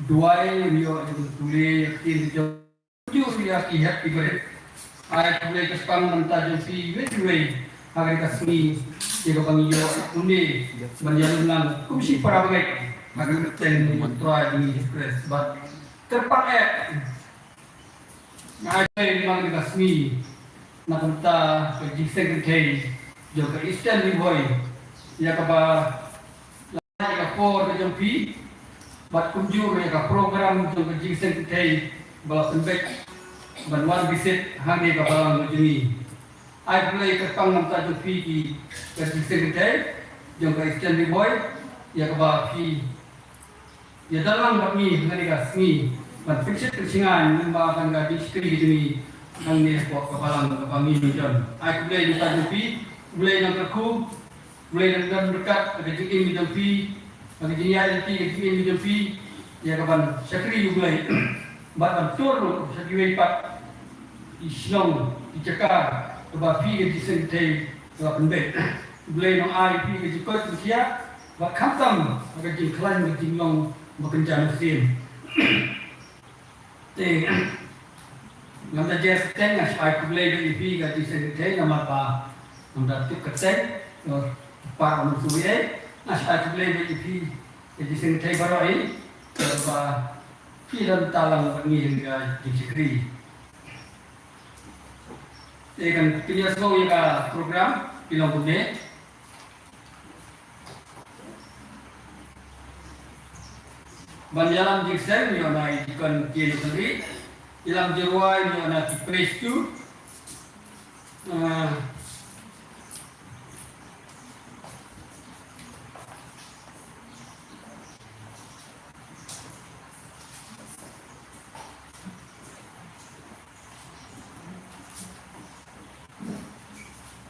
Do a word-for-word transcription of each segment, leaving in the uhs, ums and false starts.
duwai, ïoh ïa ka pule ïa ka ktien ka jong, kumjuh ïa ki hep ki barit. Ai khublei kyrpang na ka bynta jong phi iwei pa iwei ha kane ka sngi, ïa kaba ngi ïoh ïa une ban ïalum lang kum shi para bangeit ha ka kyrteng U Trai jong ngi Jisu Khrist. Bad kyrpang eh, nga ai khublei na kane ka sngi na ka bynta ka jingseng kynthei jong ka Eastern Ri Bhoi, ïa kaba la ai ïa ka por ka jong phi bad kumjuh ïa ka program jong ka jingseng kynthei ba la pynbeit ban wan visit hangne ha ka balang ka jong ngi. Ai khublei kyrpang na ka bynta jong phi ki, ka jingseng kynthei jong ka Eastern Ri Bhoi, ïa kaba phi ïadon lang bad ngi ha kane ka sngi ban pynshit pynshngaiñ lyngba kane ka jingshakri ka jong ngi hangne hapoh ka balang kaba ngi don. Ai khublei na ka bynta jong phi, khublei nongkyrkhu, khublei nongdon ryngkat ha ka jingim ka jong phi, ha ka jingïaid lynti ka jingim ka jong phi, ïa kaban shakri U Blei bad ban tur ruh sha kiwei pat ki shnong ki jaka kaba phi ka jingseng kynthei ka la pynbeit. U Blei un ai phi ka jingkoit jingkhiah bad khamtam ha ka jingkhlaiñ ka jinglong ba kynja mynsiem. Te ngam da jer kyrteng, nga shu ai khublei beit ïa phi ka jingseng kynthei namar ba ngam da tip kyrteng, eh, pa ngam shu ïohi. Nga shu ai khublei beit ïa phi ka jingseng kynthei baroh hi, eh, ba phi don bynta lang bad ngi ha ka jingshakri. Te kan pynïasnoh ïa ka program ki long kumne. Ban ïalam jingseng ïoh na i Deacon Kian Kynrih, ïalam jingrwai ïoh na ki Praise Team. Ah,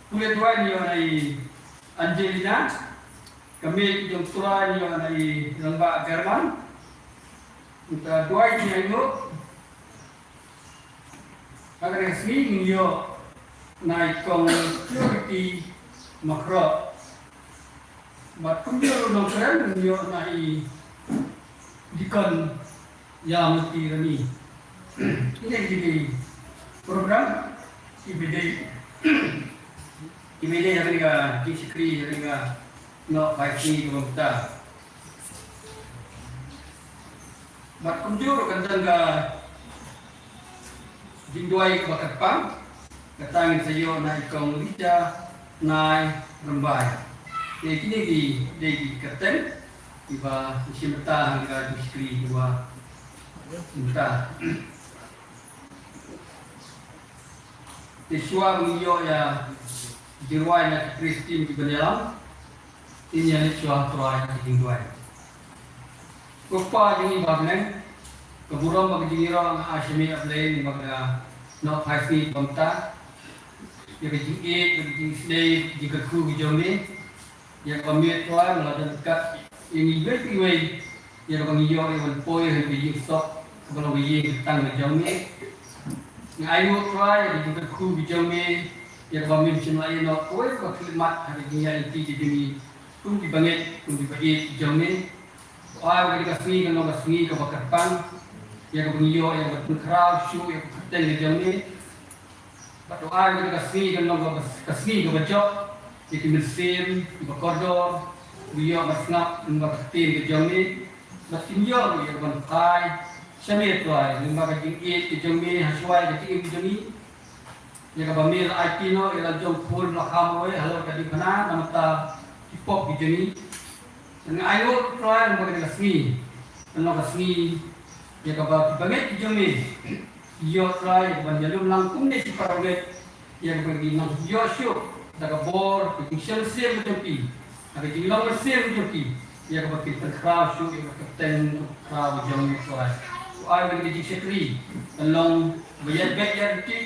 Pule duwai ïoh na i Angelina, ka miet jong u Trai ïoh na i Rangbah German. Mynta duwai jingïaid noh ha kane ka sngi ngin ïoh na i Kong Purity Makhroh. Bad kumjuh ruh Nongkrem ngin ïoh na i Deacon Ïalamti Rani. Kine ki dei ki program kiba dei, kiba dei ha kane ka jingshakri ha kane ka Nohphai Sngi kaba mynta. Bad kumjuh ruh kan don ka jingduwai kaba kyrpang, kata ngin sa ïoh na i Kong Lisa Nai Rymbai. Te kine ki dei ki kyrteng kiba ngi shim bynta ha kane ka jingshakri kaba mynta. Te shuwa ba ngin ïoh ïa jingrwai na ki Praise Team ki ban ïalam, ngin ïa leit shuwa ha ka jingrwai. Ko Kpa jong ngi ba ha bneng, ka burom bad ka jingïaroh nga ai sha me, A Blei, namar ka Nohphai Sngi kaba mynta. Ïa ka jingïeit, ïa ka jingisynei, ïa ka jingkyrkhu ka jong me. Ïa kaba me Trai me la don ryngkat ïa ngi iwei pa iwei, ïa kaba ngi ïoh ïa ban poi ha ka ïing sop kaba long ka ïing ka tang ka jong me. Nga ainguh Trai ïa ka jingkyrkhu ka jong me, ïa kaba men shym la ïehnoh kawei kaba khyllipmat ha ka jingïaid lynti ka jong ngi kum ki bangeit, kum ki baieit ka jong me. To ai ba kane ka sngi kan long ka sngi kaba kyrpang, ïa kaba ngi ïoh ïa ka jingkhraw shuh ïa ka kyrteng ka jong me. Bad to ai ba kane ka sngi kan long ka, ka sngi kaba jop ïa ki mynsiem kiba kordor, kiba ïoh ban sngap lyngba ka ktien ka jong me. Bad kin ïoh ruh ïa ka ban phai sha me Trai lyngba ka jingïeit ka jong me ha shuwa ïa ka jingim ka jong ngi. Ïa kaba me la aiti noh ïa la jong khun la kham wei halor ka diengphna na ka bynta ki pop ki jong ngi. Nga ainguh Trai lyngba kane ka sngi kan long ka sngi ïa kaba ki bangeit ki jong me ïoh Trai ïa ka ban ïalum lang kumne shi para bangeit, ïa kaba kin nang ïoh shuh da ka bor ka jingshah mynsiem ka jong phi, da ka jinglong mynsiem ka jong phi, ïa kaba kin pynkhraw shuh ïa ka kyrteng khraw ka jong me Trai. To ai ba kane ka jingshakri kan long ba ïaid beit ïaid ryntih,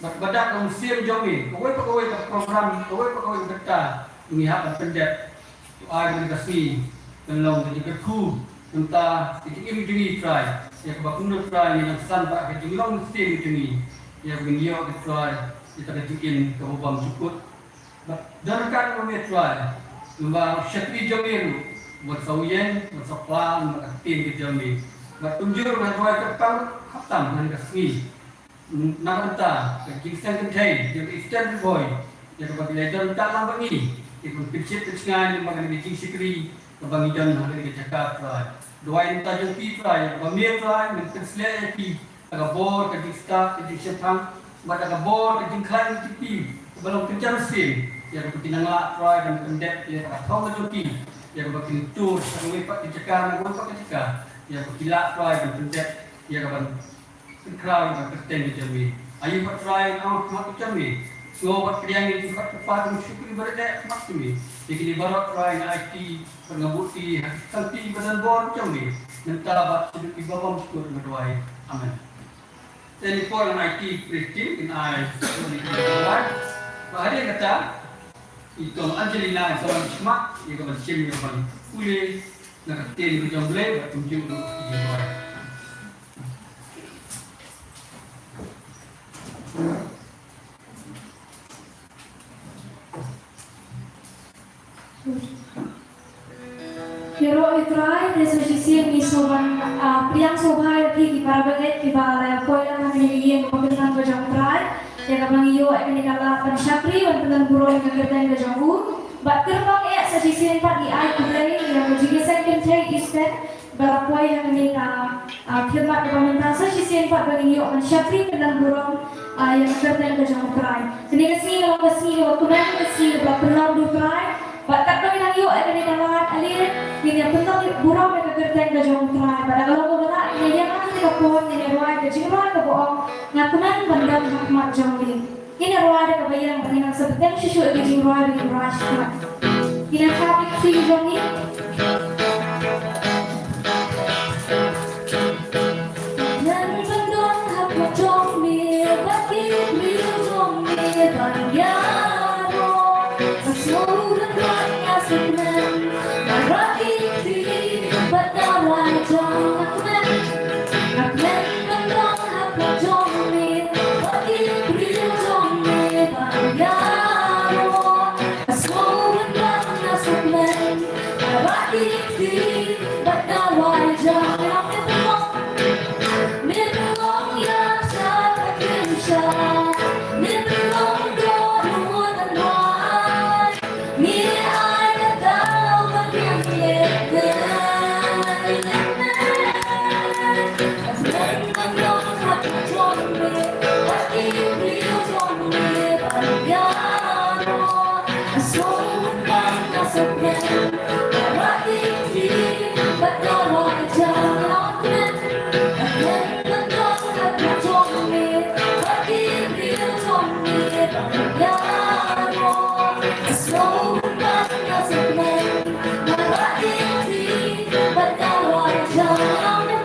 bad ba dak ka mynsiem jong me, kawei pa kawei ka program, kawei pa kawei ka bynta ngi hap ban pyndep. To ai ba kane ka sngi kan long ka jingkyrkhu na ka bynta ka jingim jong ngi Trai, ïa kaba kumno Trai ngin nang san bad ka jinglong mynsiem jong ngi, ïa kaba ngin ïoh Trai ïa ka jingim kaba bymjukut. Bad don ryngkat bad me Trai, lyngba u shakri jong me ruh, u ban sa ïeng, u ban sa phla lyngba ka ktien ka jong me. Bad kumjuh nga duwai kyrpang khaptam ha kane ka sngi. Na ka bynta ka jingseng kynthei jong ka Eastern Ri Bhoi, ïa kaba ki la ïadon bynta lang bad ngi, ïa ka ban pynshit pynshngaiñ lyngba kane ka jingshakri kaba ngi don ha kane ka jaka, Trai. Duwai na ka bynta jong ki, Trai, ïa kaba me, Trai, men pynshlur ïa ki da ka bor ka jingstad ka jingshemphang, bad da ka bor ka jingkhlaiñ ka jingpyni kaba long kynja mynsiem, ïa kaba kin nang lah, Trai, ban pyndep ïa ka thong ka jong ki, ïa kaba kin tur sha kawei pat ka jaka na kawei pat ka jaka, ïa kaba kin lah, Trai, ban pyndep ïa ka ban pynkhraw ïa ka kyrteng ka jong me. Ayu pat, Trai, nga ong ha khmat ka jong me. Sngew bad pdiang ïa ki khmat ki paid, ki shakri ba ïeit ha khmat jong me. Ïa kine baroh, Trai, nga aiti bad nga buh ïa ki ha ka santi ba don bor ka jong me, mynta bad shaduh kiba bymjukut, nga duwai. Amen. Te ngi por ngan aiti praise team kin ai ïa ki ba hadien kata, i Kong Angelina i sa wan shakhmat ïa ka ban shim, ïa ka ban pule na ka ktien ka jong U Blei bad kumjuh ruh ïa ki jingduwai. Ïaroh ïa U Trai, te sa shisien ngi sngewbha, ah, pdiang sngewbha ïa phi ki para bangeit kiba la ïa poi lang ha kane ka ïing ba kyrteng ka jong U Trai. Ïa kaba ngi ïoh ïa kane ka lad ban shakri ban pynlong burom ïa ka kyrteng ka jong u. Bad kyrpang eh sa shisien pat ngi ai khublei ïa ka jingïaseng kynthei Eastern ba la poi ha kane ka, ah, khidmat kaba mynta, sa shisien pat ba ngin ïoh ban shakri pynlong burom, ah, ïa ka kyrteng ka jong U Trai. Kane ka sngi ka long ka sngi kaba kmen, ka sngi kaba la pynlong da U Trai. Bad katba ngi nang ïoh ïa kane ka lad, ale ngin ïa pynlong burom ïa ka kyrteng ka jong U Trai. Bad da ka long kaba lah, ngin ïa ïeng ha kane ka por, ngin ïa rwai ka jingrwai kaba ong, Nga Kmen Ban Don Ha Khmat Jong Me. Ngin ïa rwai da kaba ïeng, bad ngin nang sa bteng shuh shuh ïa ka jingrwai ba ngin rwai shuh. Ngin ïa thap ïa ki kti jong ngi. Kmen ban don ha khmat jong me, bad ki briew jong me ban ïaroh. Nga sngew kyrpad, nga sngew kmen, nga rah ïa ki kti bad nga rwai jong, nga kmen. Nga kmen ban don ha khmat jong me, bad ki briew jong me ban ïaroh. Nga sngew kyrpad, nga sngew kmen, nga rah ïa ki kti bad nga rwai jong, nga kmen. Me pynlong ïa ka jingshai, me pynlong dohnud ban rwai. Me ai ka daw ban ïeng lehbeiñ. Kmen ban don ha khmat jong me, bad ki briew jong me ban ïaroh. Nga sngew kyrpad, nga sngew kmen, nga rah ïa ki kti bad nga rwai jong, nga kmen. Nga kmen ban don ha khmat jong me, bad ki briew jong me ban ïaroh. Nga sngew kyrpad, nga sngew kmen, nga rah ïa ki kti bad nga rwai jong, nga kmen.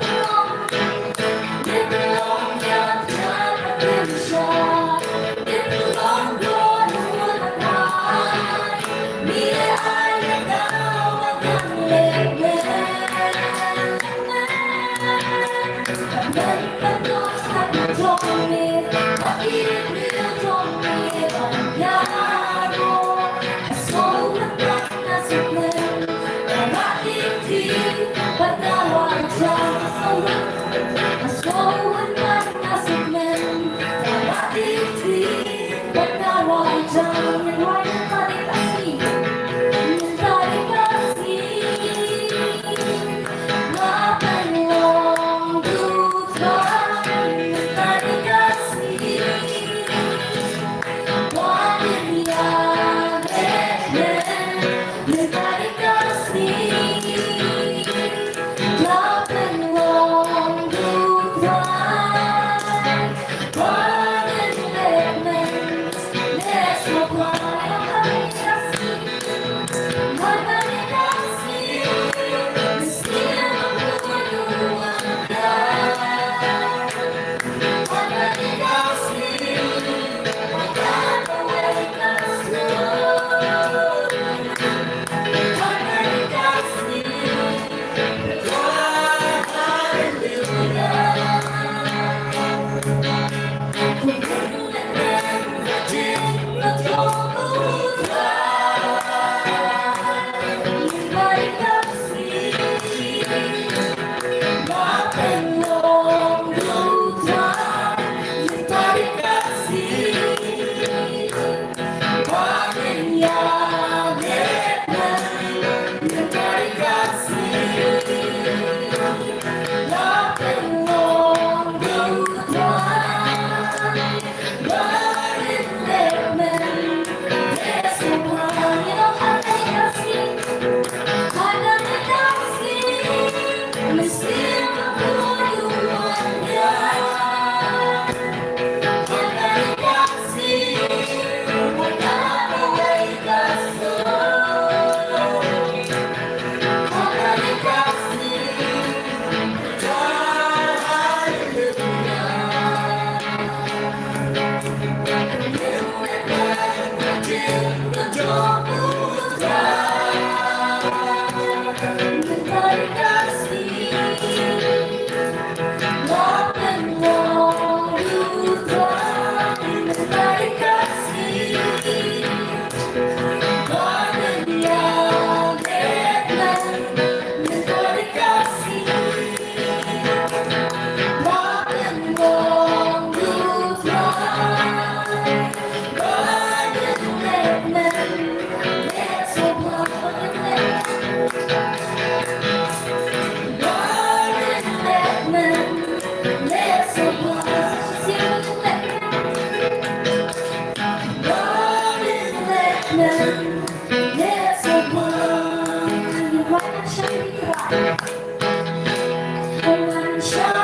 Sa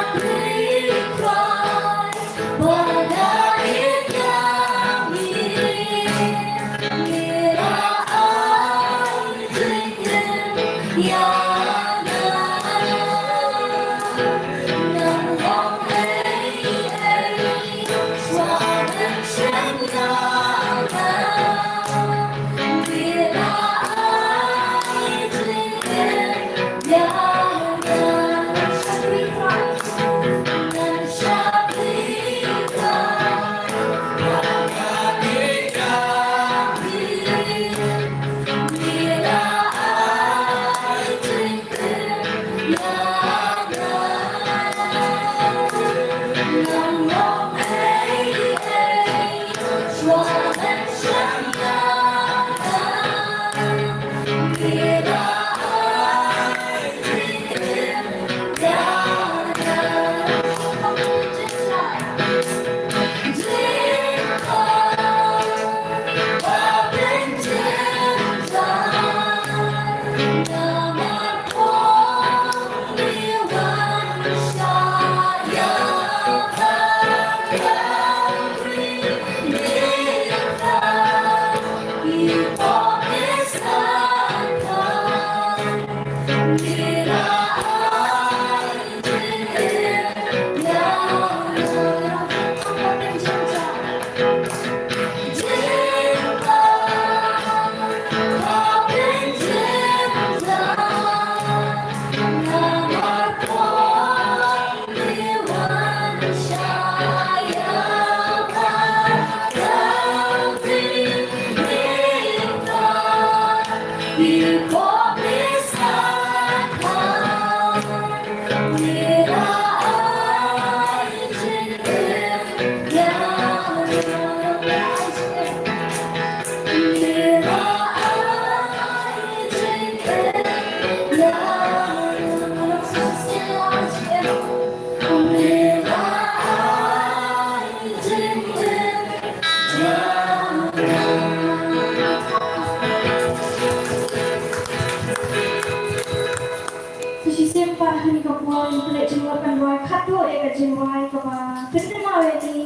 shisien pat ha kane ka por, ngin pynleit jingmut ban rwai khatduh ïa ka jingrwai kaba pynthikna ïa ngi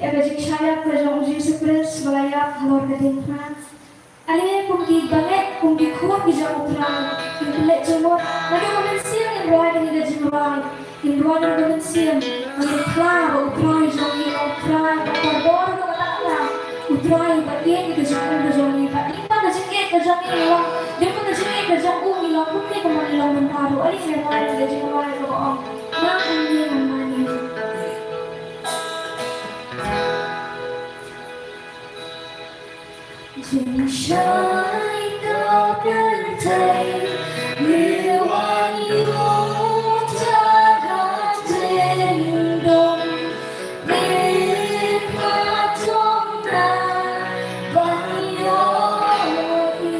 ïa ka jingshah ïap ka jong U Jisu Khrist ba la ïap halor ka diengphna. Ale kum ki bangeit, kum ki khun ki jong U Trai, ngin pynleit jingmut. Naduh mynta ngin rwai kane ka jingrwai. Ngin rwai naduh mynta. Ngin ïathuh ba U Trai jong ngi u Trai ba kordor ruh kata ka, u Trai ba ïeit ïa ka jingim ka jong ngi, ba ïeit ïa ka jingim ka jong ngi long, ïeit ïa ka jingim ka jong u ngi long, kumne kumba ngi long mynta ruh. Ale ngin rwai ïa ka jingrwai kaba ong, Nang ym ïeng, Nang ym ïeng. Jingshai ka pyrthei, ngi wan ïuh jaka ding dong, ngi pat jong na ban ïohi.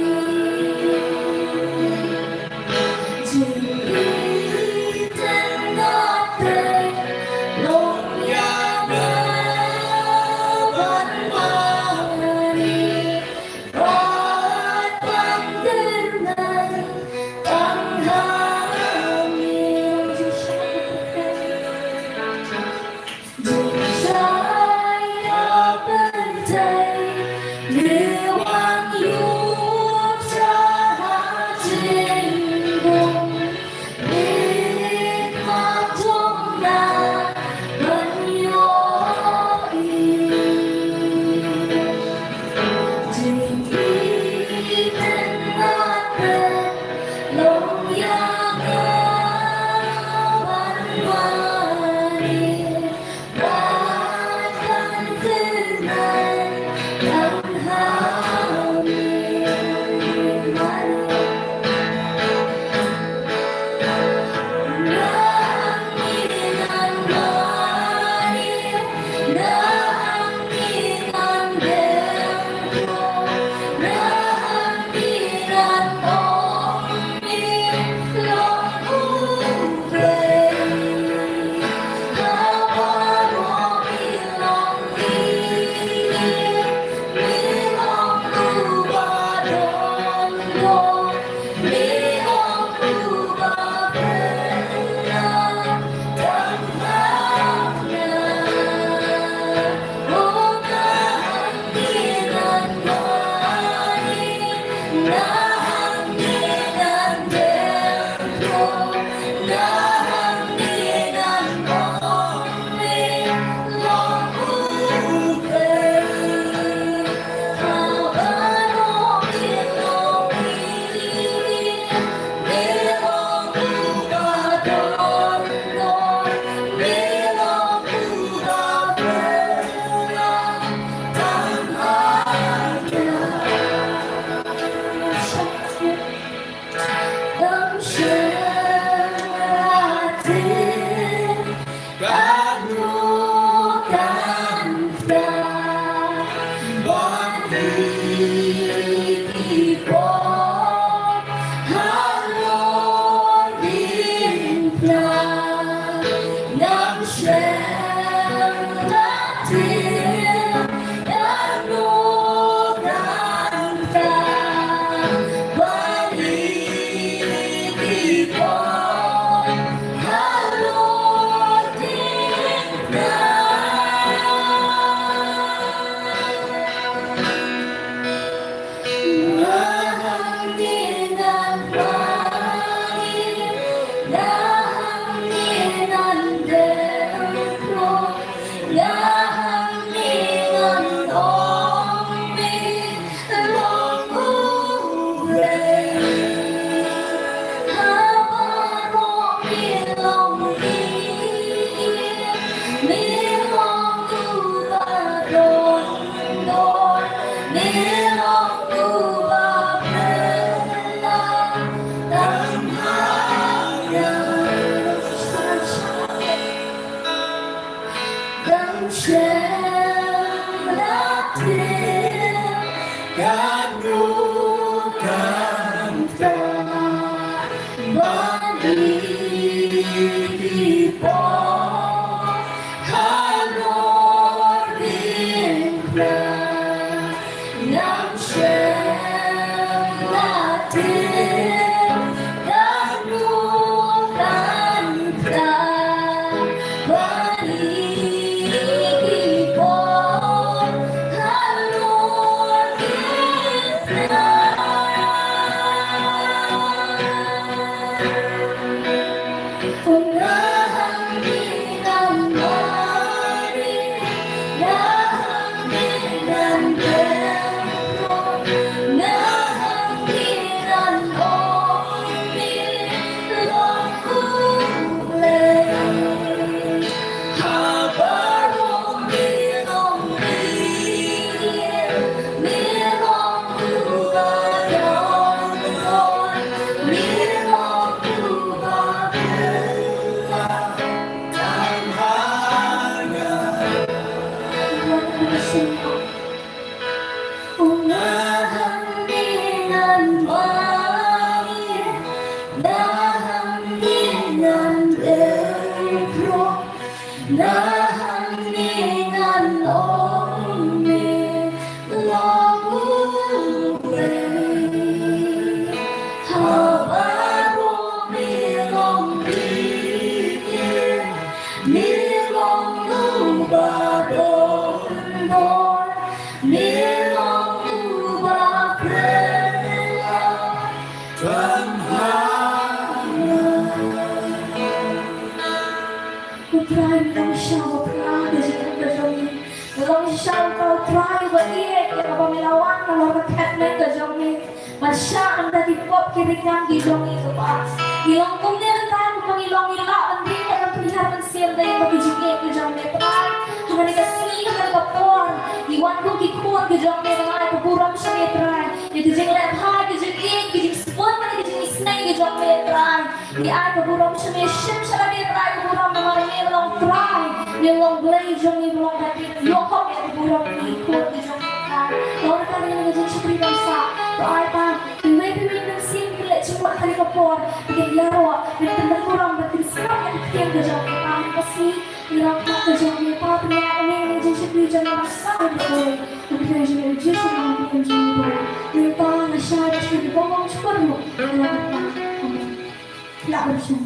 Ko Trai, ngi long shisha ba pynlong ka jingim ka jong ngi. Ngi long shisha ba Trai ba ïeit ïa kaba ngi la wan halor ka thetmeng ka jong ngi. Ban shah na bynta ki pop ki rikam ki jong ngi ko Pa. Ngi long kumne Trai kumba ngi long ngi lah ban ri ban pynhiar ban sngewthuh ïa ka jingïeit ka jong ngi Trai. Ha kane ka sngi ha kane ka por ngi wan kum ki khun ki jong ngi, ngi ai ka burom sha ngi Trai. Ïa ka jingleh bha, ka jingïeit, ka jingsbun, ka jingisneng ka jong ngi Trai. Ngi ai ka burom sha me, shim sha lade Trai ka burom namar me long Trai, me long Blei jong ngi, me long Blei jong ngi, ïoh hok ïa ka burom ngi khun ki jong ngi Trai. Long Trai ngi ka jingshakri ban sah, to ai ta iwei pa iwei mynsiem ki leh jingmut ha kane ka por, ki ïaroh, ki pynbun burom, ki pynskhem ïa ka ktien ka jong ngi Trai. Ka sngi ngi long ka jong ngi Pa, pynïaid ïa ka jingshakri jong ngi ban sah ïa ka burom. Ka ktien jong ngi Jisu Khrist ka jong ngi. Ngi ta nga shah ïa ka jingshakri bong bong shukur ruh. Amen. Lah ban shim.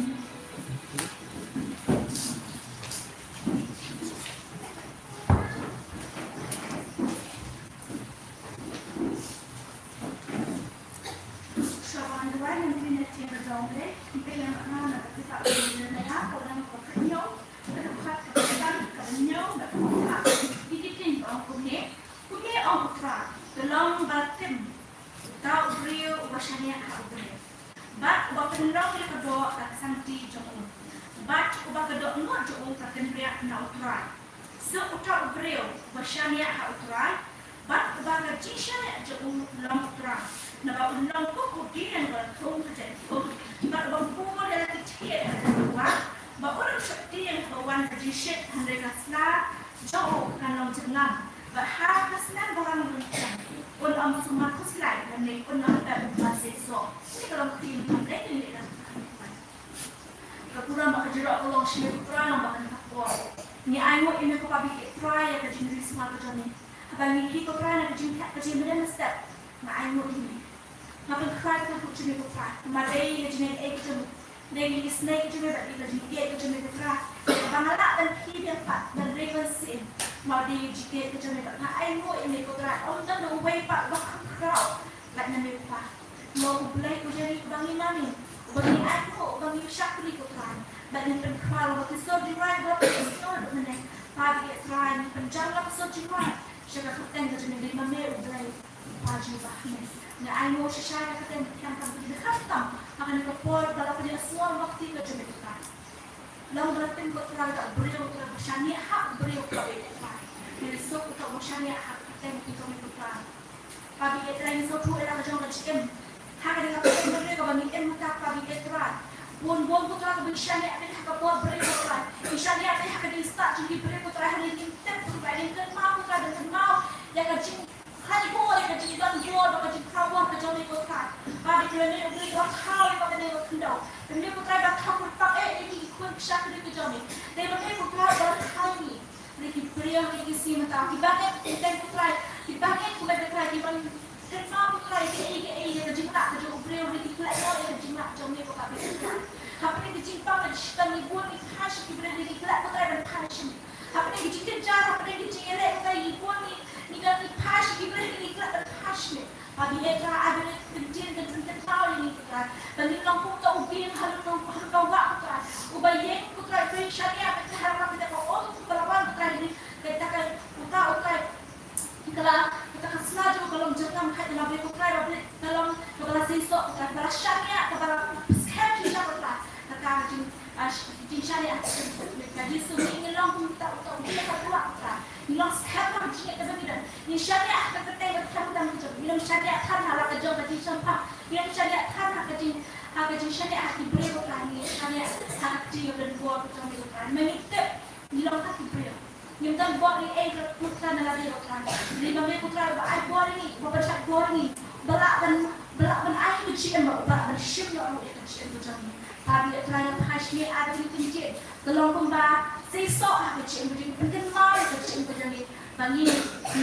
Sha ban duwai ngan pynïaid ïa ka jong le, pynlong na na ka kitab ka jong le ha, ka dang ka kynñiaw, ka dang khat ka dang ka kynñiaw, ka dang khat. Ki ki tin ong kumne, kumne ong u Trai, ka long ba tim, uta u briew uba shaniah ha u briew. Bad uba pynlong ïa ka doh ka ksanti jong u. Bad uba ka dohnud jong u ka kynriah na u Trai. Sa uta u briew uba shaniah ha u Trai, bad uba ka jingshaniah jong u long u Trai. Naba u long kum u dieng ba la thung ha jait um, bad uba bun ïa la ki thied ha jait wah, ba u long sheptieng ba wan ka jingshit, hynrei ka sla jong u kan long jinglam, bad ha ka snem ba kan long jinglam un ym sumar khuslai lane un ym ep ban seisoh. Kane ka long ka ktien jong u Blei, kane ka long ka ktien. Ka burom bad ka jingïaroh ka long sha me ko Trai, long ba kane ka por ngi ainguh ïa me ko Pa, ba ïeit Trai ïa ka jingri sumar ka jong me. Haba ngi hi ko Trai na ka jingthep ka jingmynnin mynstep, nga ainguh ïa me. Nga pynkhreh ka kyrteng jong me ko Trai, namar dei ïa ka jingaiei ka jong me, dei ïa ka jingïeit ka jong me, bad ïa ka jingïeit ka jong me ko Trai, ba nga lah ban hi biang pat, ban rei ban sien, namar dei ïa ka jingïeit ka jong me. Bad nga ainguh ïa me ko Trai, ym don uwei pat uba kham khraw lait na me ko Pa. Long U Blei u jong ngi uba ngi mane, uba ngi ainguh, uba ngi shakri ko Trai. Bad ngi pynkhraw ïa ki sor jingrwai ba phi sngewthuh mynne. Pa ba ïeit Trai, ngi pynjah la ki sor jingrwai sha ka kyrteng ka jong me, dei ma me U Blei, Pa jong ngi ba ha me. Ngi ainguh shisha ïa ka kyrteng, kyrteng ka jong me khamtam ha kane ka por ba la pynïasngew ïa ka kti ka jong me ko Trai. Long ba la tim ko Trai uta u briew, uta uba shaniah ha u briew ko Pa ba ïeit Trai. Ngi suk uta uba shaniah ha ka kyrteng ka jong me ko Trai. Pa ba ïeit Trai, ngi sngewthuh ïa la ka jong ka jingim. Ha ka dei ka por briew kaba ngi im mynta Pa ba ïeit Trai. Bun bun ko Trai kaba ngi shaniah beit ha ka por briew ko Trai. Ngi shaniah beit ha ka jingstad jong ki briew ko Trai, hynrei ngim tip jong me ko Trai. Ba dei ba me u briew ba thaw ïa ka bneng ka khyndew. Ba me ko Trai ba thaw kyrpang eh ïa ki khun ki shakri ki jong me. Dei ba me ko Trai ba thaw ïa ngi. Ïa ki briew ïa ki sima ta. Ki ba ngeit ki teng ko Trai. Ki ba ngeit ko Trai ki ban kynmaw ko Trai ki ei ki ei ïa ka jinglah ka jong u briew ïa ki khleh noh ïa ka jinglah jong me ko Trai. Hapdeng ka jingpang ka jingpang ngi bun ngi phai sha ki briew ïa ki khleh ko Trai ban phai sha me. Hapdeng ka jingkynjah hapdeng ka jingïaleh ko Trai ngi bun ngi ngi don ngi phai sha ki briew ïa ki khleh ban phai sha me. Ba phi eh Trai, ai ba phi pynjah, pynjah, pynjah thaw ïa ngi ko Trai. Ba ngin long kum uta u dieng ha lynnong, ha lynnong wah ko Trai. Uba ïeng ko Trai, phi shaniah, phi tharam, phi tharam, uta uba la wan ko Trai, kata ka, uta u Trai. Ka la, kata ka sla jong ka long jingkam, kata la phi ko Trai, ba phi ka long kaba la seisoh ko Trai, ba la shaniah, kaba la skhem shisha ko Trai. Kata ka jing Ah, sh-, jingshaniah ha ka jingim. Ka Jisu ngi, ngi long kum uta, uta, uta, uta, uta. Ngi long skhem ha ka jingim kaba ngi don. Ngi shaniah ha ka kyrteng ba khlem khlem ka jong. Ngi long shaniah than ha la ka jong ka jingshemphang. Ngi long shaniah than ha ka jing, ha ka jingshaniah ha ki briew ko Trai. Ngi shaniah ha ka jingïadon bor ka jong ngi ko Trai. Ma ngi tip ngi long ha ki briew. Ngim don bor ïa ei ka put ka na lade ko Trai. Ri ba me ko Trai ba ai bor ïa ngi, ba pynshah bor ïa ngi. Ba lah ban, ba lah ban ai ka jingim ba, ba lah ban shim ïa u ïa ka jingim ka jong ngi. Ba ïa Trai nga phai sha me ai ba ngi pynjah. Ka long kumba seisoh ha ka jingim ka jong ngi, pynkynmaw ïa ka jingim ka jong ngi. Ba ngi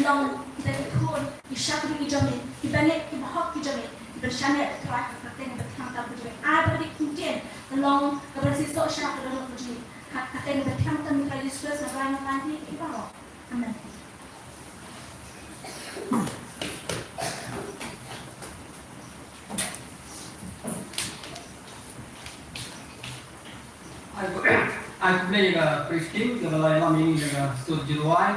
long kita ki khun, ki shakri ki jong ngi, ki bangeit, ki bahok ki jong ngi. Ki pynshaniah ïa Trai ha ka kyrteng ba thiang tam ka jong ngi. Ai ba ngi pynjah. Ka long kaba seisoh sha ka long ka jong ngi. Ha ka kyrteng ba thiang tam Trai Jisu Khrist nga rai nga tang ïa phi baroh. Amen. Ai khublei ïa ka Christine kaba la ïalam ïa ngi da ka sur jingduwai.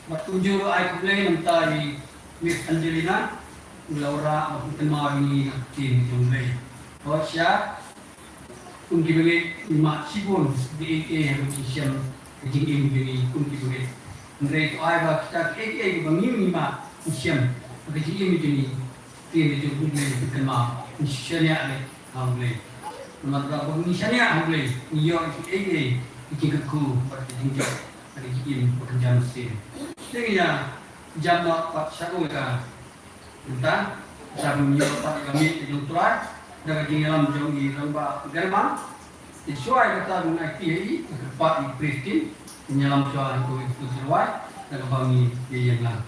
Bad kumjuh ruh ai khublei na ka bynta i Miss Angelina, u la wanrah bad u kynmaw ïa ngi ha ka ktien jong U Blei. Bad sha kum ki bangeit ngi mad shibun kiei kiei ha ka jingshem ka jingim jong ngi kum ki bangeit. Hynrei to ai ba kita kiei kiei kiba ngi ngi mad ngi shem ha ka jingim jong ngi, ktien jong U Blei ka kynmaw, ngi shaniah leh ha U Blei. Namar ba ngi shaniah ha U Blei ngi ïoh kiei kiei ki jingkyrkhu bad ki jingjop ha ka jingim ba kynja mynsiem. Te ngi ïa jam noh pat sha u ka Mynta sa ngi ïoh pat ïa ka mic ka jong U Trai da ka jingïalam jong i Rangbah German. Te shuwa ïa kata ngi aiti ïa i ka kyrpad i Christine, ngi ïalam shuwa ïa ka mic ka jong U Trai da kaba ngi ïa ïeng lang.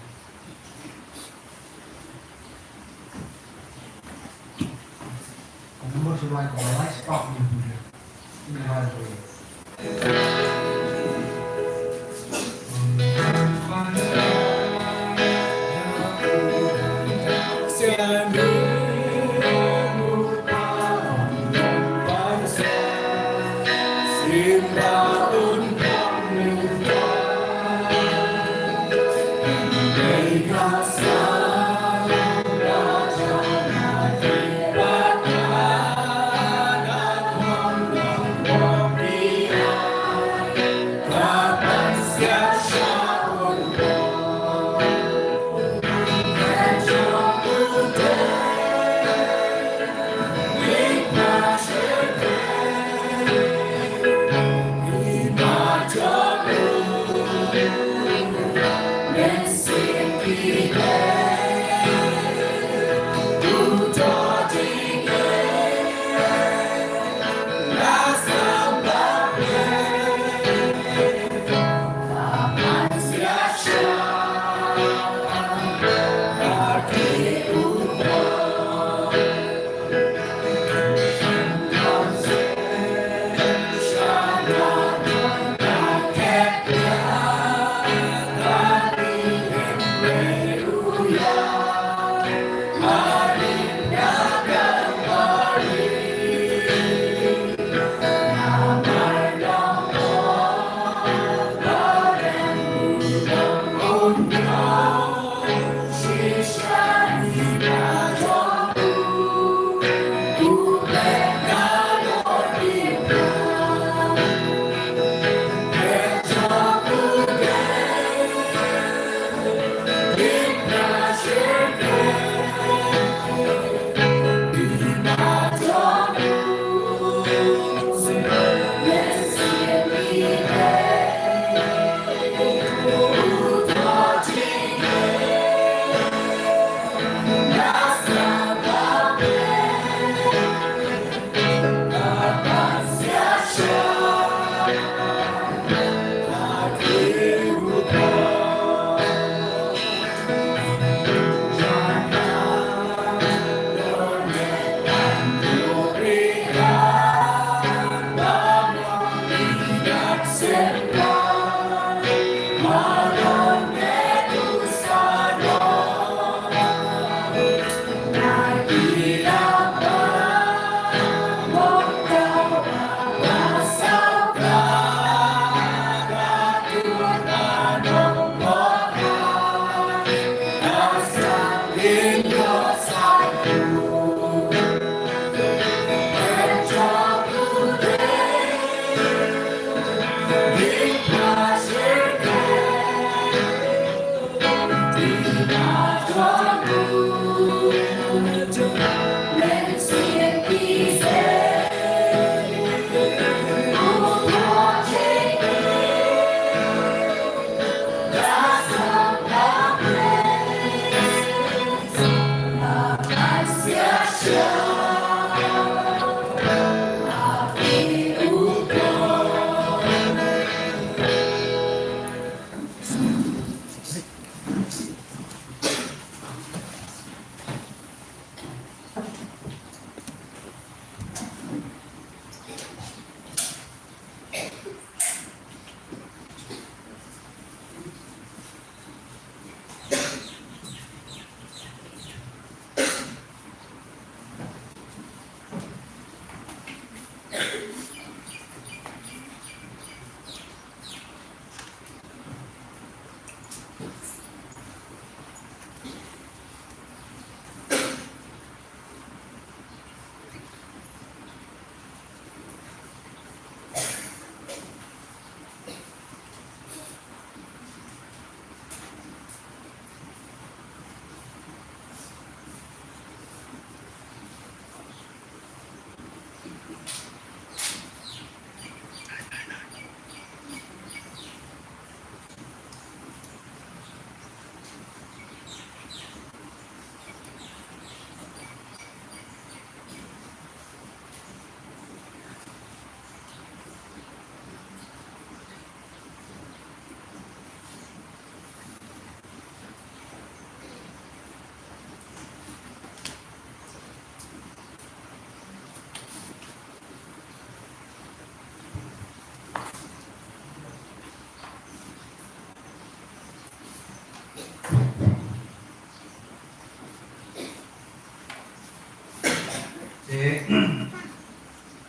Te,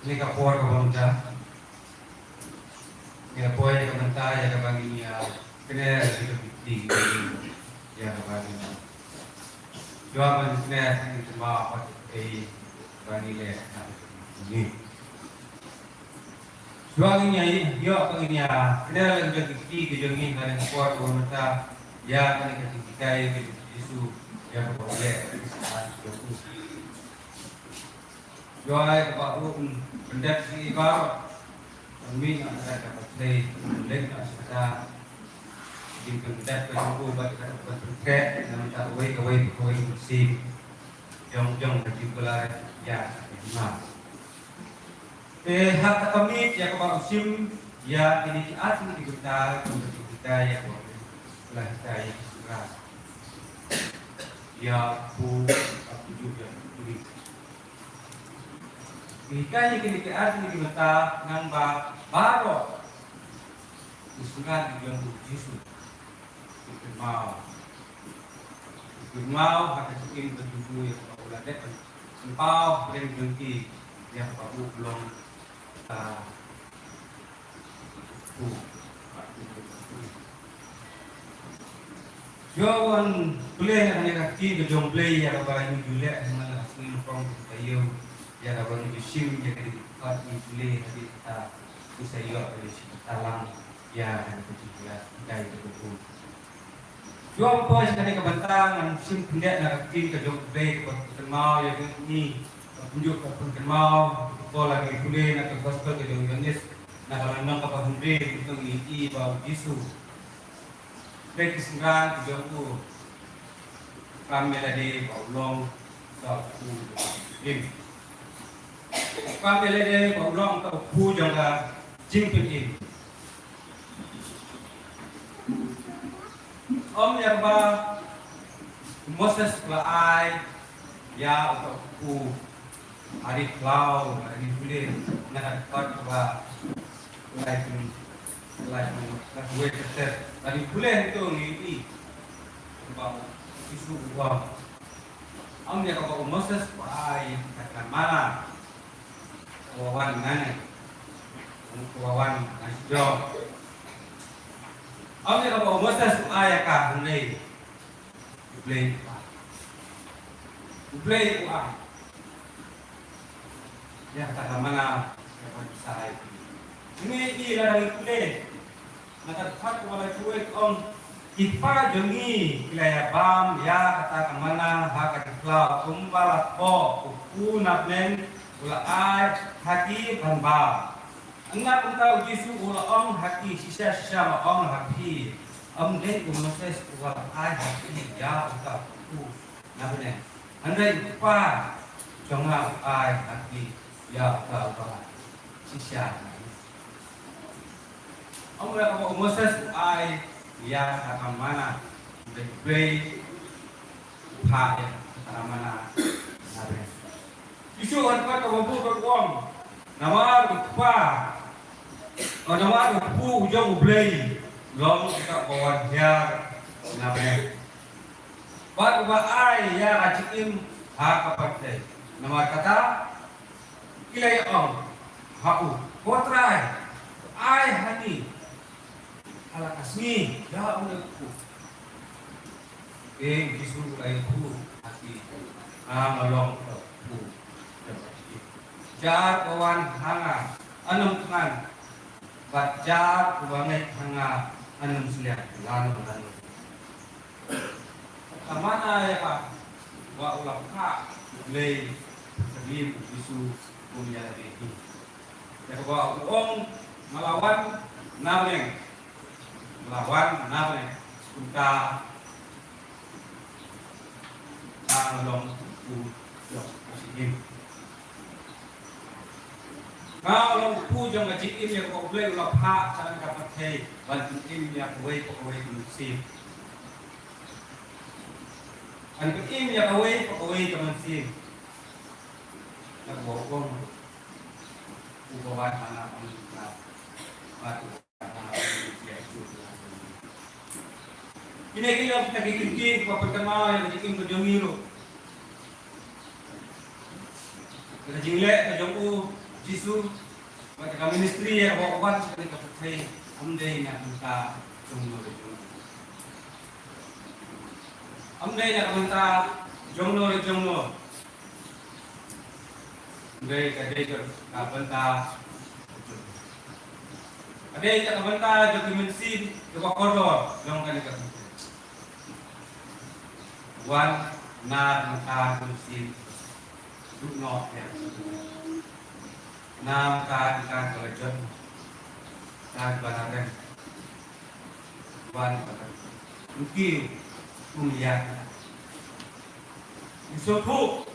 ngi ka por kaba mynta, ngi la poi ka mynta ïa kaba ngin ïa kner ïa ka kti, ïa kaba ngin ïa, ïa ban kner, ngin tymma pat ei ba ngi leh na ka kti. Shuwa ngin ïa ïoh, ba ngin ïa kner la ka jong ki kti ki jong ngi ha kane ka por kaba mynta ïa kane ka jinghikai ka jong u Jisu ïa kaba u leh ha ka jong u. Shuwa ïa kaba u pyndep ïa ki baroh, ban mih na ka kata ka pyrthei, ban leit na ka kata ka jingpyndep ka jong u bad ka kata ka pyntrei na ka bynta kawei kawei kawei ka mynsiem jong jong ka jingkular ïa ka hima. Te ha kata ka miet ïa kaba u shim ïa kine ki ar tylli ki bynta, kumba ki hikai ïa kaba u la hikai ïa ki synran. Ïa u, ïa u, ïa u. Ki hikai ïa kine ki ar tylli ki bynta ngan ba baroh ki synran ki jong u Jisu. Ki kynmaw. Ki kynmaw ha ka jingim ka jong u ïa kaba u la dep pynpaw ha pdeng jong ki ïa kaba u long, ah, u. Ïa wan pule ha kane ka ktien ka jong U Blei ïa kaba ngi ju leh ha kane ka sngi nyngkong ka ïew ïa kaba ngi ju shim ïa kane ka ktien U Blei ha kane ka, u sa ïoh ka jingshit ka lang ïa kane ka jinghikai ka jong u. Shuwa ban poi sha kane ka bynta ngan shim khyndiat na ka ktien ka jong U Blei kaba pynkynmaw ïa ngi, ka pynjur ka pynkynmaw, ka pynpaw ïa ngi pule na ka gospel ka jong u Ïoannis, na ka lynnong kaba hynriew, ngi ïohi ba u Jisu, peit ki synran ki jong u, kam ïa lade ba u long uta u Khun jong ka jingpynim. Kam ïa lade ba u long uta u Khun jong ka jingpynim. Ym ïa kaba u Moses u la ai ïa uta u kpu ha ri khlaw, ha ri pule, na ka dkhot kaba u la ai pyn-, Lai, lai, wei, ter, ter. Lada ngi pule hangto ngi ïohi ba u Jisu u ong, ym ïa kaba u Moses u ai ïa ka mana, ka ba wan nangne, ka ba wan na shajrong. Ym ïa kaba u Moses u ai ïa ka, hynrei U Blei u ai. U Blei u ai ïa kata ka mana ïa ka ban pynshai. Ngi ïohi lada ngi pule na ka dkhot kaba laiphew wei ka ong, ki kpa jong ngi ki la ïa bam ïa kata ka mana ha ka jingkhlaw, kumba la thoh u kpu na bneng u la ai ha ki ban bam. Hynrei kumta u Jisu u la ong ha ki, shisha shisha nga ong ha phi, ym dei u Moses uba la ai ha phi ïa uta u kpu na bneng, hynrei u Kpa jong nga u ai ha phi ïa uta uba shisha. Ym ïa kaba u Moses u ai ïa kata ka mana, hynrei U Blei u phah ïa kata ka mana na bneng. Jisu ha ka dkhot kaba bud u ong, namar u Kpa, oh, namar u Kpu u jong U Blei u long uta uba wan hiar na bneng, bad uba ai ïa ka jingim ha ka pyrthei. Namar kata ki la ïa ong ha u, ko Trai, ai ha ngi ha la ka sngi ïa une u kpu. Te u Jisu u la ïathuh ha ki, nga long uta u kpu. Jar uba wan ha nga un ym thngan, bad jar uba ngeit ha nga un ym sliang lano lano. Ka mana ïa kaba u la phah U Blei ha ka jingim u Jisu kum ïa lade hi. Ïa kaba u ong, nga la wan na bneng, nga la wan na bneng, kumta nga long u kpu jong ka jingim. Nga long u kpu jong ka jingim ïa kaba U Blei u la phah sha kane ka pyrthei ban pynim ïa kawei pa kawei ka mynsiem. Ban pynim ïa kawei pa kawei ka mynsiem. Ïa kaba u ong, uba wan ha nga un ym thngan, bad uba Kine ki long kita ki kyntien kiba pynkynmaw ïa ka jingim ka jong ngi ruh. Ka jingleh ka jong u Jisu bad ka ministry ïa kaba u wan sha kane ka pyrthei, ym dei na ka bynta jong no re jong no. Ym dei na ka bynta jong no re jong no. Dei ka dei ka bynta, ka dei ka bynta jong ki mynsiem kiba kordor jong kane ka pyrthei. Wan na ka bynta ki mynsiem duh noh ïa. Na ka bynta ka la jot, ka ba la rem. Wan ka la rem. Ki kum ïa. Ngi sngewthuh,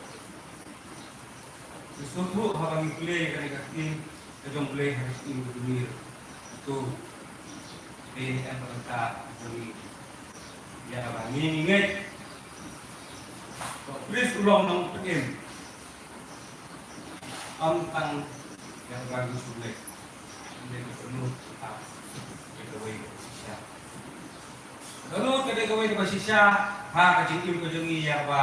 ngi sngewthuh haba ngi pule ïa kane ka ktien ka jong U Blei ha ka ktien ka jong ngi. Hato dei ne em ka bynta ka jong ngi ïa kaba ngi ngeit ba U Khrist u long nongpynim. Ym tang ïa kaba ngi sngewleh, hynrei ka dohnud ka dei kawei kaba shisha. Ka dohnud ka dei kawei kaba shisha ha ka jingim ka jong ngi ïa kaba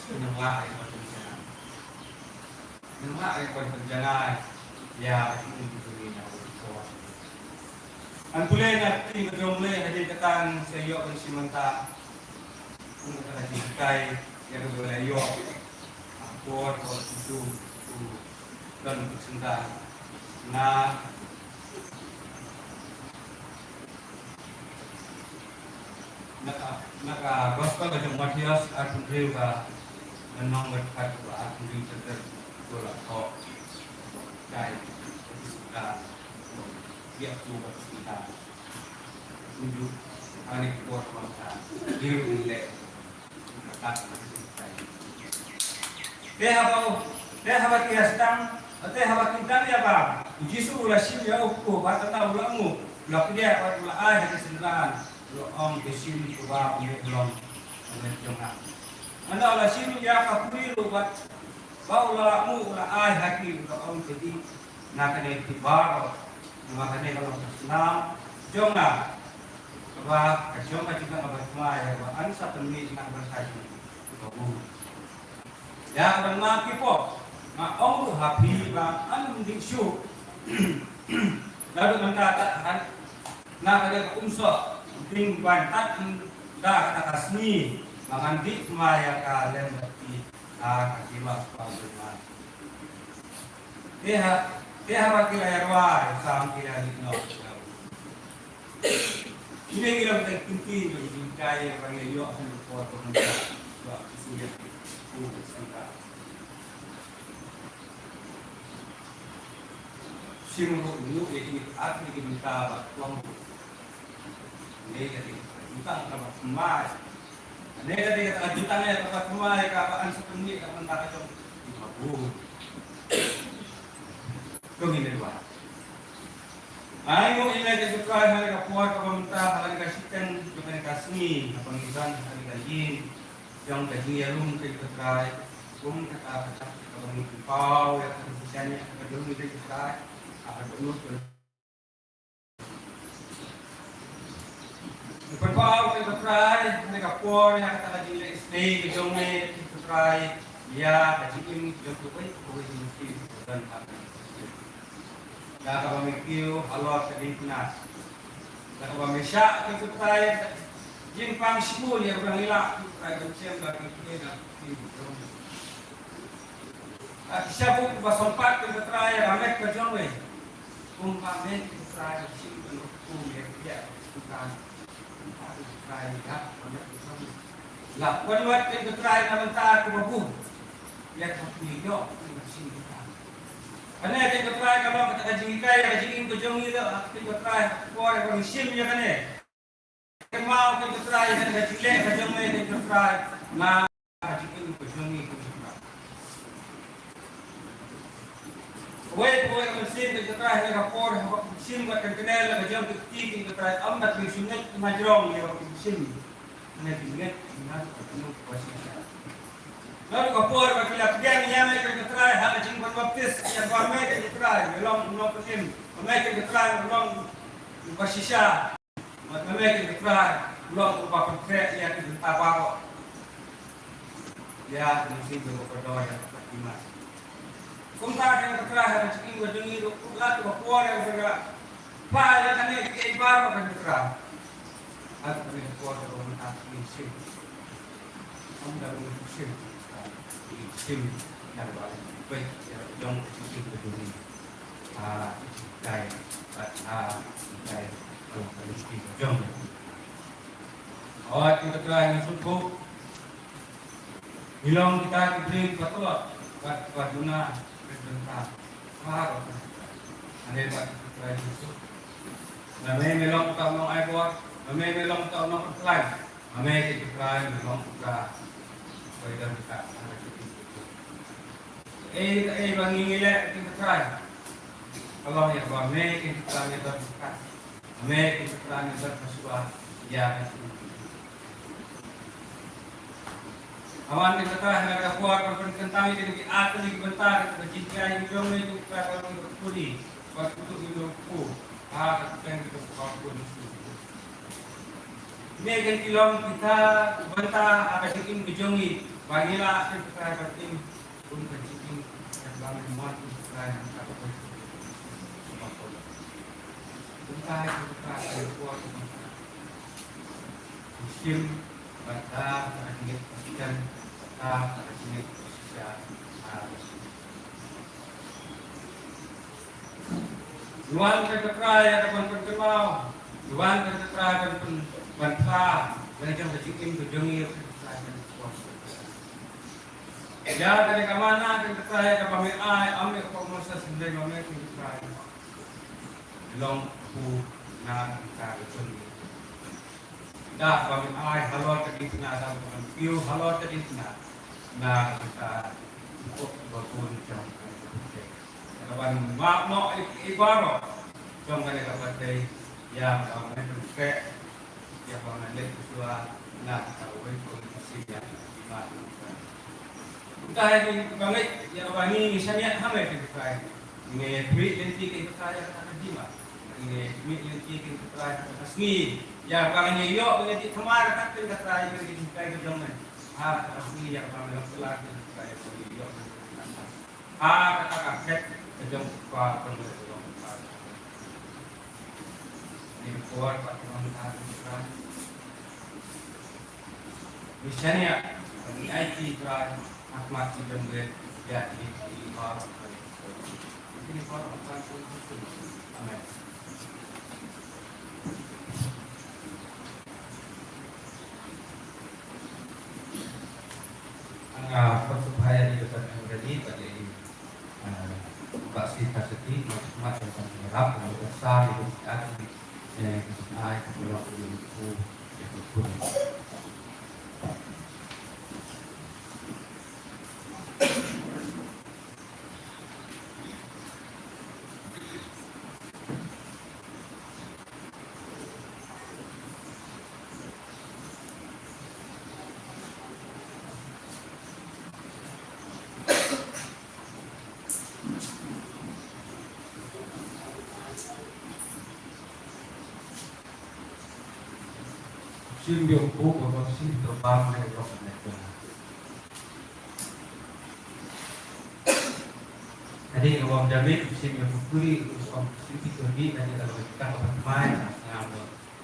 ngin lah ïa ka ban pynjanai. Ngin lah ïa ka ban pynjanai ïa ka jingim ka jong ngi na ka bynta. Ngan pule na ka ktien ka jong U Blei hadien kata ngan sa ïoh ban shim mynta. Kum kata ka jinghikai ïa kaba la ïoh ha ka por kaba u Jisu u don u syndah na, na ka, na ka gospel ka jong u Mathaios arphew hynriew ka lynnong, ka dkhot kaba arphew hynriew, chapter, ka la thoh. Kai ka jinghikai ïa u ba u syndah. Kumjuh ha kane ka por kaba mynta ngi ruh ngin leh. Te haba, te haba ki ïa sdang, te haba ki dang ïa bam, u Jisu u la shim ïa u kpu bad haba u la nguh, u la pdiang bad u la ai ha ki synran, u la ong, to shim, to bam, une u long u met jong nga. Haba u la shim ïa ka khuri ruh bad ba u la nguh u la ai ha ki, u la ong, to dih na kane phi baroh. Namar kane ka long ka snam jong nga, kaba ka jong ka jingkyrkhu kaba thymmai, kaba yn sa pynmih na ka bynta jong u. Ïa kaba nga, ki pop, nga ong ruh ha phi ba yn ym dih shuh. Naduh mynta tad haduh na ka dei ka umsoh, ding ban tad da kata ka sngi ba ngan dih thymmai ïa ka lem bad ki ha ka hima kaba bymman. Te ha, te haba ki la ïa rwai sam, ki la ïa leit noh. Kine ki long ki kyntien ba ngi jinghikai ba ngi ïoh ha ka por ba mynta. Ba ki shu ïa ki ku sangka. Shim ruh ngi ïa ki ar tylli ki bynta ba kwah ruh. Kane ka dei ka jutang kaba thymmai. Kane ka dei ka jutang kaba thymmai kaba yn sa pynmih na ka bynta ka jong ki babun. To ngin ïa duwai. Ai nguh ïa me ko Trai ha kane ka por kaba mynta, ha kane ka shiteng jong kane ka sngi, kaba ngi don ha kane ka ïing jong ka jingïalum ko Trai. Kum kata ka dak kaba ngi pynpaw ïa ka jingïalum ko Trai. Ha ka dohnud Pynpaw ko Trai ha kane ka por ïa kata ka jingleh isynei ka jong me ko Trai, ïa ka jingim jong kiwei kiwei ki Muslim kiba don ha kane ka shnong. Da kaba me kiew halor ka diengphna, da kaba me shah ko Trai jingpang shibun ïa kaba ngi lah ko Trai ban shem da ka jingim jong me. Ka sha bun ba sympat ko Trai ïa ka met ka jong me. Kumba me ko Trai ka shim ka lok kum ïa ka ïa ka Trai. Kumba ko Trai ïa ka met ka jong me. La wan wat ko Trai na bynta ko babun. Ïa ka phi ïoh ka shim ka. Kane ko Trai ka long kata ka jinghikai ïa ka jingim ka jong ngi, la ko Trai ka por ïa ka shim ïa kane. Kynmaw ko Trai ha ka jingleh ka jong me ko Trai na ka jingim ka jong ngi ko Trai. Kawei kawei ka mynsiem ko Trai ha ka por haba mynsiem bad ka kynel ka jong ka kti ko Trai, ym da ka jingngeit ka jrong ïa ka mynsiem. Ka jingngeit ka jingngeit ka jingngeit ka jingngeit. Naduh ka por ba ki la pdiang ïa me ko Trai ha ka jingpynbaptis, ïa ba me ko Trai me long u nongpynim, ba me ko Trai me long u bashisha. Bad me ko Trai long uba pynkhreh ïa ki bynta baroh. Ïa ki mynsiem jong ka kordor ïa ka Fatima. Kumta ko Trai ha ka jingim ka jong ngi ruh, la tu ka por ïa ka, ba ïa kane kiei baroh ko Trai. Ha kane ka por ka long mynta ki mynsiem. Ym da mynsiem. Ki mynsiem ïa ba ïa ka jong ka jingim ka jong ngi. Ah, dai, ah, dai, oh, ka lynti ka jong. Oh, ko Trai, ngi sngewthuh. Ngi long kita ki briew kiba tlot, bad kiba duna, bad bynta. Baroh. Ane bad ko Trai Jisu. Namar me long uta u nongai bor, namar me long uta u nongkhlaiñ. Ma me ko Trai me long uta uba ïadon bynta ha ka jingim. Kaei kaei ba ngi ngi leh ko Trai, ka long ïa kaba me ko Trai me don bynta. Ma me ko Trai me don bynta shuwa ïa ka jingim. Wan ko Trai ha ka por ban pynkyntang ïa ki ar tylli ki bynta ka jinghikai jong me ko Trai, ba ngi puri, ba ngi puri ha ka kyrteng ko Trai. Me kan ki long kita bynta ha ka jingim ka jong ngi, ba ngi lah ko Trai ban im kum ka jingim kaba me mon ko Trai, ha ka bynta ko Trai ka por ko shim bynta ka jingim ka jingim bynta ka jingim ka shisha. Wan ko Trai ïa ka ban pynkynmaw, wan ko Trai ban pyn, ban pla la ka jong ka jingim ka jong ngi ko Trai ban pla. Ïa kane ka manna ko Trai ïa kaba me ai, ym ïa ka Moses hynrei ma me ko Trai. Long u na ka jong ngi. Da kaba me ai halor ka diengphna, da kaba me kiew halor ka diengphna. Na ka bynta u khun jong ka pyrthei. Kaba map noh ïa ki baroh jong kane ka pyrthei, ïa kaba me pynkhreh, ïa kaba me leh shuwa na kawei ka mynsiem ïa ka hima. Kumta ha kaba ngeit ïa kaba ngi ngi shaniah ha me ko Trai. Ngi ïa pyrshah lynti ko Trai ïa ka hima. Ïa ki ki Trai ka sngi ïa ka ngi ïoh ka ngi thamar ka pyn ka Trai ka ngi kai ka jong ngi. Ha ka sngi ïa ka ngi ïoh ka la ki Trai ka ngi ïoh ka ha ka ka ka phet ka jong ka ka jong ka. Ni ko ka ka ka ka. Ni shania ni ai ki Trai. Ahmad ki jong ngi ïa ki ki ba. Amen. Nga khublei ïa i Doktor Angrani bad i, eh, Pak Sri Kaseti, mat mat yang kami harap, yang besar, yang besar, eh, yang besar, yang besar, yang besar. Sim biang ko ko sim terbang dari ko. Tadi ngam jamin sim yang kukuri, sim kita di tadi kalau kita dapat main, nah,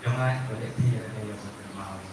jangan boleh dia ada yang bermain.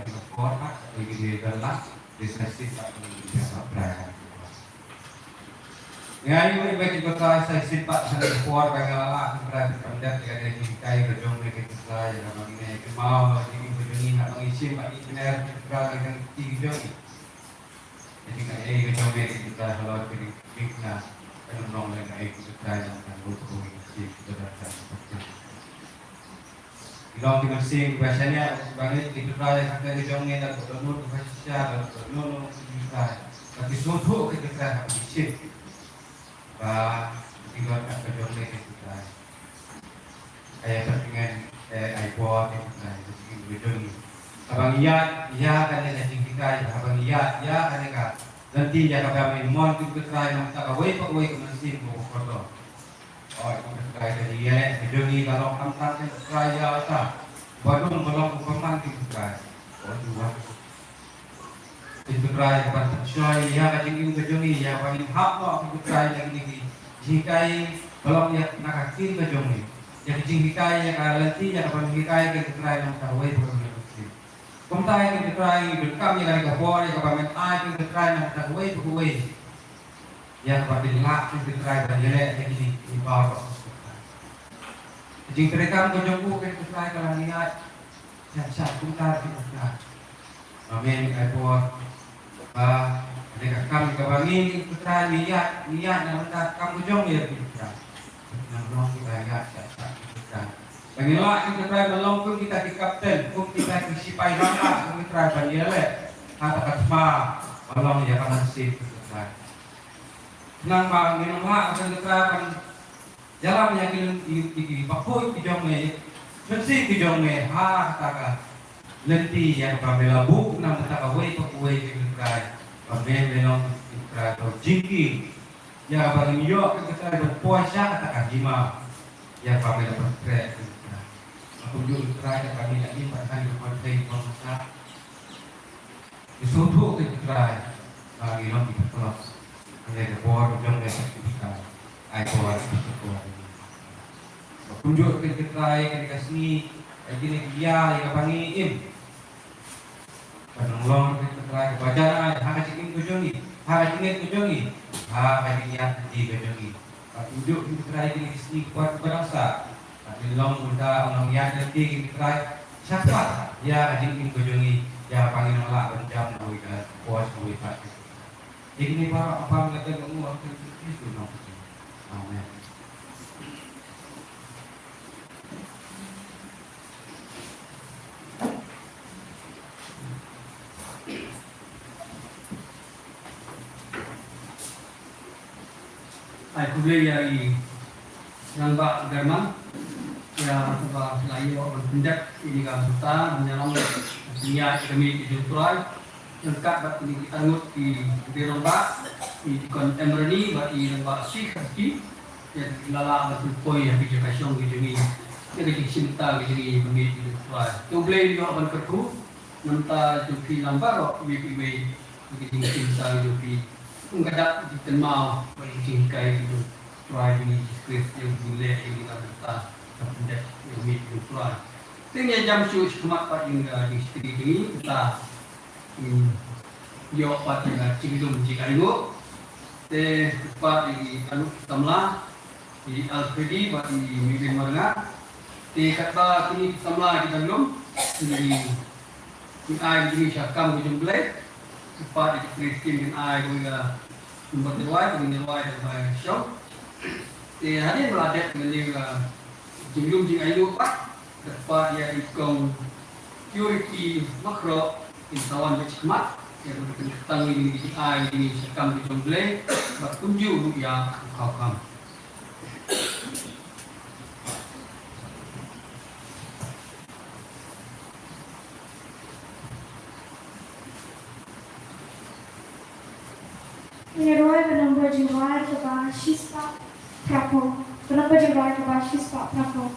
kane ka por, ha kaba ngi dei ban lah, dei sa shisien pat ban ngi dei ban pray ha kane ka por. Nga ïohi ba ki Trai, sa shisien pat ha kane ka por ba nga la lah, ki Trai, ban pyndep ïa kane ka jinghikai ka jong me, ki Trai, ïa kaba ngi ïa kynmaw ïa ka jingim ka jong ngi, haba ngi shim bad ngi kner, ki Trai, ïa ka lynti ka jong ngi. Ïa ka jingaiei ka jong me, ki Trai, halor ka jingkyrkhu, ka jingkyrkhu, ka jingkyrkhu, ki Trai, ïa ka jingkyrkhu, ki Trai, ïa ka jingkyrkhu. Ki long ki mynsiem kiba shaniah, kiba ngeit, ki Trai, ha ka jong ngi, da ka dohnud kaba shisha, da ka dohnud, ki Trai. Ba ki sngewthuh, ki Trai, ha ka jingshim. Ba ki dohnud ka jong ngi, ki Trai. Ai pyrkhat, ai bor, ki Trai, ki jong ngi. Haba ngi ïaid ïa kane ka jinghikai, haba ngi ïaid ïa kane ka lynti ïa kaba me mon, ki Trai, na ka bynta kawei pa kawei ka mynsiem kaba kordor. Oi, ki Trai, ka jingïaleh ka jong ngi ka long khamtam, ki Trai, ïa kata ba dum ba long u bymman, ki Trai. Oi, Tuhan. Ki Trai, ka ban pynshoi ïa ka jingim ka jong ngi, ïa ban ïa hap noh, ki Trai, na kine ki jinghikai ba long ïa na ka ktien ka jong ngi. Ïa ka jinghikai, ïa ka lynti, ïa ka ban hikai, ki Trai, na ka bynta kawei pa kawei ka mynsiem. Kumta, ki Trai, ngi donkam ïa kane ka bor, ïa kaba men ai, ki Trai, na ka bynta kawei pa kawei. Ïa kaba kin lah, ki Trai, ban ïaleh ïa kine ki baroh. Ka jingtrei kam ka jong u, ki Trai, ka la ïaid sha, sha kumta, ki Trai. Amen, ai bor. Ba kane ka kam kaba ngi, ki Trai, ngi ïaid, ngi ïaid na ka bynta ka kam ka jong ngi, ki Trai. Nang long kiba ïaid sha, sha, ki Trai. Ba ngin lah, ki Trai, ban long kum kita ki kapten, kum kita ki sipai rangbah, ki Trai, ban ïaleh ha kata ka thma ba long ïa ka mynsiem, ki Trai. Khnang ba ngin ym lah, ki Trai, ban ïalam ïa ki lyn-, ki, ki, ki bakhuid ki jong me, mynsiem ki jong me ha kata ka lynti ïa kaba me la buh na ka bynta kawei pa kawei, ki Trai. Ba me, me long, ki Trai, ka jingkieng ïa kaba ngin ïoh, ki Trai, ban poi sha kata ka hima ïa kaba me la pynkhreh, ki Trai. Kumjuh, ki Trai, kaba me la im pat ha kane ka pyrthei, ki Trai. Ngi sngewthuh, ki Trai, ba ngi long ki paralok. Kane ka bor ka jong me, ki Trai. Ai bor, ki Trai. Ba kumjuh, ki Trai, kane ka sngi, ai kine ki ïa, ïa kaba ngi im. Kan nang long, ki Trai, kaba jan ai ha ka jingim ka jong ngi, ha ka jingngeit ka jong ngi, ha ka jingïaid lynti ka jong ngi. Ba kumjuh, ki Trai, kine ki sngi, ki por kiba dang sah, ba kin long mynta u nongïaid lynti, ki Trai, shakhmat ïa ka jingim ka jong ngi, ïa kaba ngin nang lah ban jam na kawei ka por, na kawei pat. Ïa kine baroh ngi pan ka jingmut ha ka kyrteng Jisu nongpynim. Amen. Ai khublei ïa i Rangbah German, ïa kaba la ïoh ban pyndep ïa kane ka bynta ban ïalam ïa ka miet ka jong u Trai. Ryngkat bad kine ki arngut ki rangbah, i Deacon Emery bad i Rangbah Sikh, ïa ki la lah ban pynpoi ïa ka jingïaid ka jong ngi, ïa ka jingshim bynta ka jong ngi ïa ka miet ka jong u Trai. Te U Blei un ïoh ban kyrkhu na ka bynta jong phi lang baroh iwei pa iwei, ïa ka jingshim bynta ka jong phi. Kum ka dak jingkynmaw bad ka jinghikai ka jong u Trai jong ngi Jisu Khrist, ïa u jingïaleh ïa kane ka bynta, ka bynta ïa ka miet ka jong u Trai. Te ngin ïa jam shuh shakhmat pat ïa ka jingshakri jong ngi, bynta Hmm. Ïoh pat ïa ka jinglum jingainguh. Te kyrpad ïa ki arngut ki samla, i Alfredi bad i Mibin Marnga. Te katba kine ki samla ki dang lum, kine ki ai kine sha kam ka jong U Blei. Kyrpad ïa ki Khristan kin ai kawei ka number rwai, kine rwai da bai shong. Te hadien ba la dep kane ka jinglum jingainguh pat, kyrpad ïa i Kong Purity Makhroh, in sa wan bad shakhmat, ïa ka ban kyntang ïa kine ki jingai, ïa kine sha kam ka jong U Blei, bad kumjuh ruh ïa u Khawkham. Ngin ïa rwai ka number jingrwai kaba shispah phra phew. Ka namba jingrwai kaba shispah phra phew.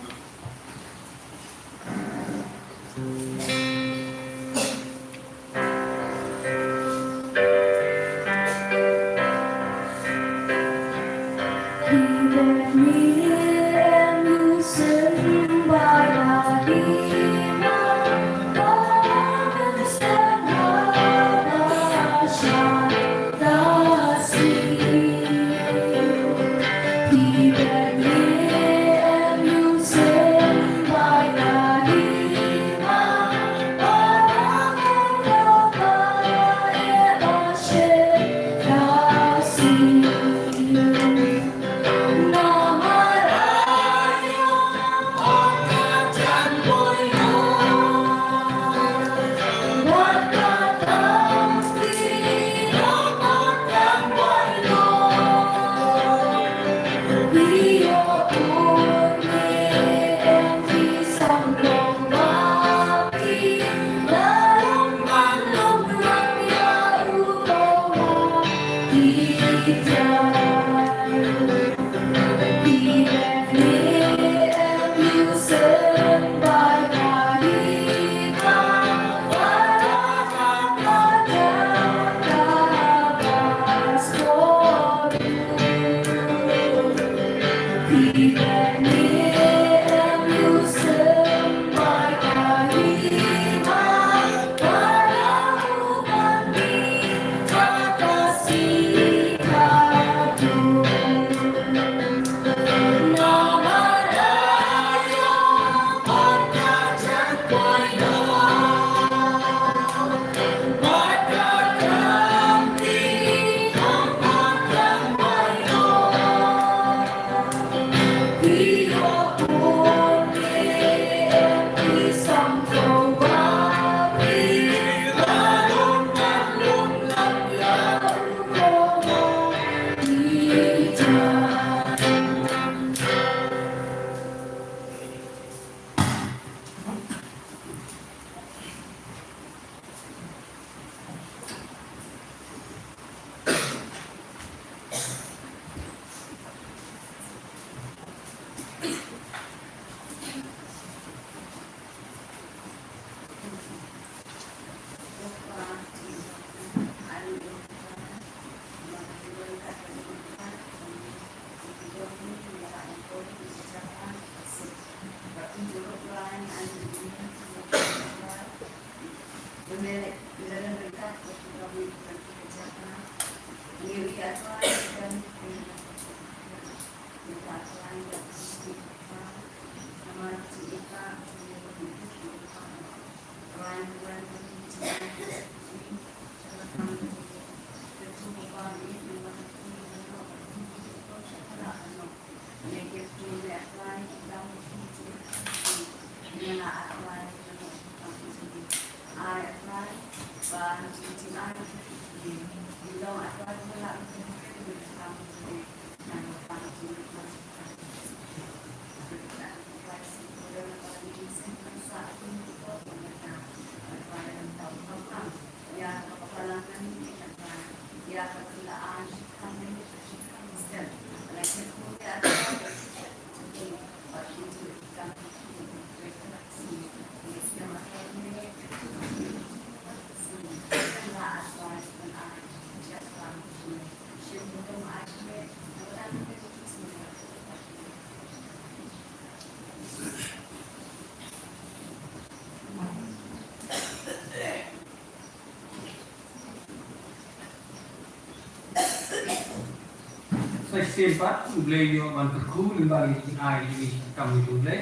Sa shisien pat, U Blei u ïoh ban kyrkhu lyngba ki jingaiei jong ngi, kam jong U Blei.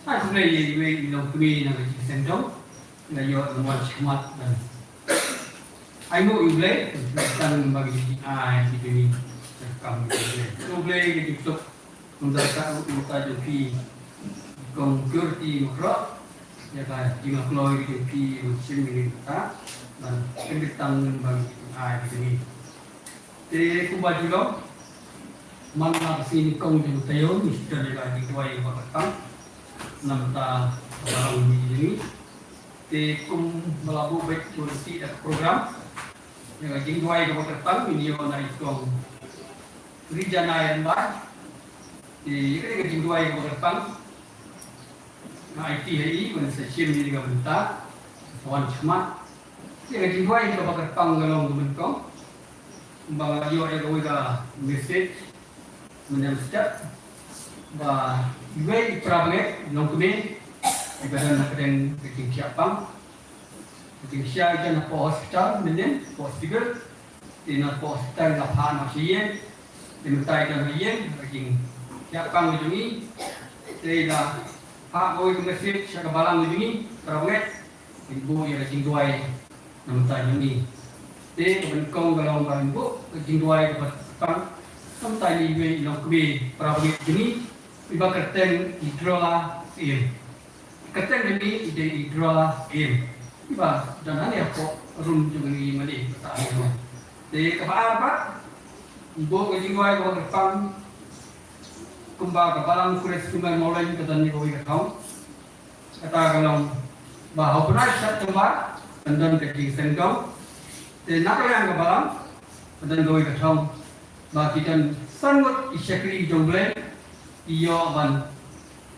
Ai khublei ïa iwei i longkmie na ka jingïaseng jong. Nga ïoh ban wan shakhmat ban ai nguh ïa U Blei, ban kyrteng lyngba ki jingaiei jong ngi, kam jong U Blei. To U Blei ka jingsuk Un da ka u ta jong phi Kong Purity Makhroh, ïa ka jingkloi jong phi ban shim ïa ka ban pynbit tang lyngba ki ai ki ni. Te kumba ju long, man la ka sngi Kong jong taïew ngi sdang ïa ka jingduwai ba ka tang. Namar ka ba long ni ni. Te kumba la buh bad ju ti da ka program. Ïa ka jingduwai ba ka tang ni ïa na i Kong Rijanai Rymbai. Te ïa kane ka jingduwai kaba kyrpang nga aiti ha i ban sa shim ïa ka bynta sa wan shakhmat. Ïa ka jingduwai kaba kyrpang ka long kaba nyngkong. Kumba nga ïoh ïa kawei ka message mynne mynstep ba iwei i para bangeit longkmie iba don ha pdeng ka jingthiah pang. Ka jingshisha i don hapoh hospital mynne, hapoh civil. Te na hapoh hospital i la phah noh sha ïing. Te mynta i don ha ïing, ka jingthiah pang ka jong i. Te i la phah kawei ka message sha ka balang ka jong i, para bangeit. Kin buh ïa ka jingduwai na mynta jong i. Te kaba nyngkong ka long ba in buh ka jingduwai kaba kyrpang na mynta ïa iwei i longkmie para bangeit jong i, iba kyrteng i Drola Syiem. Kyrteng jong i i dei i Drola Syiem, iba don hangne hapoh room jong i mane, ba sah hangne. Te kaba ar pat, in buh ka jingduwai kaba kyrpang kumba ka balang Khrist Sumer Mawleng ka don ïa kawei ka thong. Kata ka long ba ha u bnai September kan don ka jingsengdong. Te na ka liang ka balang ka don kawei ka thong ba ki don san ngut ki shakri jong U Blei ki ïoh ban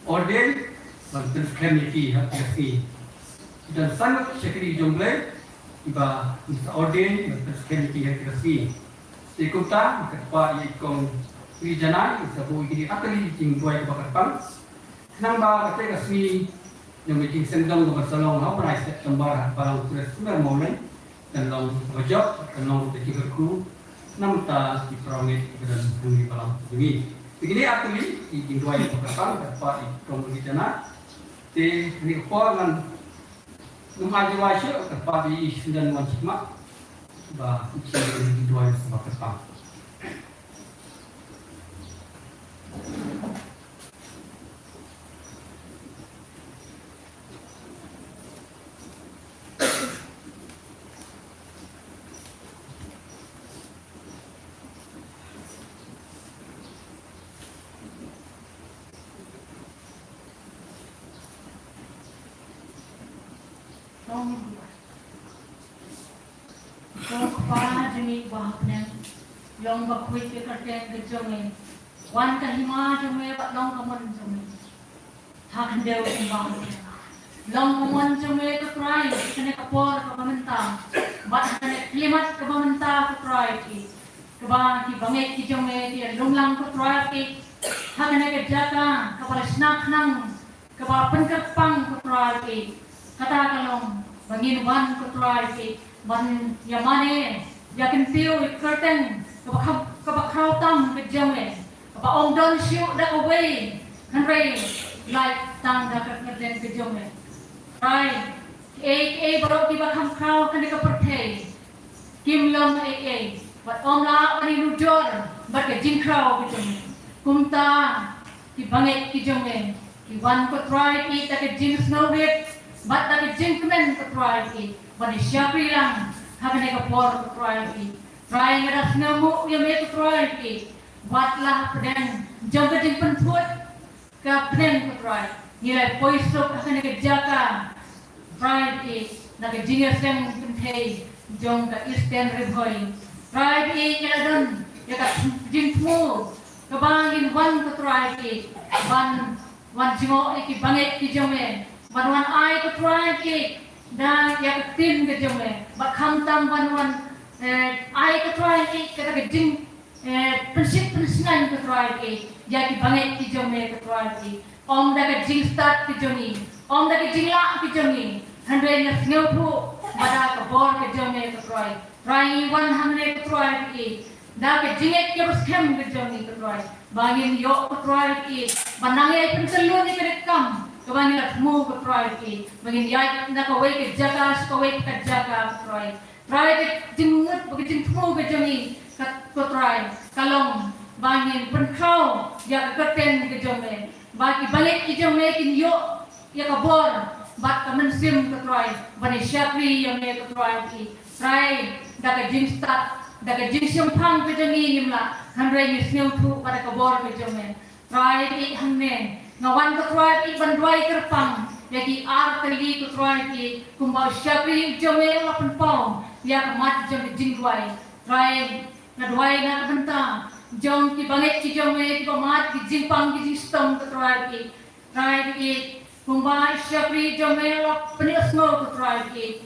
ordain, ban pynskhem ïa ki ha kane ka sngi. Ki don san ngut ki shakri jong U Blei kiba sa ordain, ban pynskhem ïa ki ha kane ka sngi. Te kumta nga kyrpad ïa i Kong Ri Janai, sa buh ïa kine ki artylli ki jingduwai kaba kyrpang. Khnang ba kata ka sngi jong ka jingsengdong kaba sa long ha u bnai September ha balang Khrist Sumer Mawleng kan long kaba jop, kan long ka jingkyrkhu na bynta ki para bangeit kiba don hangne ha balang jong ngi. Te kine artylli ki jingduwai kaba kyrpang, kyrpad ïa i Kong Ri Janai. Te kane ka por ngan ym ai jingduwai shuh, kyrpad ïa i Syndon wan shakhmat ba in shim ïa ka jingduwai kaba kyrpang. Ko Kpa jong ngi uba ha bneng, long bakhuid ka kyrteng ka jong me. Wan ka hima jong me bad long ka mon jong me ha khyndew kumba ha bneng. Long ka mon jong me ko Trai ha kane ka por kaba mynta bad ha kane ka khyllipmat kaba mynta ko Trai ki, kaba ki bangeit ki jong me ki ïalum lang ko Trai ki ha kane ka jaka kaba la shna khnang, kaba pynkyrpang ko Trai ki. Kata ka long ba ngin wan ko Trai ki ban ïa mane, ïa kyntiew ïa ka kyrteng kaba kham, kaba khraw tam ka jong me, kaba ym don shuh da kawei, hynrei lait tang da ka kyrteng ka jong me. Trai, kiei kiei baroh kiba kham khraw ha kane ka pyrthei kim long ei ei bad ym lah ban ïanujor bad ka jingkhraw ka jong me. Kumta ki bangeit ki jong me ki wan ko Trai ki da ka jingsngewrit bad da ka jingkmen ko Trai ki ban ïa shakri lang ha kane ka por ko Trai ki. Trai, nga da sngewnguh ïa me ko Trai ki, wat la ha pdeng jong ka jingpynphut ka bneng ko Trai, ngi la poi suk ha kane ka jaka Trai ki, na ka jingïaseng kynthei jong ka Eastern Ri Bhoi. Trai ki, ngi la don ïa ka jingthmu kaba ngin wan ko Trai ki, ban wan jngoh ïa ki bangeit ki jong me, ban wan ai ko Trai ki da ïa ka ktien ka jong me, bad khamtam ban wan, eh, ai ko Trai ki kata ka jing eh, pynshit pynsngew ko Trai ki ïa ki bangeit ki jong me ko Trai ki. Ym da ka jingstad ki jong ngi, ym da ka jinglah ki jong ngi, hynrei nga sngewthuh ba da ka bor ka jong me ko Trai. Trai, ngi wan hangne ko Trai ki da ka jingngeit kaba skhem ka jong ngi ko Trai, ba ngin ïoh ko Trai ki ban nang ïai pyntyllun ïa ka kam kaba ngi la thmu ko Trai ki, ba ngin ïaid na kawei ka jaka sha kawei ka jaka ko Trai. Trai, ka jingmut bad ka jingthmu ka jong ngi ka, ko Trai, ka long ba ngin pynkhraw ïa ka kyrteng ka jong me, ba ki bangeit ki jong me kin ïoh ïa ka bor bad ka mynsiem ko Trai ban ïa shakri ïa me ko Trai ki. Trai, da ka jingstad, da ka jingshemphang ka jong ngi ngim lah, hynrei ngi sngewthuh ba da ka bor ka jong me. Trai ki, hangne nga wan ko Trai ki ban duwai kyrpang ïa ki ar tylli ko Trai ki, kumba u shakri jong me u la pynpaw ïa ka mat jong ka jingduwai. Trai, nga duwai na ka bynta jong ki bangeit ki jong me, kiba mad ki jingpang ki jingshitom, ko Trai baieit. Trai baieit, kumba i shakri jong me la pynïasngew, ko Trai baieit,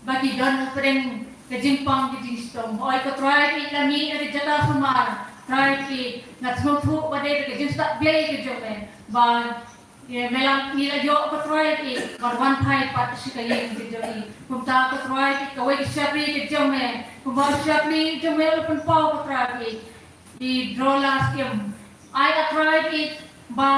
ba ki don hapdeng ka jingpang ka jingshitom. Hooid, ko Trai baieit, la mih na ka jaka sumar. Trai baieit, nga sngewthuh ba dei da ka jingstad Blei ka jong me ba ngi la, ngi la ïoh, ko Trai baieit, ban wan phai pat sha ka ïing ka jong ngi. Kumta, ko Trai baieit, kawei ka shakri ka jong me, kumba shakri jong me la pynpaw, ko Trai baieit, i Drola Siem. Ai, ko Trai baieit, ba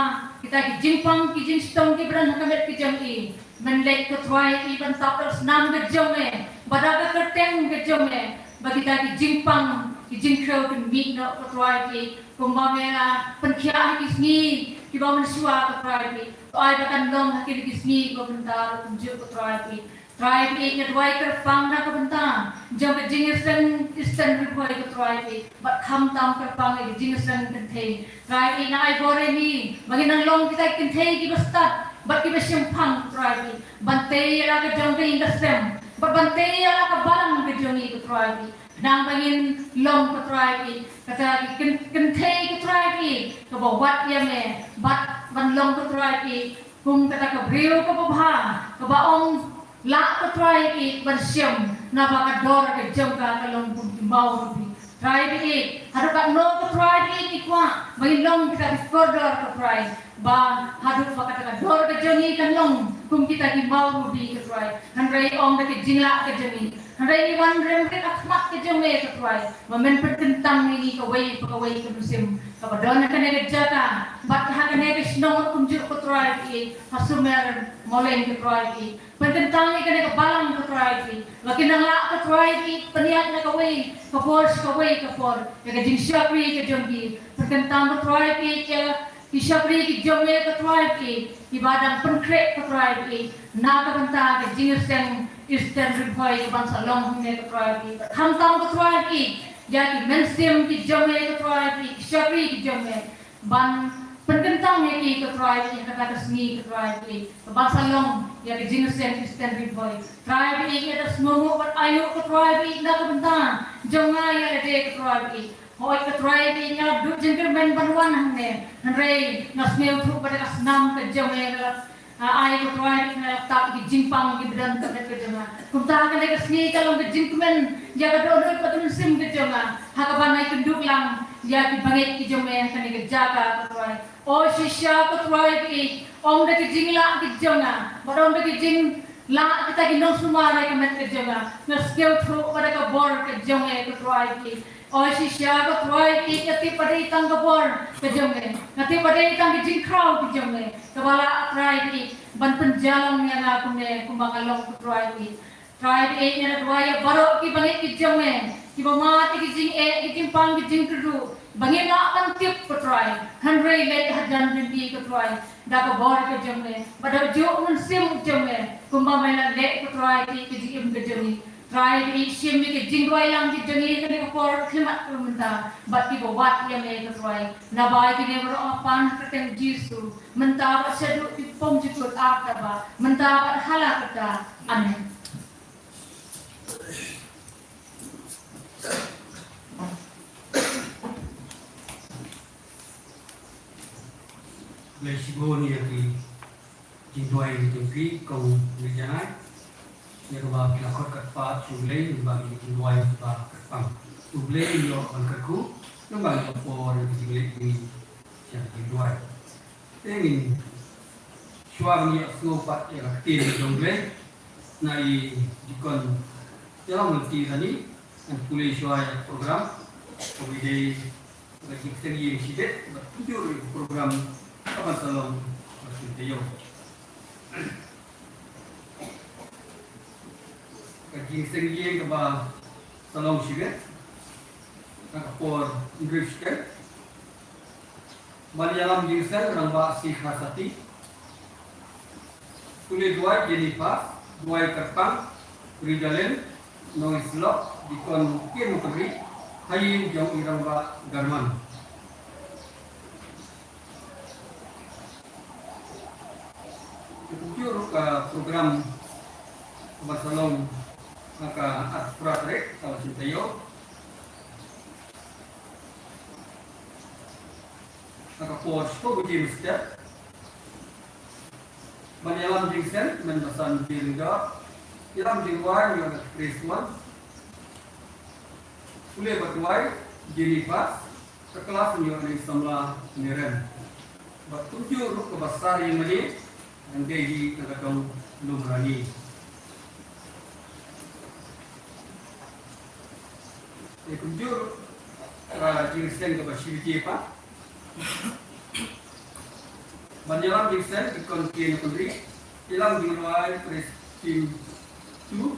kita ki jingpang ki jingshitom kiba don ha ka met ka jong i, men leit, ko Trai baieit, ban tap da ka snam ka jong me, ba da ka kyrteng ka jong me, ba kita ki jingpang ki jingkhrew kin mih noh, ko Trai baieit, kumba me la pynkhiah ha ki sngi kiba mynshuwa, ko Trai baieit. To ai ba kan long ha kine ki sngi kiba mynta ruh kumjuh, ko Trai baieit. Trai baieit, nga duwai kyrpang na ka bynta jong ka jingïaseng Eastern Ri Bhoi, ko Trai baieit, bad khamtam kyrpang ïa ka jingïaseng kynthei. Trai baieit, nga ai bor ïa ngi ba ngin nang long kita ki kynthei kiba stad bad kiba shemphang, ko Trai baieit, ban tei ïa la ka jong ka ïing ka sem, bad ban tei ïa la ka balang ka jong ngi, ko Trai baieit. Khnang ba ngin long, ko Trai baieit, kata ki kyn-, kynthei, ko Trai baieit, kaba wad ïa me, bad ban long, ko Trai baieit, kum kata ka briew kaba bha, kaba ym lah, ko Trai baieit, ban shem, naba ka dor ka jong ka ka long kum ki maw rubi. Trai baieit, haduh katno, ko Trai baieit, ngi kwah ba ngin long kita ki kordor, ko Trai, ba haduh ba kata ka dor ka jong ngi kan long kum kita ki maw rubi, ko Trai. Hynrei ym da ka jinglah ka jong ngi, hynrei ngi wan rem rit ha khmat ka jong me, ko Trai, ba men pynkyntang ïa ngi kawei pa kawei ka mynsiem kaba don ha kane ka jaka bad ha kane ka shnong kumjuh, ko Trai baieit, ha Sumer Mawleng, ko Trai baieit. Pynkyntang ïa kane ka balang, ko Trai baieit, ba kin nang lah, ko Trai baieit, pynïaid na kawei ka por sha kawei ka por ïa ka jingshakri ka jong ki. Pynkyntang, ko Trai baieit, ïa ki shakri ki jong me, ko Trai baieit, kiba dang pynkhreh, ko Trai baieit, na ka bynta ka jingïaseng Eastern Ri Bhoi kaban sa long hangne, ko Trai baieit. Khamtam, ko Trai baieit, ïa ki mynsiem ki jong me, ko Trai baieit, ki shakri ki jong me, ban pynkyntang ïa ki, ko Trai baieit, ha kata ka sngi, ko Trai baieit, kaban sa long ïa ka jingïaseng Eastern Ri Bhoi. Trai baieit, ngi da sngewnguh bad aïu, ko Trai baieit, na ka bynta jong nga ïa lade, ko Trai baieit. Hooid, ko Trai baieit, nga la duh jingkyrmen ban wan hangne, hynrei nga sngewthuh ba da ka snam ka jong me nga la, ah, ai, ko Trai baieit, nga la tap ïa ki jingpang kiba don ha ka met ka jong nga. Kumta ha kane ka sngi ka long ka jingkmen ïa ka dohnud bad ka mynsiem ka jong nga, ha kaba nga ïakynduh lang ïa ki bangeit ki jong me ha kane ka jaka, ko Trai. O shisha, ko Trai baieit, ym da ka jinglah ka jong nga bad ym da ka jinglah kita ki nongsumar ha ka met ka jong nga, nga sngewthuh ba da ka bor ka jong me, ko Trai baieit. O shisha, ko Trai baieit, nga tip ba dei tang ka bor ka jong me, nga tip ba dei tang ka jingkhraw ka jong me kaba lah, Trai baieit, ban pynjah long ïa nga kumne kumba nga long, ko Trai baieit. Trai baieit, nga duwai ïa baroh ki bangeit ki jong me kiba mad ïa ki jingeh, ki jingpang, ki jingkyrduh, ba ngim lah ban tip, ko Trai, hynrei leit hajan lynti, ko Trai, da ka bor ka jong me bad da ka juh mynsiem ka jong me, kumba me la leh, ko Trai baieit, ka jingim ka jong ngi. Trai baieit, shim ïa ki jingduwai lang ki jong ngi ha kane ka por khyllipmat mynta, bad kiba wad ïa me, ko Trai. Naba ïa kine baroh nga pan ha ka kyrteng Jisu, mynta bad shaduh ki pom jukut, arta bad mynta bad hala karta. Amen. Khublei shibun ïa ki jingduwai jong phi, kong Ri Janai. Ïa kaba phi la khot katba shu lei, namar ki jingduwai kiba kyrpang. U Blei u ïoh ban kyrkhu, namar ki por ïa ki jingleit jong ngi sha ki jingduwai. Te ngin shuwa ban ïohsngew pat ïa ka ktien jong U Blei na i Deacon Ïalam Lynti Rani, ngan pule shuwa ïa ka program. Kaba dei ka jingseng ïing shibit bad kumjuh ïa ka program kaban sa long ha ka sien taïew. Ka jingseng ïing kaba sa long shibit ha ka por hynriew shiteng. Ban ïalam jingseng, Rangbah C. Kharsati. Pule duwai, Jennifer. Duwai kyrpang, Ridalin, Nongïasyllok, Deacon Ken Mukri, ha ïing jong i Rangbah Garman. Kumjuh ruh ka program ba sa long ha ka arphew phra tarik, ka la sien taïew. ka por shiphew baje mynstep. Ban ïalam jingïaseng, mynba san baje lyngdoh. Ïalam jingrwai, ïa ka Praise One. Pule bad duwai, Jenny Pass, ka klas ïa ka samla Niren. Bad kumjuh ruh kaba sar ïing mane, ngan dei hi na ka dong lum rani. Te kumjuh ruh, ah, jingïaseng kaba shi baje pat. Ban ïalam jingïaseng, Deacon K Nongkynrih, ïalam jingrwai, Praise Team two,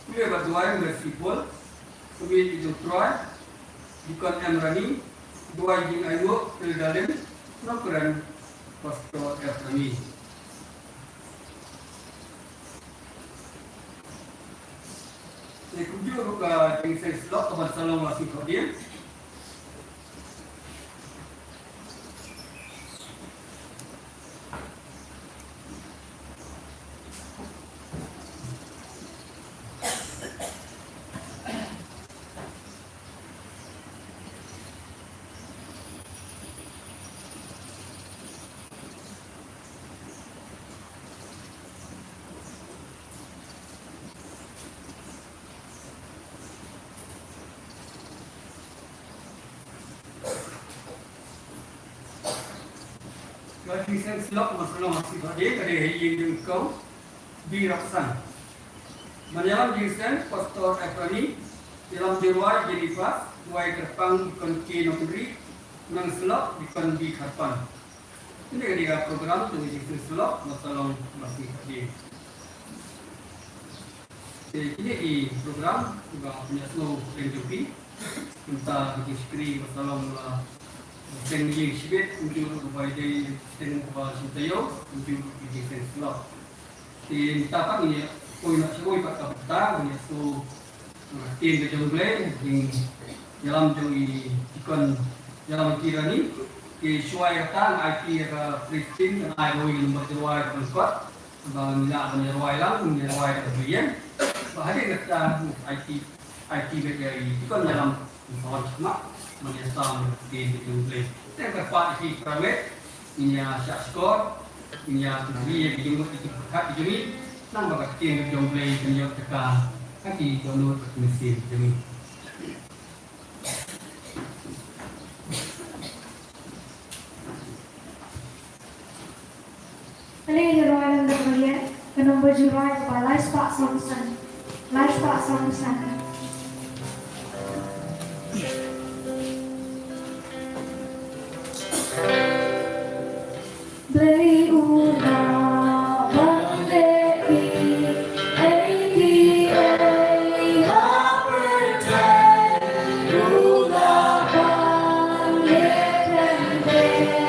Pule bad duwai, Mercy Paul, Sumit Ijong Troy, Deacon M Rani, duwai jingainguh, Hilda Lim, Nongkren, Pastor F Rani. Te kumjuh ruh ka jingïaseng syllok, ka ban sa long la sngewthuh dien. Ka jingïaseng syllok, ka ban sa long la sngewthuh dien, ka dei ha ïing jong u Kong Birapsang. Ban ïalam jingïaseng, Pastor F Rani, ïalam jingrwai, Jenny Pass, duwai kyrpang, Deacon K Nongkynrih, nang syllok, Deacon B Kharpan. Kane ka dei ka program jong ka jingïaseng syllok, ka ban sa long la sngewthuh dien. Te kine ki program kiba pynïasngew ha pdeng jong phi. Kumta ka jingshakri ka ban sa long la seng jingshibit, kumjuh ruh kaba ïadei seng kaba shim taïew, kumjuh ruh ka jingïaseng syllok. Te mynta pat ngin ïa poi noh shuh pat ka bynta, ngin ïa shu, ah, ktien ka jong U Blei, jingïalam jong i Deacon ïalam ki rani. Te shuwa ïa kata ngan ai phi ïa ka Praise Team, ngan ai kawei ka number jingrwai kaba lyngkot. Ba ngi lah ban ïa rwai lang, ngi ïa rwai da ka Blei ïa. Ba hadien kata ngan ai phi, ai phi beit ïa i Deacon ïalam. Ngi sa wan shakmat ban ïa sam ïa ka ktien ka jong U Blei. Te kyrpad ïa phi para bangeit, ngin ïa shah shkor, ngin ïa kynmaw ïa ki jingmut ki jingpyrkhat ki jong ngi. Nang ba ka ktien ka jong U Blei kan ïoh jaka ha ki dohnud bad ki mynsiem ki jong ngi. Kane ka rwai lem da Marian, ka nombor jingrwai kaba lai spah saw phew san. Lai spah saw phew san. Blei u la ban leh ei ei ei ha pyrthei, u la ban leh ei ei.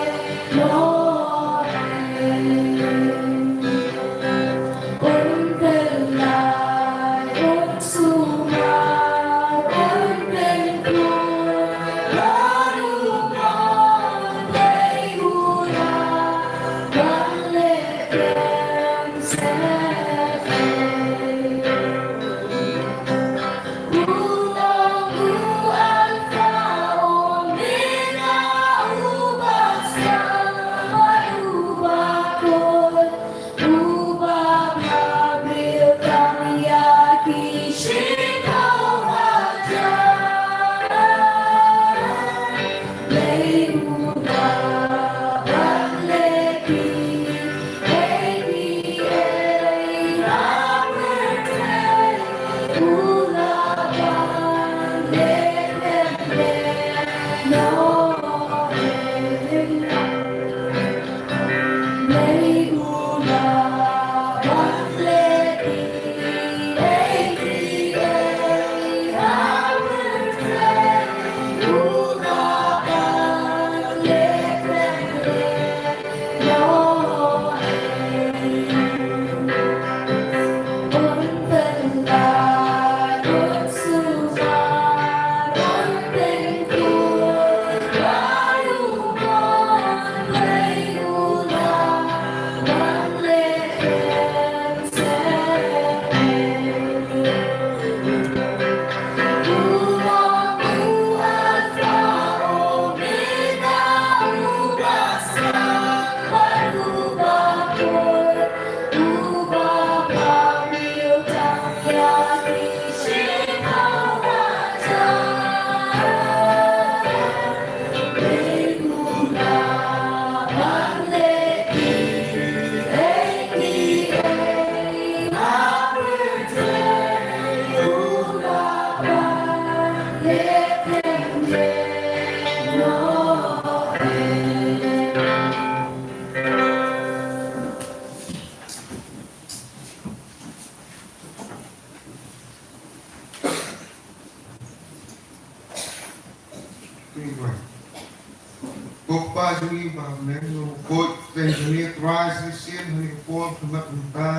Ko Kpa jong ngi ba ha bneng, ngi khuid pdeng jong ngi Trai, shisien ha kane ka por khmat mynta.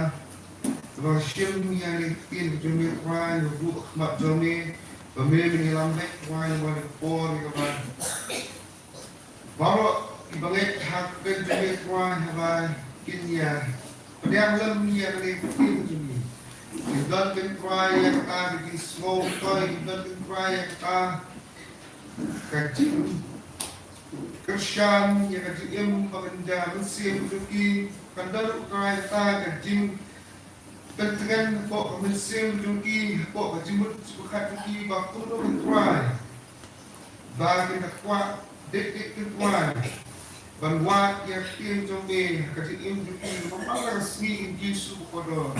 Ba shim ïa kane ka ktien jong me Trai, ngi buh ha khmat jong me, ba me men ïalam beit Trai, ïa kane ka por ïa kaba baroh kiba ngeit ha ka ktien jong me Trai, haba kin ïa pdiang lem ïa kane ka ktien jong me. Kin don, Trai, ïa kata ka jingsngewthuh, kin don, Trai, ïa kata ka jingkyrshan ïa ka jingim ba kan da mynsiem jong ki, kan da ruh, Trai, kata ka jingpyntngen hapoh ka mynsiem jong ki, hapoh ka jingmut jingpyrkhat jong ki, ba kumno, Trai, ba kin da kwah dik dik, Trai, ban wad ïa ka ktien jong me ha ka jingim jong ki man la ka sngi, Jisu bakordor.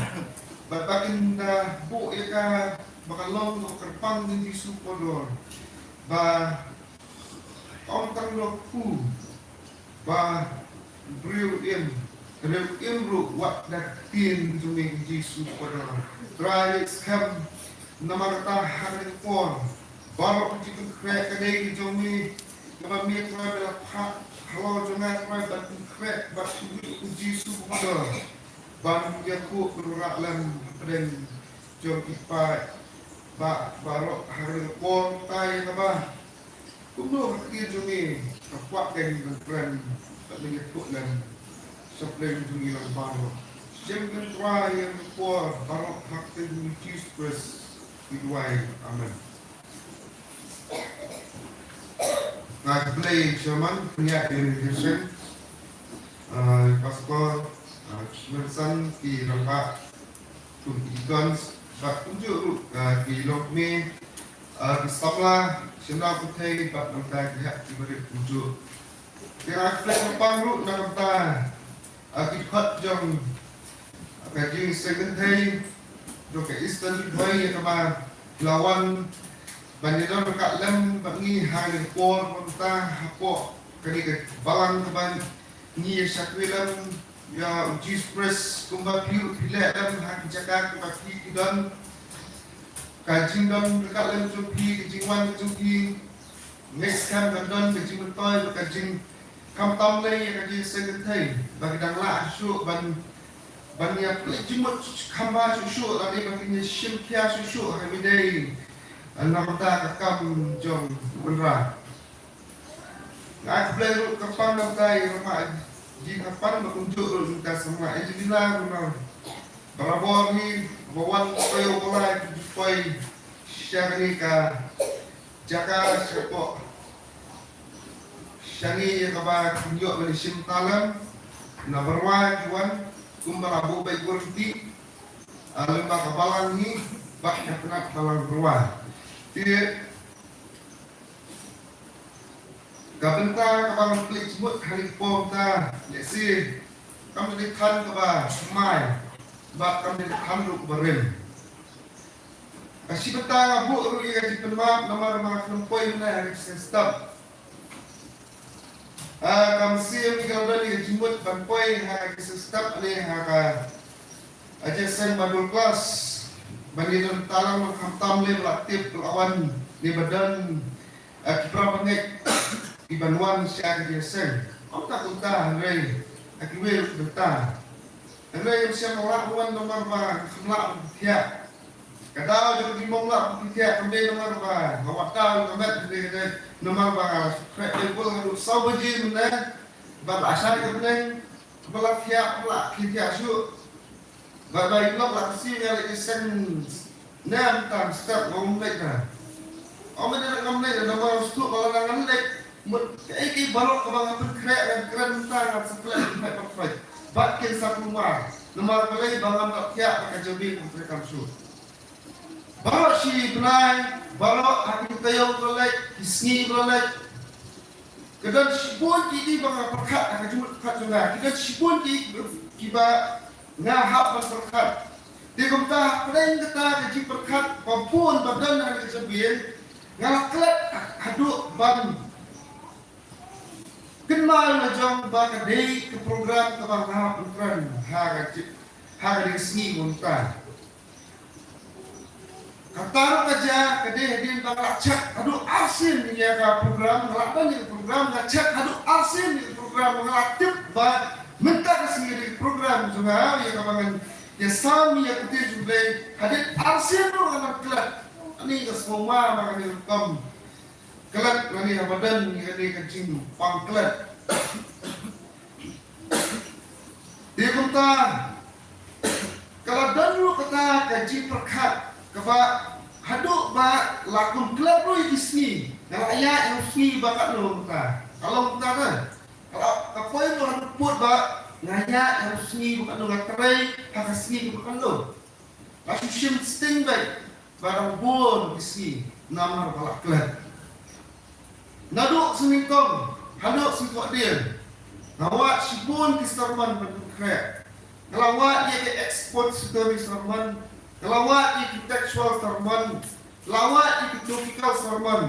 Bad ba kin da buh ïa ka ba ka long ka kyrpang jong Jisu bakordor. Ba ym tang noh u ba u briew im, u briew im ruh wat da ka ktien jong me, Jisu bakordor. Trai, leit skhem namar kata ha kane ka por, baroh ka jingpynkhreh ka dei ka jong me, kaba me Trai ba la phah halor jong nga Trai ban pynkhreh bad u Jisu bakordor, ban ïakhuh kynrad lem hapdeng jong ki paid ba baroh ha kane ka por. Trai, ïa kaba kumno ka ktien jong me ka kwah ken ban kren bad ban ïathuh lem shaphang jong ngi lang baroh. Shim ken Trai ïa ka por baroh ha ka kyrteng jong u Jisu Khrist ngi duwai. Amen. Nga khublei Chairman, pynïaid ïa kane ka session, ah, Pastor, ah, Chairman San, ki rangbah, kum ki deacons, bad kumjuh ruh, ah, ki longkmie, ah, ki samla shynrang pyrthei bad nangta ki heh ki barit kumjuh. Ki, nga khublei kyrpang ruh na ka bynta, ah, ki dkhot jong, ah, ka Jingïaseng Kynthei jong ka Eastern Ri Bhoi ïa kaba la wan ban ïadon ryngkat lem bad ngi ha kane ka por mynta hapoh kane ka balang kaba ngi ïa shakri lem ïa u Jisu Khrist, kumba phi ruh phi leh lem ha ki jaka kiba phi ki don. Ka jingdon ryngkat lem jong phi, ka jingwan jong phi, ngeit skhem kan don ka jingmyntoi bad ka jingkhamtam lei ïa ka Jingïaseng Kynthei, ba ki dang lah shuh ban, ban ïa pynleit jingmut kham bha shuh shuh, lane ba kin ïa shim khia shuh shuh ha kaba ïadei na ka bynta ka kam jong u Wanrah. Nga ai khublei ruh kyrpang na ka bynta i Rangbah G. Kyrpang, bad kumjuh ruh na ka bynta i Samla Angelina, ruh na barabor hi ba wan poi u ba lai ki poi sha kane ka jaka shapoh shane ïa kaba kin ïoh ban ïashim bynta lem. Na Byrwa ki wan kumba la buh beit guarantee, ah, lyngba ka balang hi, bad ka tnat balang Byrwa. Te ka bynta kaba ngan pynleit jingmut ha kane ka por mynta, lehse kam dei ka than kaba thymmai bad kam dei ka than ruh kaba rim. Ka shi bynta nga buh ruh ïa ka jingpynmap namar ba nga khlem poi mynne ha ka jingïaseng step. Ah, ka mynsiem ka la don ïa ka jingmut ban poi ha ka jingïaseng step ne ha ka, ah, jingïaseng Bible class, ban ïadon ryngkat lem, khamtam lei ba la tip, ba la wan ne ba don, ah, ki para bangeit kiban wan sha ka jingïaseng. Ym tang kumta, hynrei ha kiwei ruh ki bynta. Hynrei ngam shym lah ban wan namar ba ngam lah ban pynthiah. Ka daw jong ka jingmong lah ban pynthiah kam dei namar ba nga wad daw ïa ka met, hynrei ka dei namar ba nga la khreh Baibl haduh saw baje mynne, bad la shai ka bneng, ba la thiah, ba la pynthiah shuh. Bad ba ïa lok la ka sngi nga leit ïaseng ne mynta step, ngam leit na. Ym dei ngam leit na, namar shuh ba lada ngan leit, mut kaei kaei baroh kaba nga pynkhreh, ngan kren mynta, ngan sa klet perfect, perfect. Bad kin sa kulmar. Namar balei? Ba ngam da thiah ba ka jabieng kam treikam shuh. Baroh shi bnai, baroh ha ki taïew ba la leit, ki sngi ba la leit, ka don shibun ki, kiba nga pyrkhat ha ka jingmut pyrkhat jong nga. Ki don shibun ki, kiba nga hap ban pyrkhat. Te kumta, hapdeng kata ka jingpyrkhat ba bun ba don ha ka jabieng, nga la klet haduh ban kynmaw la jong ba ka dei ka program kaba nga hap ban kren ha ka ji-, ha ka dei ka sngi mynta. Kata ruh ka jia ka dei hadien ba nga la check haduh arsien ïa ka program, nga la don ïa ka program, nga check haduh arsien ïa ka program, nga la tip ba mynta ka sngi ka dei ka program jong nga ïa kaba ngan ïa sam ïa ka ktien jong U Blei. Hadien arsien ruh nga la klet. Ani ka sngewma ma kane ka kam klet lane haba don ïa kane ka jingpang klet. Te kumta ka la don ruh kata ka jingpyrkhat kaba haduh ba la kum klet ruh ïa ki sngi nga la ïaid ha u sngi ba katno kumta. Ka long kumta ka. Ka la ka poi ruh haduh pud ba nga ïaid ha u sngi ba katno, nga trei ha ka sngi ba katno. Nga shu shim sting beit ba dang bun ki sngi namar ba la klet. Naduh sngi nyngkong haduh sngi thohdieng nga wad shibun ki sermon ban pynkhreh. Nga la wad ïa ki expository sermon, nga la wad ïa ki textual sermon, nga la wad ïa ki topical sermon.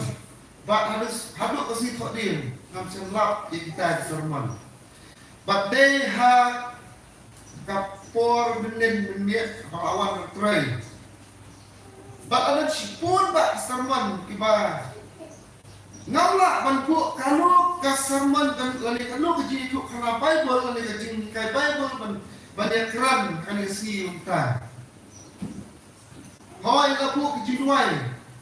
Bad haduh, haduh ka sngi thohdieng ngam shym lap ïa kita ki sermon. Bad dei ha ka por mynnin mynmiet ba la wan trei. Bad la don shibun bah sermon kiba ngam lah ban buh kano ka sermon kan lane kano ka jingïathuhkhana Baibl lane ka jinghikai Baibl ban, ban ïakren ha kane ka sngi mynta. Hooid, la buh ka jingduwai.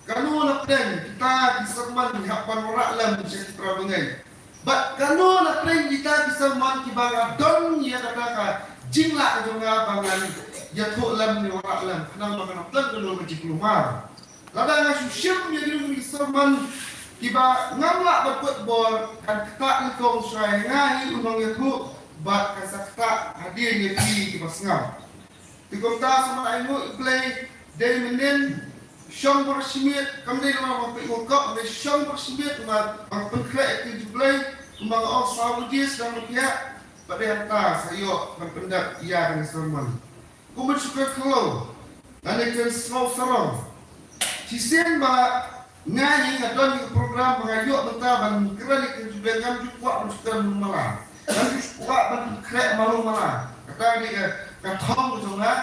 Kano la pdeng kita ki sermon ngi hap ban wanrah lem sha ki para bangeit. Bad kano la pdeng kita ki sermon kiba nga don ïa kata ka jinglah ka jong nga ba ngan ïathuh lem ne wanrah lem khnang ba kan pdeng kano ka jingkulmar. Lada nga shu shim ïa kino kino ki sermon kiba ngam lah ban kut bor, kan ktah nyngkong shuwa ïa nga hi u nongïathuh bad kan sa ktah hadien ïa ki kiba sngap. Te kumta sa mut ainguh ïa U Blei, dei mynnin shong baroh shimiet, kam dei namar ba peit World Cup, dei shong baroh shimiet namar ban pynkhreh ïa ka ktien U Blei, kumba nga ong saw baje sdang ban thiah, bad dei hangta sa ïoh ban pyndep ïa kane ka sermon. Kum ban shu kren khlem lane kren sngewsarong. Shisien ba nga hi nga don ïa ka program ba nga ïoh mynta ban kren ïa ka ktien U Blei, ngam ju kwah ban shu kren malu mala. Ngam ju kwah ban pynkhreh malu mala. Kata ka dei ka, ka thong ka jong nga.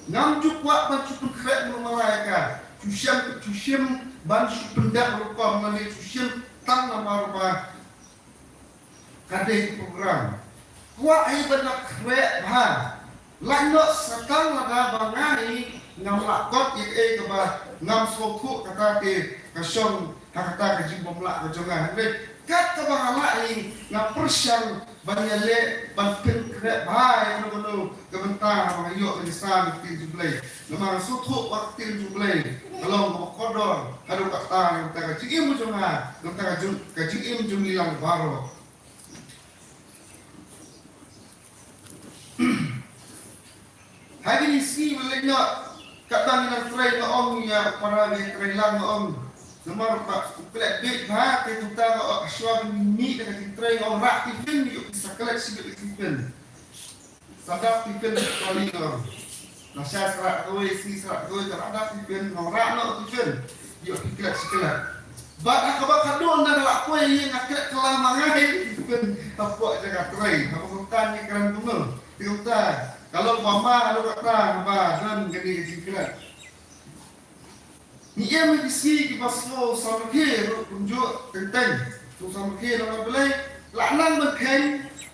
Ngam ju kwah ban shu pynkhreh malu mala ïa ka. Shu shim, shu shim ban shu pyndep rukom lane shu shim tang namar ba ka dei ka program. Kwah hi ban da khreh bha. Lait noh sa tang lada ba nga hi ngam lah kot ïa kaei kaba ngam sngewthuh, kata te ka shong ha kata ka jingbymlah ka jong nga. Hynrei kat kaba nga lah hi nga pyrshang ban ïaleh ban pynkhreh bha ïa kano kano ka bynta haba nga ïoh ka jingsan ka ktien jong U Blei. Namar nga sngewthuh ba ka ktien jong U Blei ka long kaba kordor haduh katta na ka bynta ka jingim jong nga, na ka bynta ka jing, ka jingim jong ngi lang baroh. Ha kine ki sngi ba la leit noh, katba ngi nang trei nga ong ïa para ngi trei lang nga ong. Namar ba u klet beit bha, te kumta nga ong shuwa ban mih na ka jingtrei nga ong rah tiffin, ïoh phi sa klet shibit ka tiffin. Sa dap tiffin kali nga ong. Lashai sa rah kawei, sngi sa rah kawei, ka rah dap tiffin, nga ong rah noh tiffin. Ïoh phi klet shi klet. Bad ha kaba khadduh ynda nga la poi ïa nga klet kylla ma nga hi tiffin hapoh jaka trei. Haba kumta ngi kren kumno. Te kumta ka long ba ma haduh katta haba don kane ka jingklet. Ngi im ha ki sngi kiba sngewsarong ruh kumjuh teng teng. Sngewsarong namar balei? La nang ban kheiñ,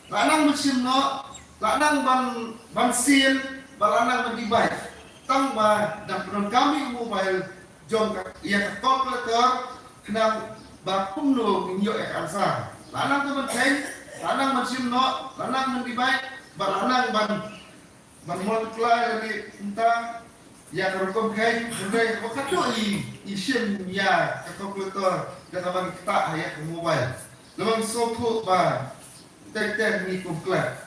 la nang ban shim noh, la nang ban, ban sien, bad la nang ban divide. Tang ba dang pyndonkam ïa ka mobile jong ka, ïa ka calculator, khnang ba kumno ngin ïoh ïa ka answer. La nang ban kheiñ, la nang ban shim noh, la nang ban divide, bad la nang ban ban multiply lane kumta ïa ka rukom kheiñ, hynrei haba khadduh i, i shim ïa ka calculator da kaba ngi ktah ïa ka mobile. Namar ngi sngewthuh ba teng teng ngi kum klet.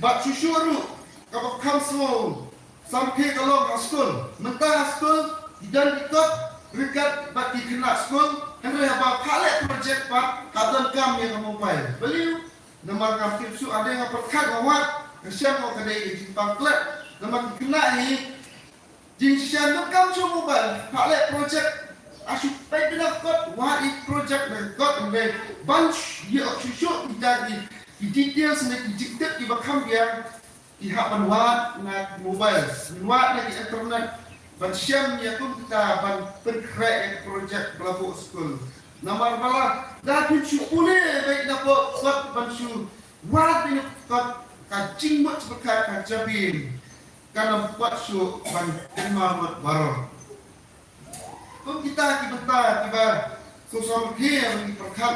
Bad shuh shuh ruh kaba kham sngew samrkhie ka long ha skul. Mynta ha skul ki don ki kot ryngkat bad ki khynnah skul, hynrei haba phah leh project pat ha donkam ïa ka mobile. Balei? Namar ngam tip shuh, hadien nga pyrkhat nga wad, nga shem ba ka dei ka jingpang klet. Namar ki khynnah hi jingshisha donkam shuh mobile, phah leh project A shu peit beit na kot, wad ïa ki project na kot, hynrei ban ïoh shuh shuh kita ki, ki details ne ki jingtip kiba kham biang, ki hap ban wad na mobile, ban wad na ki internet, ban shem ïa kum kita ban pynkhreh ïa ki project ba la buh skul. Namar ba lada phin shu pule beit na kot, kot ban shu wad beit na kot, ka jingmut jingpyrkhat ka jabieng kan ym pat shuh ban kynmaw mut baroh. Kum kita ki bynta kiba sngewsarong ki pyrkhat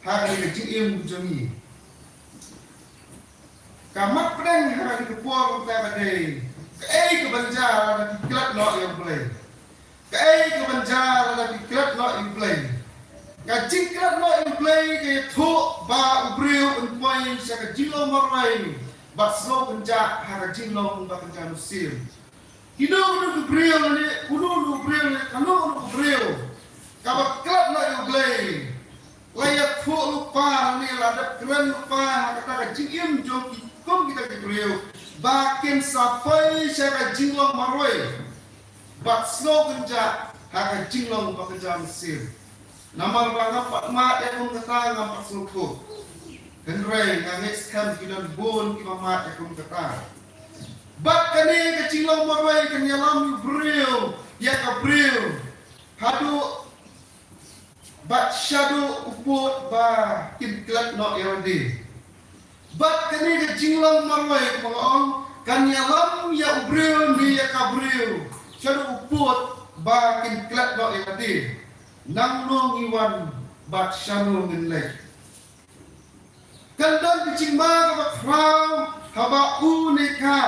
ha kane ka jingim jong ngi. Ka mat pdeng ha kane ka por ka dei, kaei ka ban jia lada phi klet noh ïa U Blei? Kaei ka ban jia lada phi klet noh ïa U Blei? Ka jingklet noh ïa U Blei ka ïathuh ba u briew un poi sha ka jinglong marwei bad sngew kynjah ha ka jinglong ba kynjah mynsiem. Kino kino ki briew lane, uno uno u briew lane, kano kano ka briew kaba klet noh ïa U Blei, la ïathuh lypa lane la dep kren lypa ha kata ka jingim jong ki kum kita ki briew ba kin sa poi sha ka jinglong marwei bad sngew kynjah ha ka jinglong ba kynjah mynsiem. Namar ba ngam pat mad ïa kum kata, ngam pat sngewthuh. Hynrei nga ngeit skhem ki don bun kiba mad ïa kum kata. Bad kane ka jinglong marwei kan ïalam ïa u briew, ïa ka briew, haduh bad shaduh u pud ba kin klet noh ïa lade. Bad kane ka jinglong marwei, kumba nga ong, kan ïalam ïa u briew ne ïa ka briew shaduh u pud ba kin klet noh ïa lade. Nangno ngi wan bad shano ngin leit? Kan don ka jingma kaba khraw haba u ne ka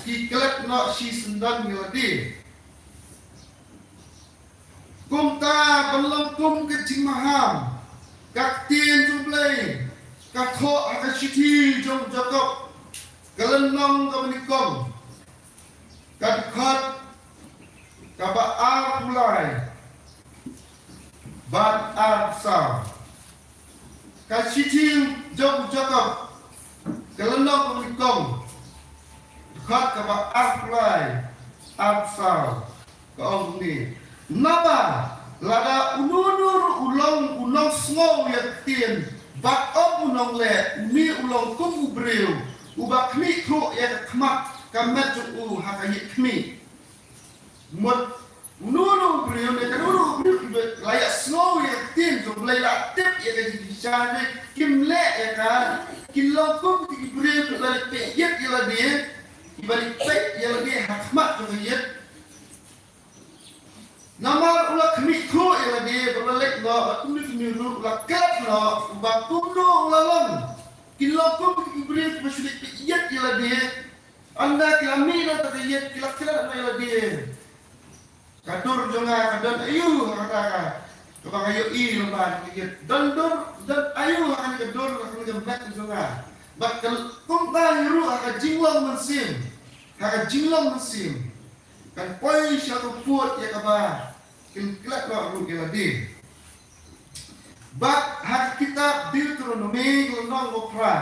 ki klet noh shisyndon ïa lade. Kumta ban long kum ka jingmaham, ka ktien jong U Blei ka thoh ha ka shithi jong u Jakob, ka lynnong kaba nyngkong, ka dkhot kaba arphew lai bad arphew saw. Ka shithi jong u Jakob, ka lynnong kaba nyngkong, dkhot kaba arphew lai, arphew saw, ka ong kumne: Naba lada uno uno ruh u long u nongsngew ïa ka ktien bad ym u nongleh, une u long kum u briew uba khmih thuh ïa ka khmat ka met jong u ha ka ïit khmih. Mut uno uno u briew ne kano kano u briew uba la ïa sngew ïa ka ktien jong U Blei, la tip ïa ka jingbishar, ne kim leh ïa ka, ki long kum ki briew kiba leit peit ïit ïa lade, kiba leit peit ïa lade ha khmat jong ka ïit. Namar u la khmih thuh ïa lade ba u la leit noh, bad kumno kumno ruh u la klet noh, uba kumno u la long. Ki long kum ki briew kiba shu leit peit ïit ïa lade. Ynda ki la mih na kata ka ïit, ki la klet noh ïa lade. Ka dur jong nga ka don aïu ha kata ka, kaba nga ïohi lyngba kata ka ïit? Don dur, don aïu ha kane ka dur, ha kane ka met jong nga? Bad ka kumta hi ruh ha ka jinglong mynsiem, ha ka jinglong mynsiem. Kan poi sha u pud ïa kaba kin klet noh ruh ïa lade. Bad ha ka kitab Deuteronomi, ka lynnong ba phra,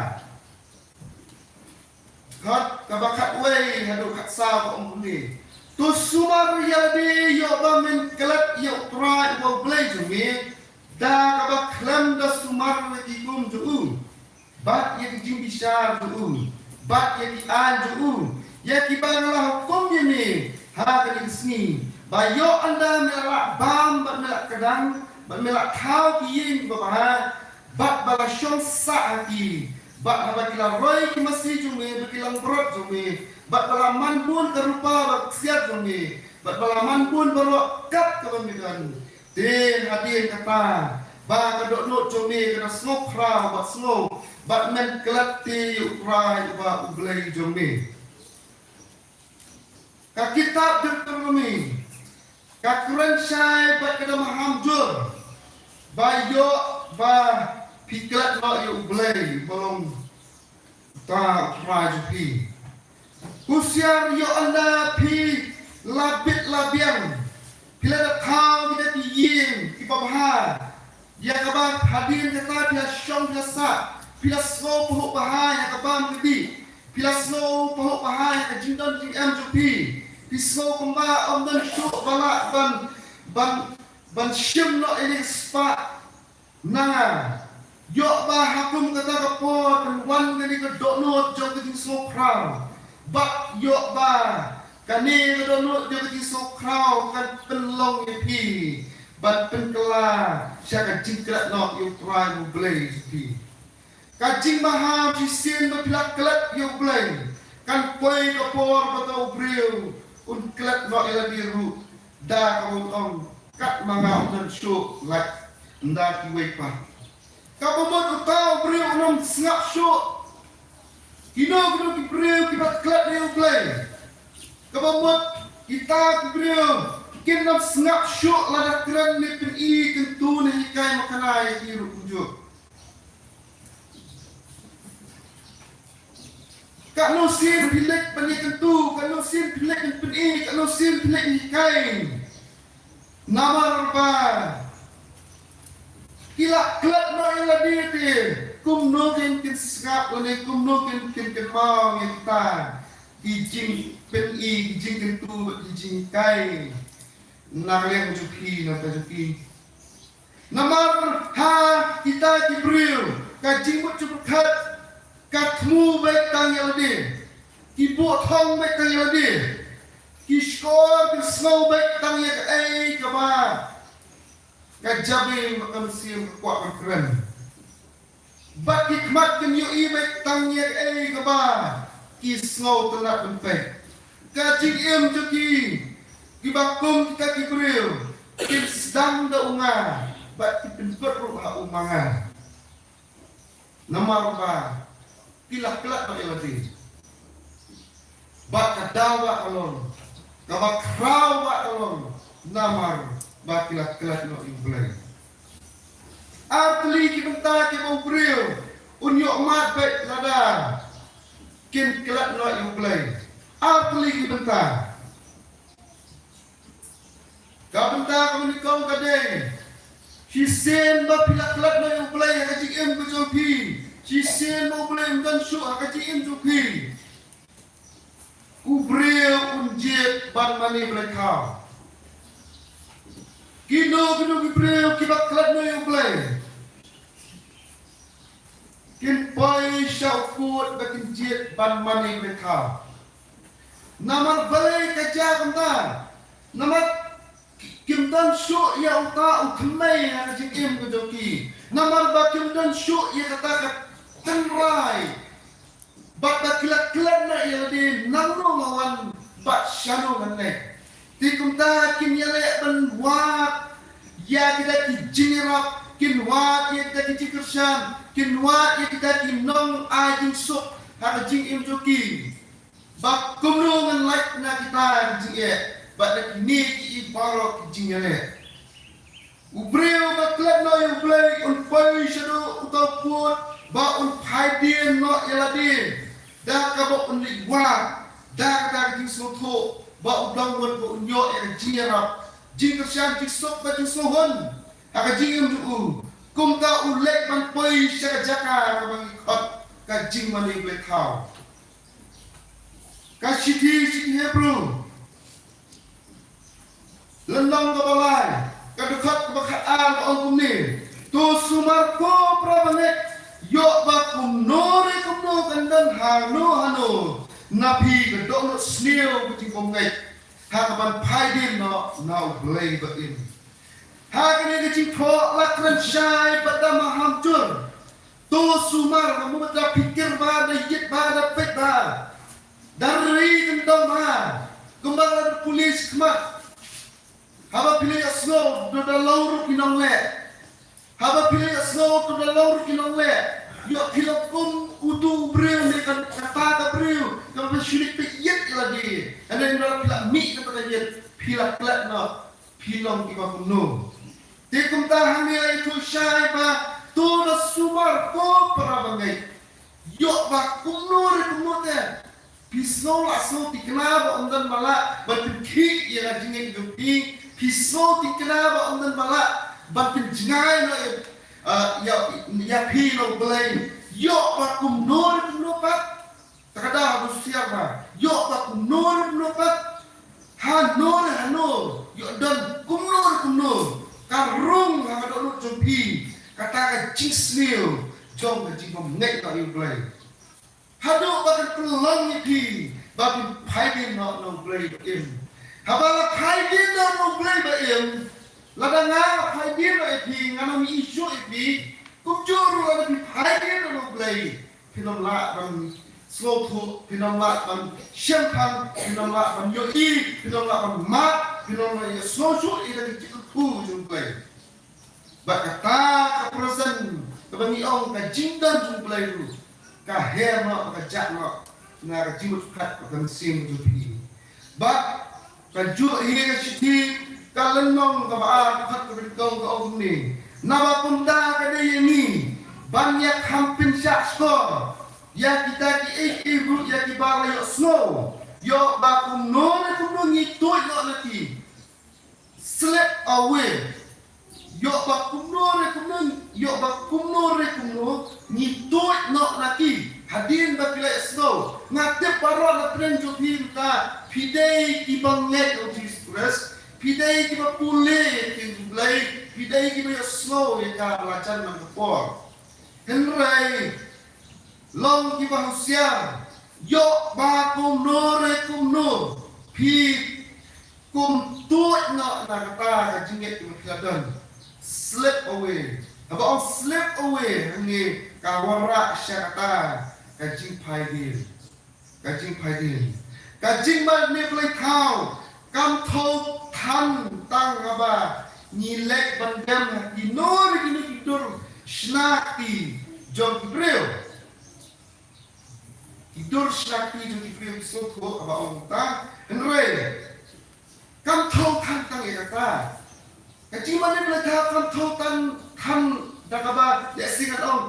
dkhot kaba khatwei haduh khatsaw, ka ong kumne: To sumar ïa lade ïoh ba men klet ïa U Trai uba U Blei jong me, da kaba khlem da sumar ïa ki kum jong u, bad ïa ki jingbishar jong u, bad ïa ki aiñ jong u, ïa kiba nga la hukum ïa me ha kane ka sngi, ba ïoh ynda me la lah bam, bad me la kdang, bad me la thaw ki ïing kiba bha, bad ba la shong sah ha ki, bad haba ki la roi ki masi jong me bad ki langbrot jong me, bad ba la man bun ka rupa bad ka ksiar jong me, bad ba la man bun baroh kat kaba me don. Te hadien kata, ba ka dohnud jong me ka da sngew khraw bad sngew, bad men klet te ïa U Trai uba U Blei jong me. Ka kitab Deuteronomi ka kren shai bad ka da maham jur ba ïoh ba phi klet noh ïa U Blei ba long U Trai jong phi. Husiar ïoh ynda phi la bit la biang, phi la da thaw kita ki ïing kiba bha, ïa kaba hadien kata phi la shong phi la sah, phi la sngew pahuh paha ïa ka bam ka dih, phi la sngew pahuh paha ïa ka jingdon jingem jong phi, phi sngew kumba ym don shuh ba lah ban, ban ban shim noh ïa kane ka spah na nga. Ïoh ba ha kum kata ka por kan wan kane ka dohnud jong ka jingsngewkhraw. Bad ïoh ba kane ka dohnud jong ka jingsngewkhraw kan pynlong ïa phi ban pynkylla sha ka jingklet noh ïa U Trai U Blei jong phi. Ka jingmaham shisien ba phi la klet ïa U Blei, kan poi ka por ba uta u briew un klet noh ïa lade ruh da kaba un ong, kat ma nga ym don shuh, lait ynda kiwei pat. Kaba mut uta u briew un ym sngap shuh. Kino kino ki briew kiba klet ïa U Blei, kaba mut kita ki briew kin ym sngap shuh lada kren ne pyni, kyntu ne hikai makna ïa ki ruh kumjuh. Katno sien phi leit ban ïakyntu, katno sien phi leit ban pyni, katno sien phi leit ban hikai. Namar ba ki la klet noh ïa lade te, kumno kin kin sngap lane kumno kin kin kynmaw ïa kita ki jingpyni, ki jingkyntu bad ki jinghikai na ka liang jong phi, na ka jong phi. Namar ha kita ki briew ka jingmut jingpyrkhat ka thmu beit tang ïa lade, ki buh thong beit tang ïa lade, ki shkor ki sngew beit tang ïa kaei kaba ka jabieng bad ka mynsiem ka kwah ban kren. Bad ki khmat kin ïohi beit tang ïa kaei kaba ki sngew tynnat ban peit. Ka jingim jong ki, kiba kum kita ki briew, kin sdang da u nga bad ki pynbeit ruh ha u ma nga. Namar ba ki la klet noh ïa lade. Bad ka daw ba ka long, kaba khraw ba ka long, namar ba ki la klet noh ïa U Blei. Ar tylli ki bynta kiba u briew un ïoh mad beit lada kin klet noh ïa U Blei. Ar tylli ki bynta. Ka bynta kaba nyngkong ka dei, shisien ba phi la klet noh ïa U Blei ha ka jingim ka jong phi, shisien ba U Blei um don shuh ha ka jingim jong phi, u briew un jied ban mane blei thaw. Kino kino ki briew kiba klet noh ïa U Blei kin poi sha u kut ba kin jied ban mane blei thaw. Namar balei ka jia kumta? Namar kim don shuh ïa uta u thymmei ha ka jingim ka jong ki. Namar ba kim don shuh ïa kata ka tynrai. Bad ba ki la klet noh ïa lade nangno nga wan bad shano ngan leit. Te kumta kin ïaleh ban wad ïa kita ki jingïarap, kin wad ïa kita ki jingkyrshan, kin wad ïa kita ki nongai jingsuk ha ka jingim jong ki. Ba kumno ngan lait na kita ki jingeh bad na kine ki baroh ki jingeh. U briew ba klet noh ïa U Blei un poi shaduh uta u kut ba un phai dien noh ïa lade da kaba un leit wad da kata ka jingsngewthuh ba u dang wan ba un ïoh ïa ka jingïarap, jingkyrshan, jingsuk bad jingsngewhun ha ka jingim jong u. Kumta u leit ban poi sha ka jaka kaba ngi khot ka jingmane blei thaw. Ka shithi sha ki Hebru, lynnong kaba lai, ka dkhot kaba khatar ka ong kumne: To sumar ko para bangeit, ïoh ba kumno re kumno kan don hano hano na phi ka dohnud sniew ka jingbymngeit ha kaban phai dien noh na U Blei ba im. Ha kane ka jingthoh la kren shai bad da maham jur. To sumar, ka mut da pyrkhat bha, da ïeit bha, da peit bha, da ri kyndong bha. Kumba la da pule shakhmat. Haba phi la ïohsngew to da law ruh ki nongleh. Haba phi la ïohsngew to da law ruh ki nongleh. Ïoh phi long kum utu u briew ne kata ka briew kaba phi shu leit peit ïeit ïa lade. Hynrei ynda phi la mih kata ka ïeit, phi la klet noh. Phi long kiba kumno? Te kumta hangne la ïathuh shai ba to da sumar ko para bangeit. Ïoh ba kumno re kumno te phi sngew la sngewtynnat ba ym don ba lah ban pynkhih ïa ka jingngeit jong phi. Phi sngew tynnat ba ym don ba lah ban pynjngai noh ïa, ah, ïa, ïa phi na U Blei. Ïoh ba kumno re kumno pat. Te ka daw ba shisha ba ïoh ba kumno re kumno pat. Hano re hano, ïoh don kumno re kumno. ka rung ha ka dohnud jong phi kata ka jingsniew jong ka jingbym ngeit noh ïa U Blei. Haduh ba kan pynlong ïa phi ba phin phai dien noh na U Blei ba im. Haba la phai dien noh na U Blei ba im, lada nga la phai dien noh ïa phi, ngan ym ïohi shuh ïa phi. Kumjuh ruh lada phi phai dien noh na U Blei, phin ym lah ban sngewthuh, phin ym lah ban shemphang, phin ym lah ban ïohi, phin ym lah ban mad, phin ym lah ïa sngewthuh ïa ka jingkyrkhu jong U Blei. Bad kata ka present kaba ngi ong ka jingdon jong U Blei ruh ka her noh, ka jah noh na ka jingmut khat ka mynsiem jong phi. Bad ka juh hi ka shithi ka lynnong kaba ar, ka khat ka nyngkong ka ong kumne: Naba kumta ka dei ïa ngi ban ïa kham pynshah shkor ïa kita kiei kiei ruh ïa kiba la ïohsngew, ïoh ba kumno ne kumno ngi tuid noh na ki. Slip away. Ïoh ba kumno re kumno, ïoh ba kumno re kumno ngi tuid noh na ki. Hadien ba phi la ïohsngew, nga tip baroh na pdeng jong phi mynta phi dei kiba ngeit ïa U Jisu Khrist, phi dei kiba pule ïa ka ktien U Blei, phi dei kiba ïohsngew ïa ka ba la jan man ka por. Hynrei long kiba husiar, ïoh ba kumno re kumno phi kum tuid noh na kata ka jingngeit kaba phi la don. Slip away. Haba ong slip away hangne ka wanrah sha kata ka jingphai dien. Ka jingphai dien. Ka jingmane blei thaw kam thew than tang haba ngi leit ban dem ha kino re kino ki dur shna kti jong ki briew. Ki dur shna kti jong ki briew ki sngewthuh haba ong ta. Hynrei kam thew than tang ïa kata. Ka jingmane blei thaw kam thew than tang da kaba ïa sing ngan ong,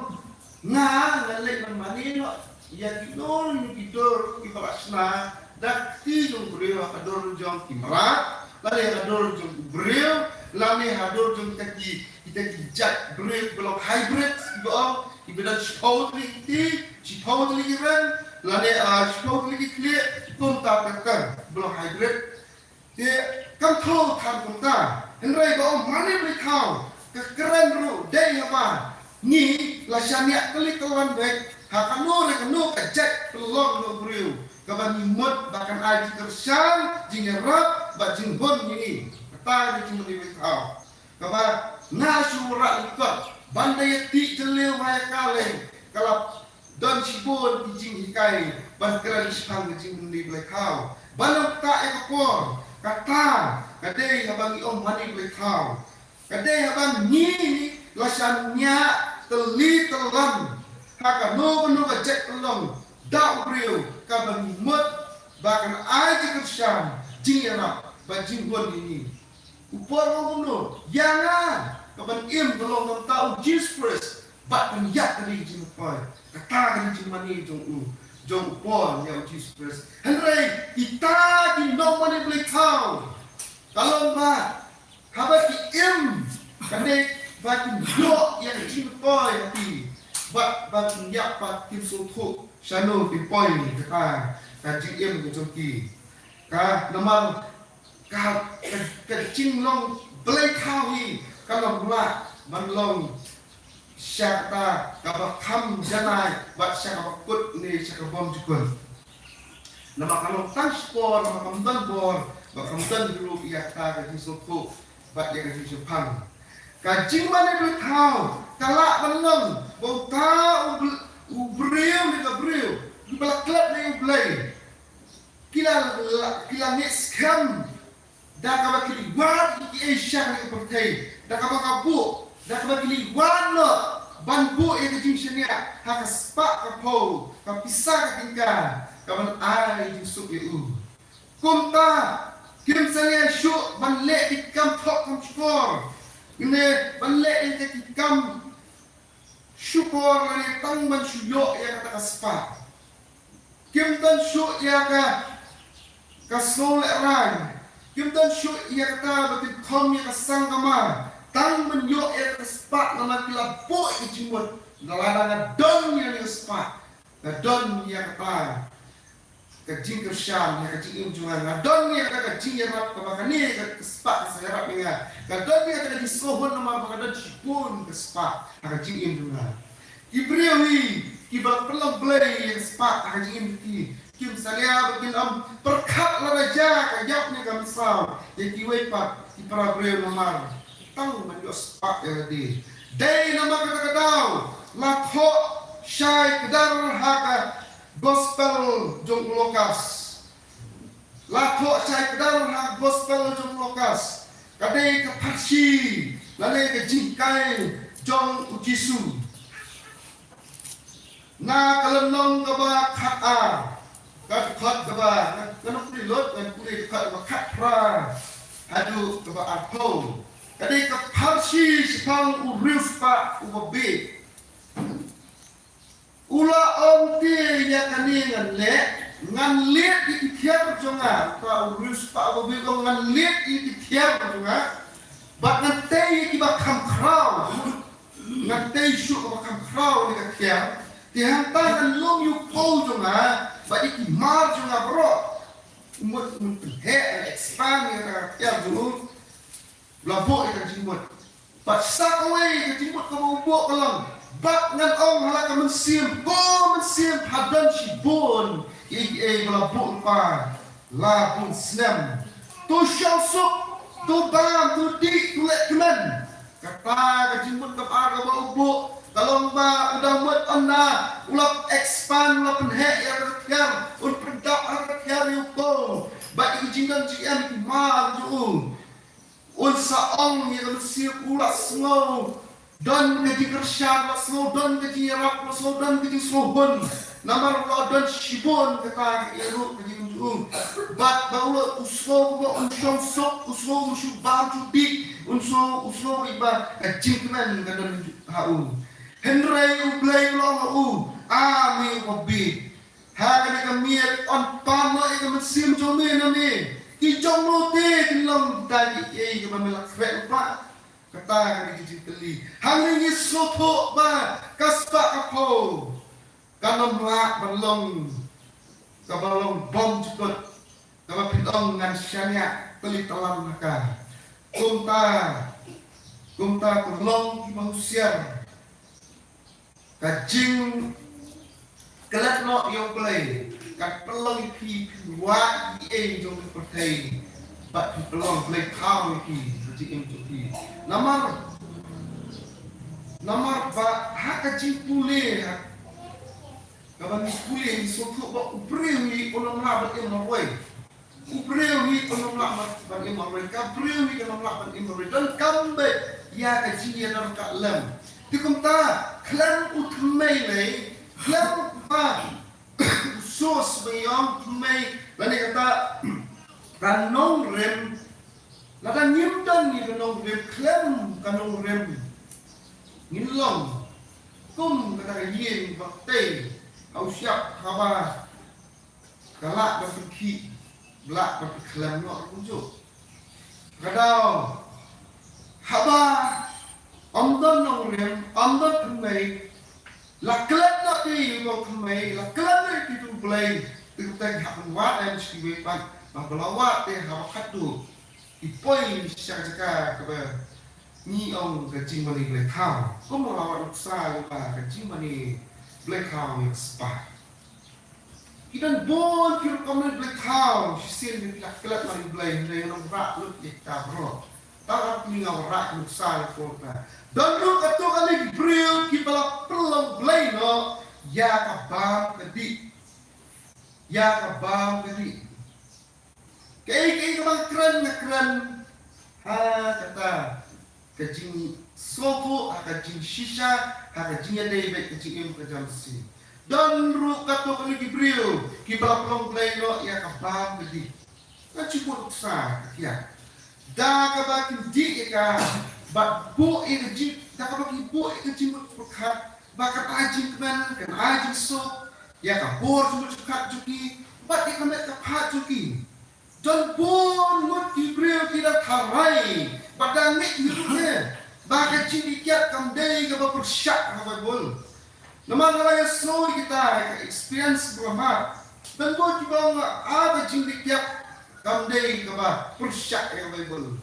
nga ngan leit ban mane noh ïa kino kino ki dur kiba la shna da ka kti jong u briew, ha ka dur jong ki mrad lane ha ka dur jong u briew lane ha dur jong kita ki, kita ki jait briew kiba long hybrid kiba ong, kiba don shiphew tylli ki kti, shiphew tylli ki reng lane, ah, shiphew tylli ki khlieh, kumta ter ter kiba long hybrid. Te kam thew than kumta. Hynrei ba ong mane blei thaw ka kren ruh dei haba ngi la shaniah tylli tyllan beit ha kano re kano ka jait pynlong na u briew kaba ngi mut ba kan ai jingkyrshan, jingïarap bad jinghun ïa ngi. Kata ka dei jingmane blei thaw. Kaba nga shu wanrah lyngkot ban da ïa tih jylliew ha ïa ka lei, ka la don shibun ki jinghikai ban kren shaphang ka jingmane blei thaw. Ban ym ktah ïa ka por, kata ka dei haba ngi ong mane blei thaw. Ka dei haba ngi la shaniah tylli tyllan ha kano kano ka jait pynlong da u briew kaba ngi mut ba kan ai jingkyrshan, jingïarap bad jinghun ïa ngi. U Paul u ong kumno? Ïa nga, ka ban im ka long kumta u Jisu Khrist bad ban ïap ka dei ka jingmyntoi. Kata ka dei jingmane jong u, jong u Paul ïa u Jisu Khrist. Hynrei kita ki nongmane blei thaw, ka long ba haba ki im, ka dei ba kin ïoh ïa ka jingmyntoi ha ki bad ba kin ïap bad kin sngewthuh shano kin poi kata ka jingim ka jong ki. Ka namar ka, ka, ka jinglong blei thaw hi kan ym lah ban long sha kata kaba kham janai bad sha kaba kut ne sha kaba bymjukut. Namar ka long tang shipor, namar kam don bor, bad kam don ruh ïa kata ka jingsngewthuh bad ïa ka jingshemphang. Ka jingmane blei thaw ka lah ban long ba uta u br-, u briew ne ka briew kiba la klet na U Blei, ki la, la, ki la ngeit skhem da kaba ki la wad ïa kiei sha kane ka pyrthei, da kaba ka buh, da kaba ki la wad noh ban buh ïa ka jingshaniah ha ka spah ka phew ka pisa ka tyngka ka ban ai jingsuk ïa u. Kumta kim sa leh shuh ban leh ki kam thok kam shukor ne ban leh ïa ki kam shukor lane tang ban shu ïoh ïa kata ka spah. Kim don shuh ïa ka, ka sngewlehraiñ. Kim don shuh ïa kata ba kin khom ïa ka sangkama. Tang ban ïoh ïa ka spah namar ki la buh ïa ka jingmut. Lada nga don ïa ka spah, nga don ïa kata. ka jingkyrshan ha ka jingim jong nga. Nga don ïa ka jingïarap kaba kane ka spah ka sa ïarap ïa nga. Nga don ïa ka jingsngewhun namar ba nga don shibun ka spah ha ka jingim jong nga. Ki briew hi kiba pynlong blei ïa ka spah ha ka jingim ki, kim salia ba kin ym pyrkhat lada jia ka ïap ne ka mynsaw ïa kiwei pat ki para briew namar tang ban ïoh spah ïa lade. Dei namar kata ka daw la thoh shai kdar ha ka gospel jong u Lukas. La thoh shai kdar ha gospel jong u Lukas. Ka dei ka pharshi lane ka jinghikai jong u Jisu. Na ka lynnong kaba khat ar, ka dkhot kaba, ka nongpule lut, ka nongpule dkhot kaba khat phra haduh kaba arphew. Ka dei ka pharshi shaphang u riewspah uba bieit. U la ong te ïa kane ngan leh, ngan leit ïa ki thiar jong nga, ta u riewspah uba bieit u ong ngan leit ïa ki thiar jong nga, bad ngan tei ïa kiba kham khraw. Ngan tei shuh kaba kham khraw ïa ka thiar. Te hangta ngan lum ïa u paw jong nga bad ïa ki mar jong nga baroh. U mut un pynheh, ngan expand ïa ka thiar jong u. U la buh ïa ka jingmut. Bad sa kawei ka jingmut kaba u buh ka long, bad ngan ong ha la ka mynsiem, ko mynsiem, ha don shibun kiei kiei ba la buh lypa la bun snem. To shong suk, to bam, to dih, to leh kmen. Kata ka jingmut kaba ar kaba u buh ka long ba u dang mut ynda u la expand, u la pynheh ïa ka thiar, un pyndap ha ka thiar ïa u paw bad ïa ka jingdon jingem ki mar jong u. Un sa ong ïa ka mynsiem, u la sngew don ka jingkyrshan, u la sngew don ka jingïarap, u la sngew don ka jingsngewhun. Namar u la don shibun kata ka ïaroh ka jingim jong u. Bad ba u la, u sngew ba un shong suk, u sngew un shu bam shu dih, un sngew, u sngew ba ka jingkmen ka don ha u. Hynrei U Blei u la ong ha u, A me uba bieit, ha kane ka miet yn pan noh ïa ka mynsiem jong me na me. Ki jong no te kin long kita kiei kiei kiba me la khreh lypa? Kata ka dei ka jingkylli. Hangne ngi sngewthuh ba ka spah ka phew kan ym lah ban long kaba long bymjukut, kaba phin ong ngan shaniah tylli tyllan ha ka. Kumta, kumta to long kiba husiar. Ka jingklet noh ïa U Blei kan pynlong ïa phi phin wad ïa ei jong ka pyrthei bad phin pynlong blei thaw ïa phi ha ka jingim jong phi. Namar, namar ba ha ka jingpule, ha kaba ngi pule ngi sngewthuh ba u briew hi un ym lah ban im marwei. U briew hi kan ym lah ban, ban im marwei, ka briew hi kan ym lah ban im marwei. Donkam beit ïa ka jingïadon ka lem. Te kumta khlem u thymmei lei, khlem ba u source ba ïong thymmei, lane kata ka nongrim, lada ngim don ïa ka nongrim, khlem ka nongrim ngin long kum kata ka ïing ba tei ha u shyiap haba ka lah ban pynkhih, lah ban pynkhlem noh kumjuh. Ka daw haba ym don nongrim, ym don thymmei, la klet noh te ïa u thymmei, la klet noh ïa u Blei, te kumta ki hap ban wad em sha kiwei pat, ba haba la wad te haba khatduh ki poi sha ka jaka kaba ngi ong ka jingmane blei thaw. Kumba la wad nuksa lyngba ka jingmane blei thaw ïa ka spah. Ki don bun ki rukom ne blei thaw, shisien ki la klet na ki blei, hynrei ngan ym rah lut ïa kita baroh. Tang ar tylli nga wanrah nuksa ïa ka por ta. Don ruh katto katne ki briew kiba la pynlong blei noh ïa ka bam ka dih. Ïa ka bam ka dih. Kaei kaei kaba nga kren, nga kren ha kata ka jingsngewthuh, ha ka jingshisha, ha ka jingïadei bad ka jingim ka jam shisien. Don ruh katto katne ki briew kiba la pynlong blei noh ïa ka bam ka dih. Nga shu buh nuksa ka thiah. Da kaba kin dih ïa ka, bad buh ïa ka jing, da kaba kin buh ïa ka jingmut pyrkhat ba kan ai jingkmen, kan ai jingsuk ïa ka bor jingmut pyrkhat jong ki bad ïa ka met ka phad jong ki. Don bun ngut ki briew ki da tharai bad da ngeit hi ruh ne ba ka jingdih kiad kam dei kaba pyrshah ha ka Baibl. Namar nga la ïasngew ïa kita ka experience ba nga mad. Tang ba ki ba ong, ah, ka jingdih kiad kam dei kaba pyrshah ïa ka Baibl.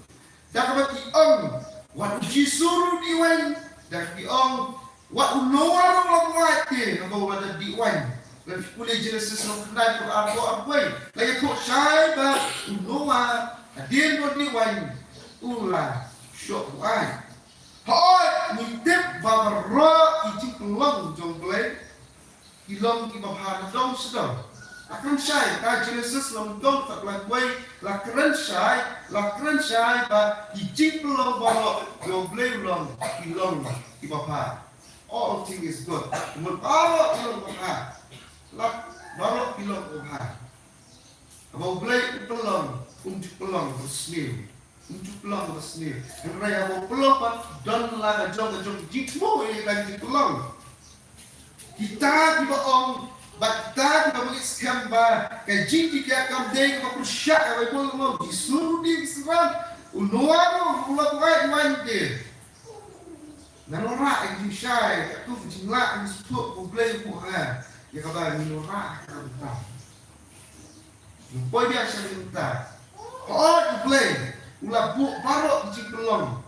Da kaba ki ong, wat u Jisu ruh dih waiñ. Da kaba ki ong, wat u Noah ruh la buaid te, naba u la dep dih waiñ. Lada phi pule Genesis lynnong khyndai, dkhot arphew arphew wei, la ïathuh shai ba u Noah hadien ba u dih waiñ u la shoh buaid. Hooid, ngi tip ba baroh ki jingpynlong jong U Blei ki long kiba bha nadong shadong. La kren shai, ka Genesis lynnong khyndai, dkhot lai wei, la kren shai, la kren shai ba ki jingpynlong baroh jong U Blei u long, ki long kiba bha. All thing is good. Mut baroh ki long kiba bha. La, baroh ki long kiba bha. Haba U Blei u pynlong, um ju pynlong ba sniew. Um ju pynlong ba sniew. Hynrei haba u pynlong pat, don la ka jong ka jong ka jingthmu ïa ka jingpynlong. Kita kiba ong, bad kita kiba mih skhem ba ka jingdih kiad kam dei kaba pyrshah ïa ka Baibl, ong, u Jisu ruh u dih ki synran, u Noah ruh u la buaid waiñ te. Ngan wanrah ïa ka jingshai, katto ka jinglah, ngi sngewthuh ba U Blei u buh ha ngi ïa kaba ngin wanrah ha ka bynta. Ngi poi biang sha ka bynta. Hooid, U Blei u la buh baroh ki jingpynlong.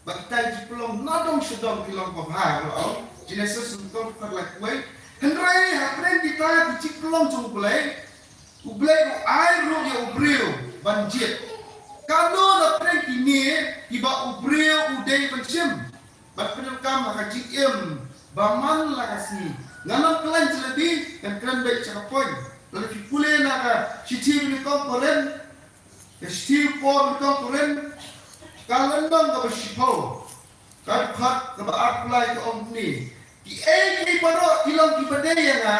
Bad kita ki jingpynlong nadong shadong ki long babha, la ong. Genesis lynnong khyndai, dkhot lai wei. Hynrei hapdeng kita ki jingpynlong jong U Blei, U Blei u ai ruh ïa u briew ban jied. Kano na pdeng kine kiba u briew u dei ban shim bad pyndonkam ha ka jingim ba man la ka sngi? Ngan ym kren jalebi, ngan kren beit sha ka point. Lada phi pule na ka shithi ba nyngkong Korinth, ka shithi ba nyngkong Korinth, ka lynnong kaba shiphew, ka dkhot kaba arphew lai, ka ong kumne: Kiei kiei baroh ki long kiba dei ïa nga,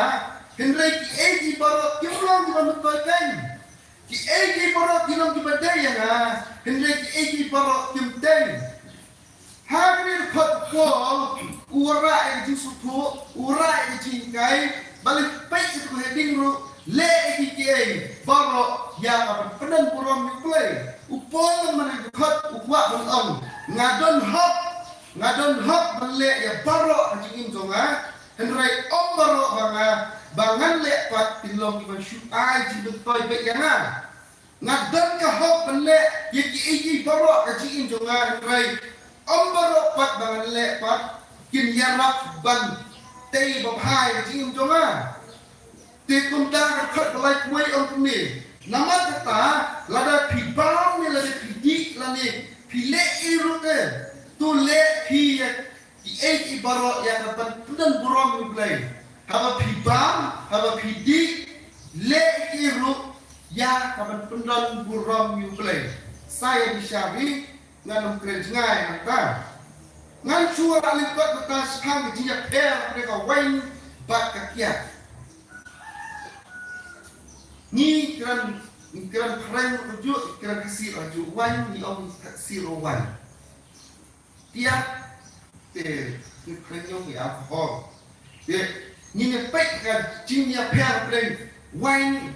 hynrei kiei kiei baroh kim long kiba myntoi keiñ. Kiei kiei baroh ki long kiba dei ïa nga, hynrei kiei kiei baroh kim tei. Ha kane ka dkhot u Paul u wanrah ïa ka jingsngewthuh, u wanrah ïa ka jinghikai, balei peit ïa ka heading ruh, leh ïa kiei kiei baroh ïa ka ban pyndon burom ïa U Blei. U Paul ha kane ka dkhot u kwah ban ong, nga don hok, nga don hok ban leh ïa baroh ha jingim jong nga, hynrei ym baroh ba nga, ba ngan leh pat kin long kiban shu ai jingmyntoi beit ïa nga. Nga don ka hok ban leh ïa kiei kiei baroh ha ka jingim jong nga, hynrei ym baroh pat ba ngan leh pat kin ïarap ban tei babha ïa ka jingim jong nga. Te kumta ka dkhot ba lai wei ong kumne: Namar kata, lada phi bam ne lada phi dih lane phi leh ei ruh te, to leh phi ïa kiei kiei baroh ïa ka ban pyndon burom ïa U Blei. Haba phi bam, haba phi dih, leh ei ruh ïa ka ban pyndon burom ïa U Blei. Sa ïa dei sha ri, ngan ym kren jngai nangta. Ngan shu wanrah lyngkot mynta shaphang ka jingïapher hapdeng ka waiñ bad ka kiad. Ngi kren, ngi kren phareng ruh kajuh, ngi kren Khasi ruh kajuh, waiñ ngi ong Khasi ruh waiñ. Kiad te ngi phareng ong ïa alcohol. Te ngin ïa peit ka jingïapher hapdeng waiñ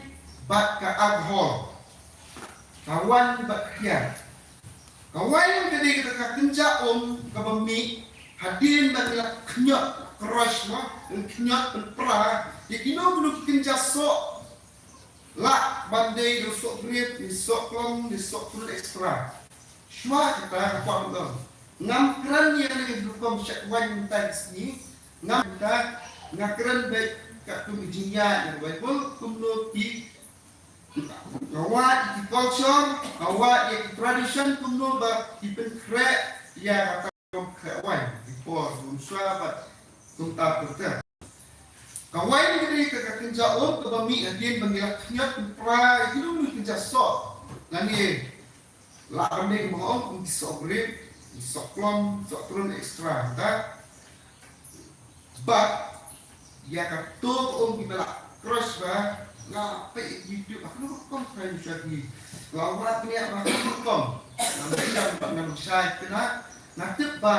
bad ka alcohol. Ka waiñ bad ka kiad. Ka waiñ ka dei kata ka kynja um kaba mih hadien ba ngi la khñiot, crush mo, ngi khñiot pynpra ïa kino kino ki kynja soh. Lah ban dei da u soh grape, ne soh klom, ne soh trun extra. Shuwa kata ka kwah ban ong, ngam kren ïa kane ka rukom shet waiñ mynta ka sngi. Ngam, mynta nga kren beit katkum ka jingïaid na ka Baibl, kumno ki, nga wad ïa ki culture, nga wad ïa ki tradition, kumno ba ki pynkhreh ïa kata ka khreh waiñ, ki por, kum shuwa bad kumta kumta. Ka waiñ ka dei ka, ka kynja um kaba mih hadien ba ngi la khñiot pynpra ïa kino kino ki kynja soh. Lane lah ban dei kumba ong, kum ki soh grape, ki soh klom, soh trun extra, ta. Bad ïa kato ka um kiba la crush ba, nga peit YouTube, ha kano ka rukom phi ïoh sha ki. Nga wad ne ha kano ka rukom. Nga mut ba nga ym shai kane, nga tip ba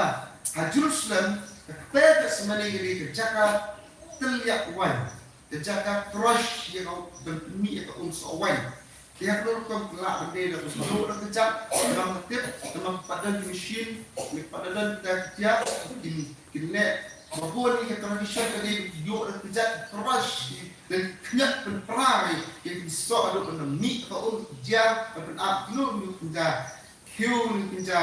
ha Jerusalem, ka kper Gethsemane ka dei ka jaka tylliah waiñ, ka jaka crush ïa ka, ban pynmih ïa ka um soh waiñ. Te ha kano ka rukom ki lah ban dei da ka sdang da ka jaka, ngam tip, namar ki pat don ki machine, ki pat don kita ki tiar, kin, kin leh Ba bun ïa ka tradition ka dei ïoh da ka jait crush, da khñiot pynpra ïa ki soh haduh ban mih ka um, ka jia, ban pynap khlur ïa ka jia. Khiew ïa ka jia.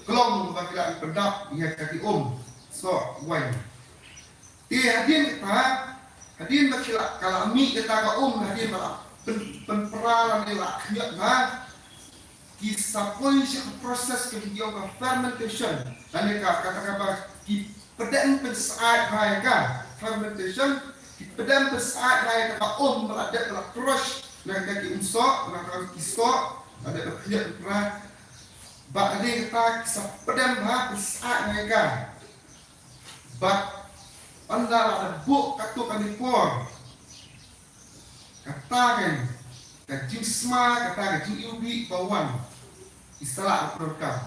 Klong ba ki la pyndap ïa ka ki um soh wine. Te hadien kata, hadien ba ki la, ka la mih kata ka um, hadien ba la pyn, pynpra lane la khñiot bha, ki sa poi sha ka process kaba ki ong ka fermentation. Lane ka, kata kaba ki pdem pynsyaid bha ïa ka fermentation, ki pdem pynsyaid bha ïa ka um ba la dep ba la crush na ka ki um soh, na ka ki soh, la dep ba khñiot pynpra. Bad hadien kata ki sa pdem bha pynsyaid bha ïa ka. Bad ynda la dep buh katto katne por, kata ka, ka jingsma, kata ka jingiwbih ba wan, ki sa lah ban pyndonkam,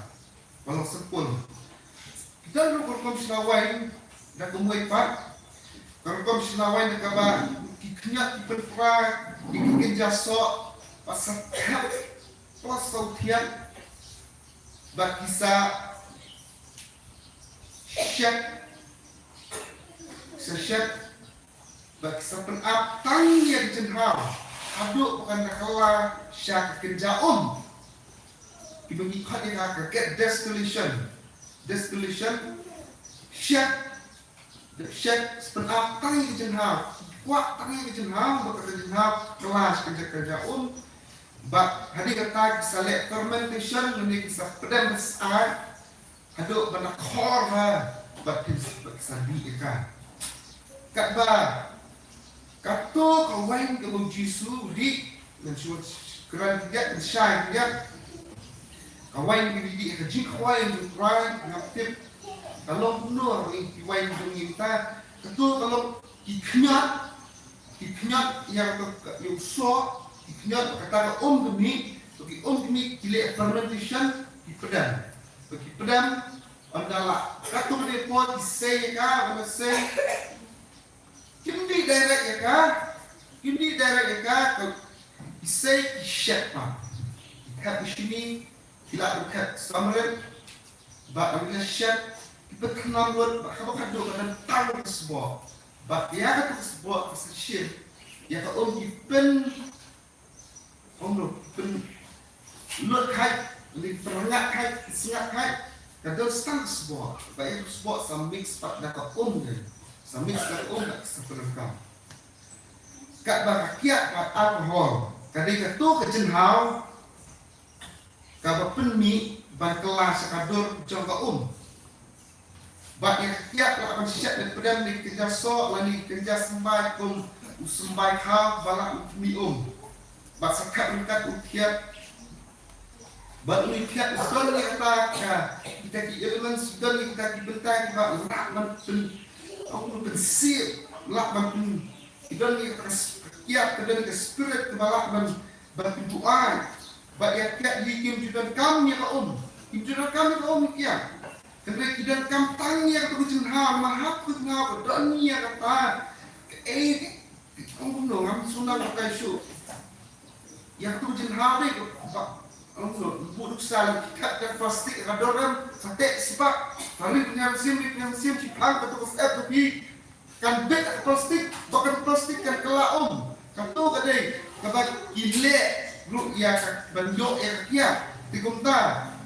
ba long sempurna. Ki don ruh ka rukom shna wine da kumwei pat, ka rukom shna wine da kaba ki khñiot, ki pynpra ïa ki kynja soh, bad sa thep, plus sa thiang, bad ki sa shet, ki sa shet, bad ki sa pynap tang ïa ka jynhaw haduh ba kan da kylla sha ka kynja um. Kiba ngi khot ïa ka, ka distillation. Distillation, shet, shet, pynap tang ïa ka jynhaw, kwah tang ïa ka jynhaw, ba ka jynhaw kylla sha ka kynja, kynja um. Bad hadien kata ki sa leh fermentation, lane ki sa pdem pynsyaid haduh ban da khor bha, bad phin, bad sa dih ïa ka. Katba kato ka wine kaba u Jisu u dih, ngan shu kren khyndiat, ngan shai khyndiat. Ka wine kaba u dih, ka jingkhwai jong u Trai, ngam tip ka long kumno, ki wine jong ngi mynta. Kato ka long ki khñiot, ki khñiot ïa ka, ïa u soh, ki khñiot kata ka um ka mih, to ki um ka mih ki leh fermentation, ki pdem. To ki pdem, ynda la katto katne por ki sei ïa ka, ynda sei. Kim dih direct ïa ka, kim dih direct ïa ka, to ki sei ki shet pat. Ki thep u shini, ki la u thep samrit, bad ynda ki la shet, ki pynthnam lut, bad kaba khadduh ka don tang ka sboh. Bad ïa kata ka sboh ka sa shim ïa ka um, ki pyn, um, pynlut khait, lane pynrngat khait, pynsngat khait, ka don tang ka sboh. Bad ïa ka sboh sa mix pat da ka um, ne sa mix da ka um, bad sa pynrkam. Katba ka kiad bad alcohol ka dei kato ka jynhaw kaba pynmih ban kylla sha ka dur jong ka um. Bad ïa ka kiad lah ban shet ne pdem da ki kynja soh lane ki kynja symbai kum u symbai khaw ba lah ban pynmih um. Bad sa khap ryngkat u thiat. Bad u thiat u don ïa kata ka, kita ki elements, u don ïa kita ki bynta kiba lah ban pyn, ong, pynsih, lah ban pyn, u don ïa kata ka s-, ka kiad, u don ïa ka spirit kaba lah ban, ban pynbuaid. Bad ïa kiad hi kim ju donkam ïa ka um. Kim ju donkam ïa ka um ïa kiad. Hynrei ki donkam tang ïa kata ka jynhaw, ma hap ka jynhaw ka don ïa kata. Kaei, ong kumno, ngam sngewthuh kaei shuh. Ïa kata ka jynhaw dei ka ba, ong kumno, buh nuksa lem, ki khat ka plastik ha ka dur em, sa teh sibak, sa ri pynïar mynsiem, ri pynïar mynsiem, shipang kata ka syep ka phi. Kan bit ka plastik, ba ka plastik kan kylla um. Kato ka dei kaba ki leh ruh ïa ka ban ïoh ïa ka kiad. Te kumta,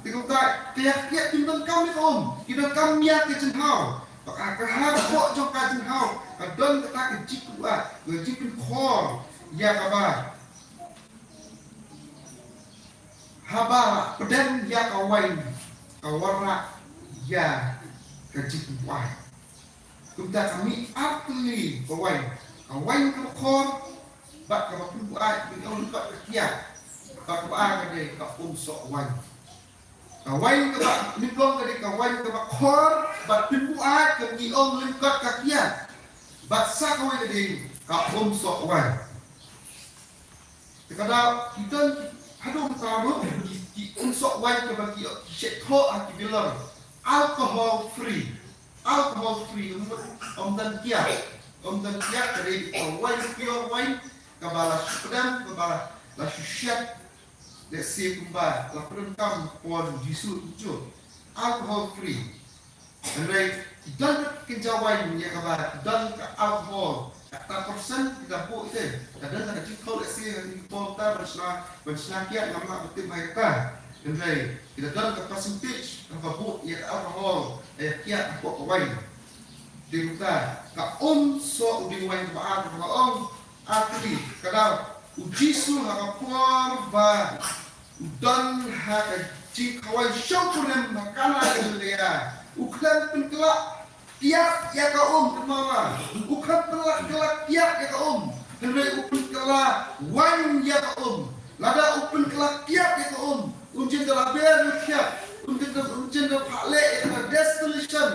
te kumta, ka ïa ka kiad kim donkam ïa ka um, ki donkam ïa ka jynhaw. Ba ka, ka ha ka kpoh jong ka jynhaw ka don kata ka jingkyrpad, ka jingkyrkhu ïa kaba haba pdem ïa ka wain ka wanrah ïa ka jingbuaid. Kumta ka mih artylli ka wain, ka wain kaba khor bad kaba pynbuaid, kaba ïoh lyngkot ka kiad. Bad kaba ar ka dei ka um soh wain. Ka wain kaba nyngkong ka dei ka wain kaba khor bad pynbuaid, kaba ngi ong lyngkot ka kiad. Bad sa kawei ka dei ka um soh wain. Te ka daw ki don haduh mynta ruh ki, ki um soh wain kaba ki, ki shait thoh ha ki bilor alcohol free. Alcohol free, ym, ym don kiad. Ym don kiad, ka dei ka wain, pure wain kaba la shu pdem, kaba la shu shet. Let's say kumba la pyndonkam por Jisu, kumjuh. Alcohol free. Hynrei ki don ka kynja wine ïa kaba ki don ka alcohol, kata percent kita buh ite. Ka don ka jingkhaw lehse ha ki bottle ta ban shna, ban shna kiad ngam lah ban tip bha ïa kata. Hynrei kita don ka percentage kaba buh ïa ka alcohol ïa kiad hapoh ka wine. Te kumta ka um soh u dieng wine kaba ar kaba ong, ar tylli, ka daw u Jisu ha ka por ba u don ha ka jingkhawai shongkurim ha Kana Galilea, u khlem pynkylla kiad ïa ka um, kynmaw, u khlem pynkylla kiad ïa ka um, hynrei u pynkylla wine ïa ka um. Lada u pynkylla kiad ïa ka um, un jin da la ber ïa kiad, un jin da, un jin da phah leh ïa ka distillation,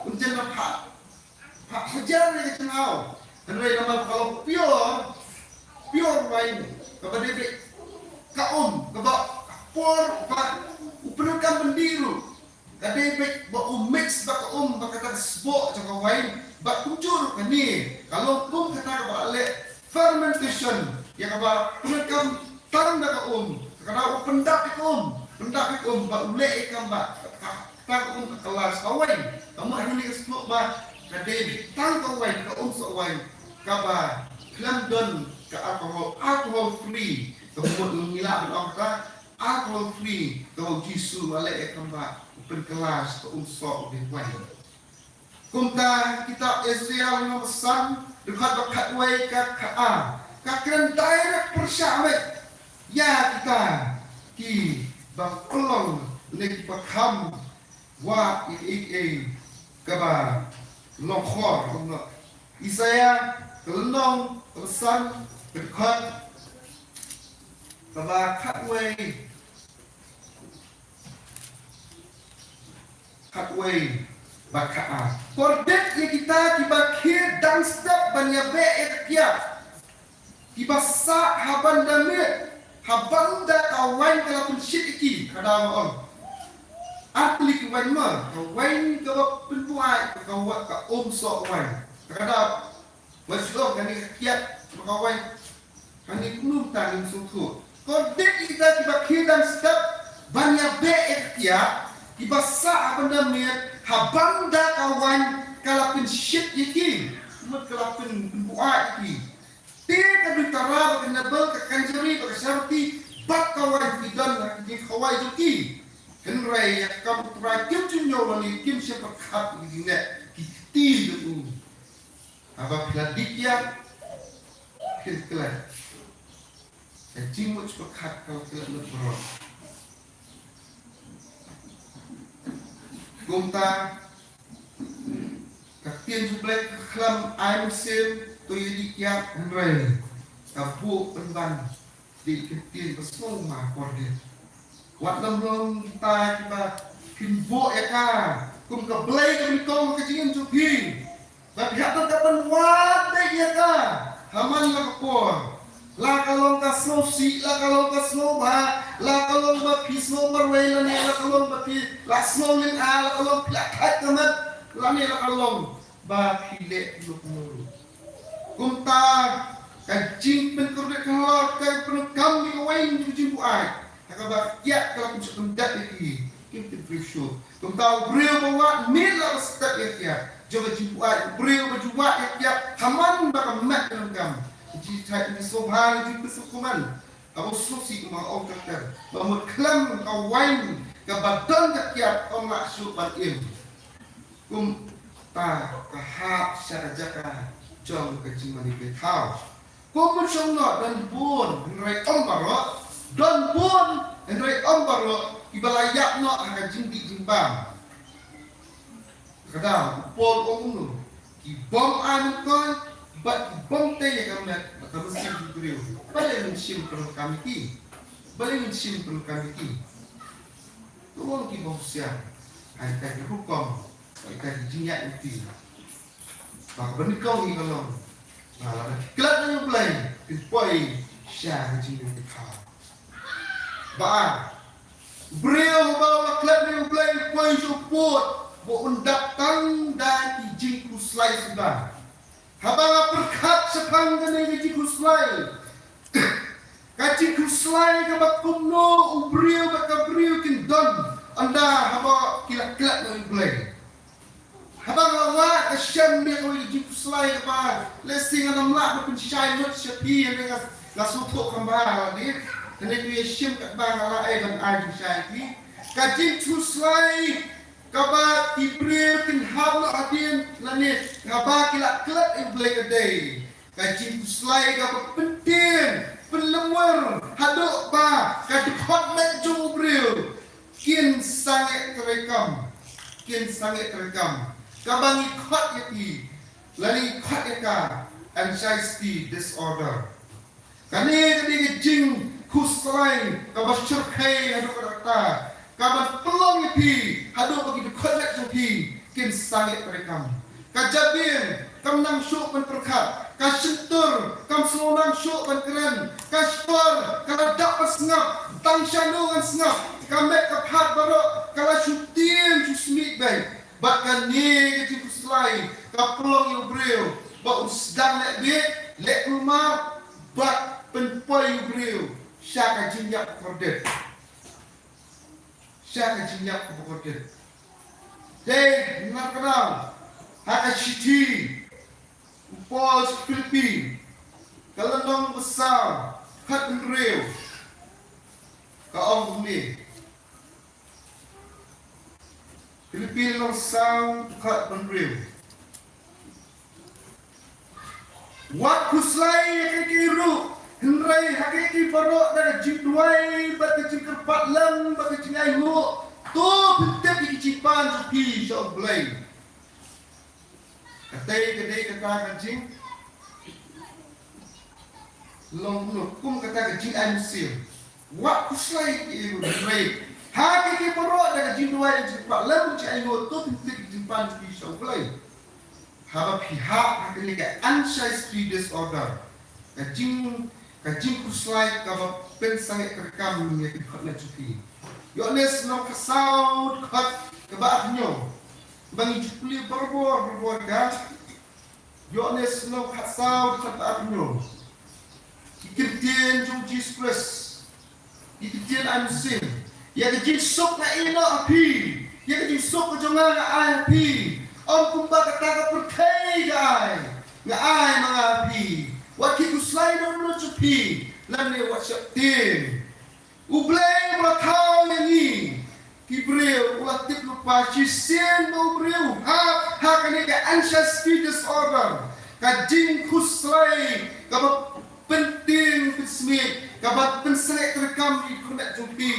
un jin da phah, phah hajar ïa ka jingau. Hynrei namar ka long pure, pure wine, kaba dei beit ka um, kaba por ba u pyndonkam byndi ruh ka dei beit ba u mix bad ka um bad kata ka sboh jong ka wine, bad kumjuh ruh kane ka long kum kata kaba la leh fermentation ïa kaba pyndonkam tang da ka um, kata u pyndap ïa ka um, pyndap ïa ka um bad u leh ïa ka um ba kata ka um ka kylla sha ka wine. Ka mut hangne ka sboh ba ka dei beit tang ka wine, ka um soh wine kaba khlem don ka alcohol, alcohol free. Ka mut ngi lah ban ong kata alcohol free, kaba u Jisu u la leh ïa ka um ba u pynkylla sha ka um soh u dieng wine. Kumta kitab Isaiah lynnong ba san, dkhot ba khatwei ka khatar, ka kren direct pyrshah beit ïa kita kiba pynlong ne kiba kham wad ïa kaei kaei kaba long khor. Kumno? Isaiah ka lynnong kaba san, ka dkhot kaba khatwei, khatwei bad khatar. Kordit ïa kita kiba khie dang step ban ïabeh ïa ka kiad, kiba sah ha ban da miet ha ban da ka wine ka la pynshit ïa ki. Ka daw nga ong, ar tylli ki wine mo, ka wine kaba pynbuaid, ka wa-, ka um soh wine. Ka daw, wat shu ong kane ka kiad, ka wine. Hangne kumno mynta ngin sngewthuh? Kordit ïa kita kiba khie dang step ban ïabeh ïa ka kiad, kiba sah ha ban da miet ha ban da ka wine ka la pynshit ïa ki. Mut ka la pyn-, pynbuaid ïa ki. Te ka Dewtara bad ka Nabal, ka Kanjari bad ka Sharti bad ka wine ki don ha ki jingkhawai jong ki. Hynrei ïa ka kam U Trai kim ju ñiew lane kim shym pyrkhat ïa ki jingeh ki kti jong u. Haba phi la dih kiad, phin klet. Ka jingmut pyrkhat ka la klet lut baroh. Kumta ka ktien jong U Blei ka khlem ai mynsiem to ïa dih kiad, hynrei ka buh pynban dei ka ktien ba sngewma kordit. Wat nym long kita kiba phin buh ïa ka kum ka blei kaba nyngkong ha ka jingim jong phi. Ba phi hap ban wad beit ïa ka ha man la ka por. La ka long ka sngewsih, la ka long ka sngewbha, la ka long ba phi sngew marwei lane la ka long ba phi la sngew lynga, la ka long phi la thait ka met, lane la ka long ba phi leh kumno kumno ruh. Kumta ka jingpynkordit ka la ka pyndonkam ïa ka wine jong ka jingbuaid. Ha kaba ka kiad ka la pynshah pyndep ïa ki, kim pynpriewshoh. Kumta u briew ba wad miet la ba step ïa ka kiad jong ka jingbuaid, u briew ba ju wad ïa ka kiad ha man ba ka met ka donkam, ka jingthait, ka jingsngewbha, ka jingpynshukor man. Haba u sngewsih, kumba ong ka ter, ba mut khlem ka wine kaba don ka kiad ym lah shuh ban im. Kumta ka hap sha ka jaka jong ka jingmane blei thaw. Kum ban shong noh, don bun hynrei ym baroh, don bun hynrei ym baroh kiba la ïap noh ha ka jingdih jingbam. Ka daw u Paul u ong kumno? Ki bym ai mynkoi bad ki bym tei ïa ka met bad ka mynsiem jong u briew. Balei ngin shim pyndonkam ïa ki? Balei ngin shim pyndonkam ïa ki? To ong kiba husiar ha kita ki rukom, ha kita ki jingïaid lynti. Ba kaba nyngkong hi ka long ba lada ki klet ïa U Blei, kin poi sha ka jingim ka thaw. Ba ar, u briew haba u la klet ïa U Blei u poi sha u pud ba un dap tang da ki jingkhuslai suda. Haba nga pyrkhat shaphang kane ka jingkhuslai, ka jingkhuslai kaba kumno u briew bad ka briew kin don ynda haba ki la klet ïa U Blei. Haba nga wad, nga shem ïa kawei ka jingkhuslai kaba lehse ngam lah ban pynshai lut sha phi, hynrei nga, nga sngewthuh kumba la dei. Hynrei to ïa shim katba nga la ai ban ai pynshai phi. Ka jingkhuslai kaba ki briew kin hap noh hadien lane haba ki la klet ïa U Blei ka dei ka jingkhuslai kaba pyntieng pynlyngngoh haduh ba ka dkhot met jong u briew kin sangeh treikam, kin sangeh treikam. Kaba ngi khot ïa phi lane ngi khot ïa ka anxiety disorder. Kane ka dei ka jingkhuslai kaba shyrkhei haduh katta, kaba pynlong ïa phi haduh ba ki dkhot met jong phi kin sangeh treikam. Ka jabieng kam nang shuh ban pyrkhat, ka shyntur kam shu nang shuh ban kren, ka shkor ka la dap ban sngap, tang shano ngan sngap, ka met ka phad baroh ka la shu tieng shu smiej beit. Bad kane ka jingkhuslai ka pynlong ïa u briew ba un sdang leh bieit, leh kulmar, bad pynpoi u briew sha ka jingïap kordit. Sha ka jingïap kaba kordit. Dei na ka daw ha ka shithi u Paul sha ki Philippi, ka lynnong ba saw, dkhot hynriew, ka ong kumne. Philippi lynnong saw, dkhot hynriew. Wat khuslai ha kiei kiei ruh, hynrei ha kiei kiei baroh da ka jingduwai bad ka jingkyrpad lem bad ka jingainguh, to pyntip ïa ki jingpan jong phi sha U Blei. Ka dei, ka dei kata ka jing long kumno, kum kata ka jingai mynsiem. Wat khuslai ïa kiei ruh, hynrei ha kiei kiei baroh da ka jingduwai, da ka jingkyrpad lem, ka jingainguh, to pyntip ïa ki jingpan jong phi sha U Blei. Haba phi hap ha kane ka anxiety disorder, ka jing, ka jingkhuslai kaba pynsangeh treikam ïa ki dkhot met jong phi. Ïoannis lynnong khatsaw, dkhot kaba arphew hynñiew. Ba ngi ju pule barabor barabor ka. Ïoannis lynnong khatsaw, dkhot kaba arphew hynñiew. Ki ktien jong U Jisu Khrist, ki ktien ai mynsiem. Ïa ka jingsuk nga ïehnoh ha phi, ïa ka jingsuk ka jong nga nga ai ha phi. Ym kumba kata ka pyrthei ka ai, nga ai ma nga ha phi. Wat khih khuslai dohnud jong phi, lymne wat sheptieng. U Blei u la thaw ïa ngi ki briew, u la tip lypa shisien ba u briew u hap ha kane ka anxiety disorder, ka jingkhuslai kaba pyntieng pynsmiej, kaba pynsangeh treikam ïa ki dkhot met jong phi.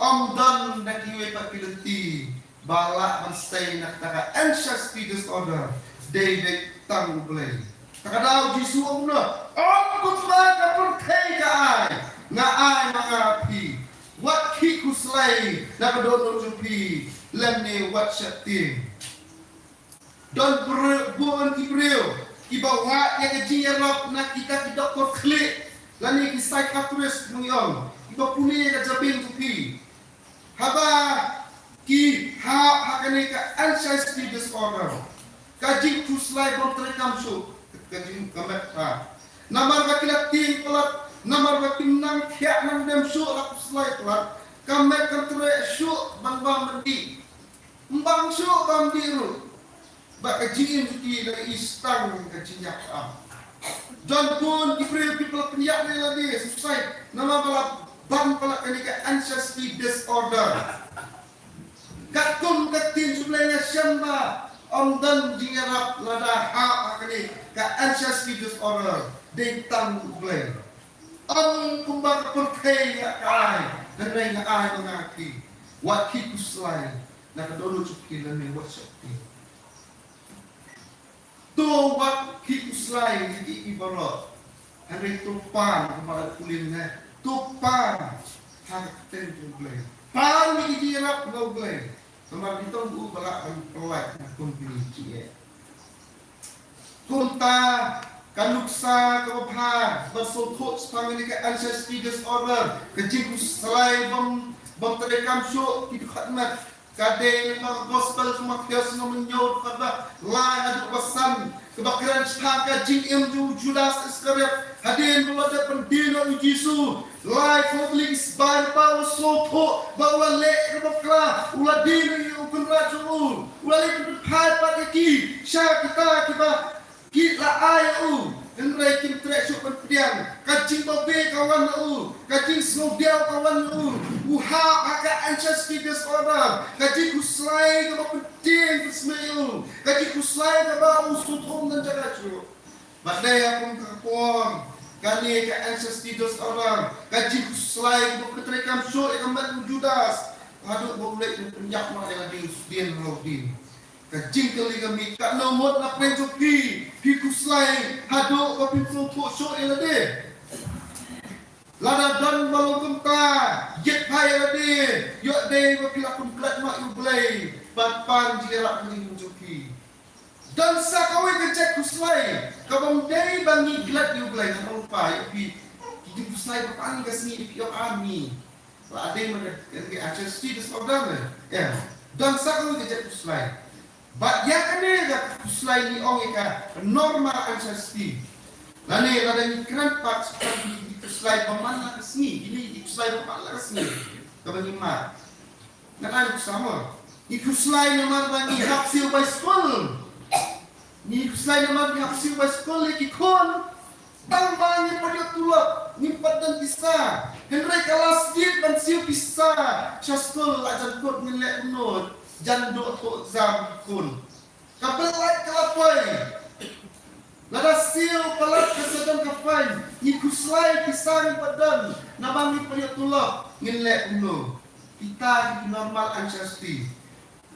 Ym don na kiwei pat ki lynti ba lah ban sei na kata ka anxiety disorder, dei beit tang U Blei. Kata ka daw U Jisu u ong kumno, ym kumba ka pyrthei ka ai, nga ai ma nga ha phi. Wat khih khuslai na ka dohnud jong phi, lymne wat sheptieng. Don briew, bun ki briew kiba wad ïa ka jingïarap na kita ki doktor khlieh lane ki psychiatrist, ngi ong, kiba pule ïa ka jabieng jong phi. Haba ki hap ha kane ka anxiety disorder, ka jingkhuslai bym treikam shuh, ka jing, ka met ka. Namar ba ki la tieng palat, namar ba kim nang thiah nang dem shuh, la khuslai palat, ka met kam treh shuh ban bam ban dih. Ym bam shuh bam dih ruh. Bad ka jingim jong ki la ïohi tang ka jingïap. Don bun ki briew kiba la pynïap ïa lade, suicide, namar ba la bam palat kane ka anxiety disorder. Katkum ka ktien jong U Blei nga shem ba ym don jingïarap lada hap ha kane ka anxiety disorder, dei tang U Blei. Ym kumba ka pyrthei ka ai, hynrei nga ai ma nga ha phi. Wat khih khuslai na ka dohnud jong phi, lymne wat sheptieng. To wat khih khuslai ïa kiei kiei baroh, hynrei to pan, kumba la pule mynne, to pan ha ka kyrteng jong U Blei. Pan ïa ki jingïarap na U Blei. Namar dei tang u ba lah ban pynlait na kum kine ki jingeh. Kumta ka nuksa kaba bha ban sngewthuh shaphang kane ka anxiety disorder, ka jingkhuslai bym, bym treikam shuh ki dkhot met, ka dei na ka Gospel jong u Mathaios lynnong hynñiew, dkhot ba lai haduh ba san, kaba kren shaphang ka jingim jong u Judas Iskariot hadien ba u la dep pyndie noh ïa u Jisu. Lai phew tylli ki sbai ba u sngewthuh ba u la leh kaba bakla, u la die ïa u kynrad jong u, u la leh kaba phai pat ïa ki sha kita kiba ki la ai ïa u. Hynrei kim treh shuh ban pdiang. Ka jingbabe ka wan na u, ka jingsngewdiaw ka wan na u. U hap ha ka anxiety disorder, ka jingkhuslai kaba pyntieng pynsmeh ïa u, ka jingkhuslai kaba u sngewthuh ym don jaka shuh. Bad dei ha kum ka por kane ka anxiety disorder, ka jingkhuslai kaba pyntrei kam shuh ïa ka met u Judas, haduh ba u leit ban pynïap noh ïa lade u sdien ha u ding. Ka jingkylli ka mih, katno ngut na pdeng jong phi phi khuslai haduh ba phim sngewthuh shuh ïa lade? Lada don ba long kumta, ïeit bha ïa lade, ïoh dei ba phi la pynbeit noh ïa U Blei ban pan jingïarap ha ka jingim jong phi. Don sa kawei ka jait khuslai kaba ym dei ba ngi klet ïa U Blei, nga ong pa ïa phi, ki jingkhuslai ba pan ka sngi ïa phi ong ani. La dei ma ka, ka, ka anxiety disorder ne. Ïa. Don sa kawei ka jait khuslai. Bad ïa kane ka khuslai ngi ong ïa ka normal anxiety. Lane lada ngi kren pat sa ki khuslai ba man la ka sngi, kine ki khuslai ba man la ka sngi. Kaba ngi mad. Nga ai u sample. Ngi khuslai namar ba ngi hap siew bai skul. Ngi khuslai namar ngi hap siew bai skul ïa ki khun. Tang ba ngim pat ïoh tulop, ngim pat don pisa. Hynrei ka last date ban siew pisa sha skul la jan kut, ngin leh kumno? Jan duh thoh exam ki khun. Ka bill light ka la poi. Lada siew palat ka sa don ka fine. Ngi khuslai, pisa ngim pat don, namar ngim pat ïoh tulop, ngin leh kumno? Kita ki normal anxiety.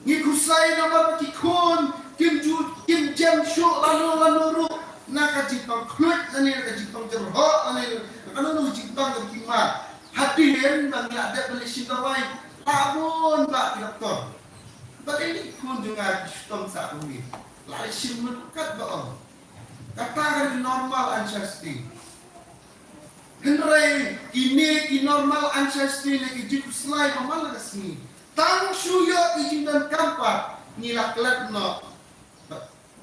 Ngi khuslai namar ba ki khun kim ju, kim jem shuh lano lano ruh na ka jingpang khluit lane na ka jingpang jyrhoh lane na kano kano ka jingpang kaba ki mad. Hadien ba ngi la dep ban leit shim dawai, la bun bah ki doktor. Balei ki khun jong nga ki shitom sah kumne? La leit shim mut katba ong. Kata ka dei normal anxiety. Hynrei kine ki normal anxiety ne ki jingkhuslai ba man la ka sngi. Tang shu ïoh ki jingdonkam pat ngi la klet noh.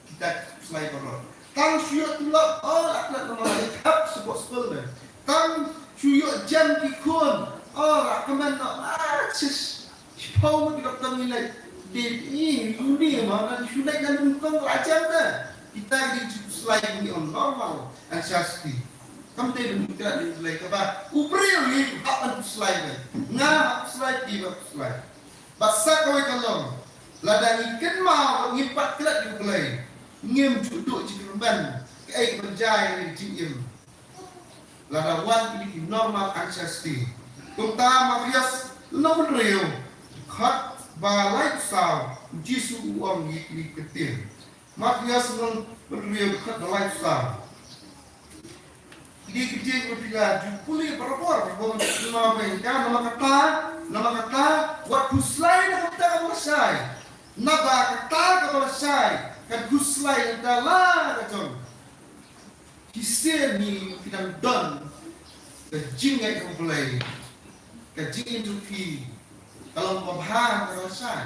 Kita ki khuslai baroh. Tang shu ïoh tulop, oh, la klet noh, la thap sha gospel ne. Tang shu ïoh jem ki khun, oh, la kmen noh, ah, shish. Shiphew ngut ki doktor ngi leit. Dei, ih, uni ma, ngan shu leit na Hong Kong la jem te. Kita ki jingkhuslai ngi ong normal anxiety. Kam dei ban klet ïa U Blei kaba u briew ngi hap ban khuslai ne. Nga hap khuslai, phi hap khuslai. Bad sa kawei ka long, lada ngi kynmaw ba ngim pat klet ïa U Blei, ngim ju duh jingkyrmen kaei kaban jia ïa ngi ha ka jingim. Lada wan kine ki normal anxiety. Kumta Mathaios lynnong hynriew, dkhot ba laiphew saw, u Jisu u ong ïa kine ki ktien. Mathaios lynnong hynriew, dkhot ba laiphew saw. Kine ki ktien ba phi la ju pule barabor, ba ngi pule ba ka, namar kata, namar kata, wat khuslai na ka bynta kaba lashai. Naba kata kaba lashai kan khuslai na ka bynta la ka jong. Shisien hi phi dang don ka jingngeit ha U Blei, ka jingim jong phi ka long kaba bha, kaba lashai.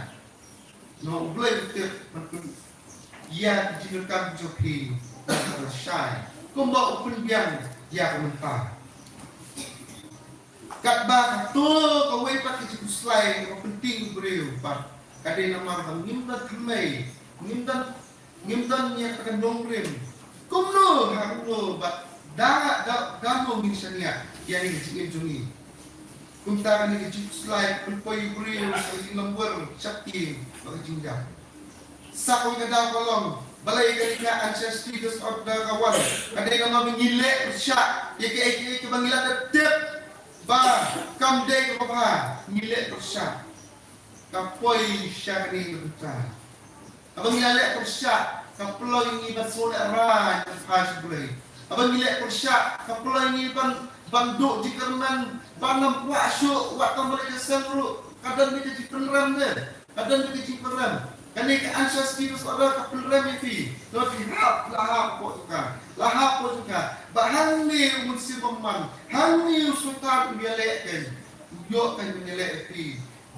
Namar U Blei u tip ban pynïa ka jingdonkam jong phi kaba lashai kumba u pynbiang ïa ka mynta. Katba kato kawei pat ka jingkhuslai kaba pyntieng u briew pat ka dei namar ba ngim don thymmei, ngim don, ngim don ïa ka nongrim. Kumno ha kumno bad da, da, da mo ngin shaniah ïa kane ka jingim jong ngi. Kumta kane ka jingkhuslai ka pynpoi u briew sha ka jinglong bor, sheptieng bad ka jingjam. Sa kawei ka daw ka long, balei kane ka anxiety disorder ka wan? Ka dei namar ba ngi leh pyrshah ïa kaei kaei kaba ngi la dep tip ba kam dei kaba bha, ngi leh pyrshah. Ka poi sha kane ka bynta. Haba ngi la leh pyrshah ka pynlong ïa ngi ban sngewlehrain ban phai sha U Blei. Haba ngi leh pyrshah ka pynlong ïa ngi ban, ban duh jingkyrmen, ban ym kwah shuh wat tang balei ka seng ruh ka don ka jingpynrem ne. Ka don ka jingpynrem. Kane ka anxiety disorder ka pynrem ïa phi. Namar phi hap, la hap hapoh jong ka, la hap hapoh jong ka. Bad hangne u mynsiem bymman, hangne u Soitan u ïaleh kein, u ïoh kein ban ïaleh ïa phi.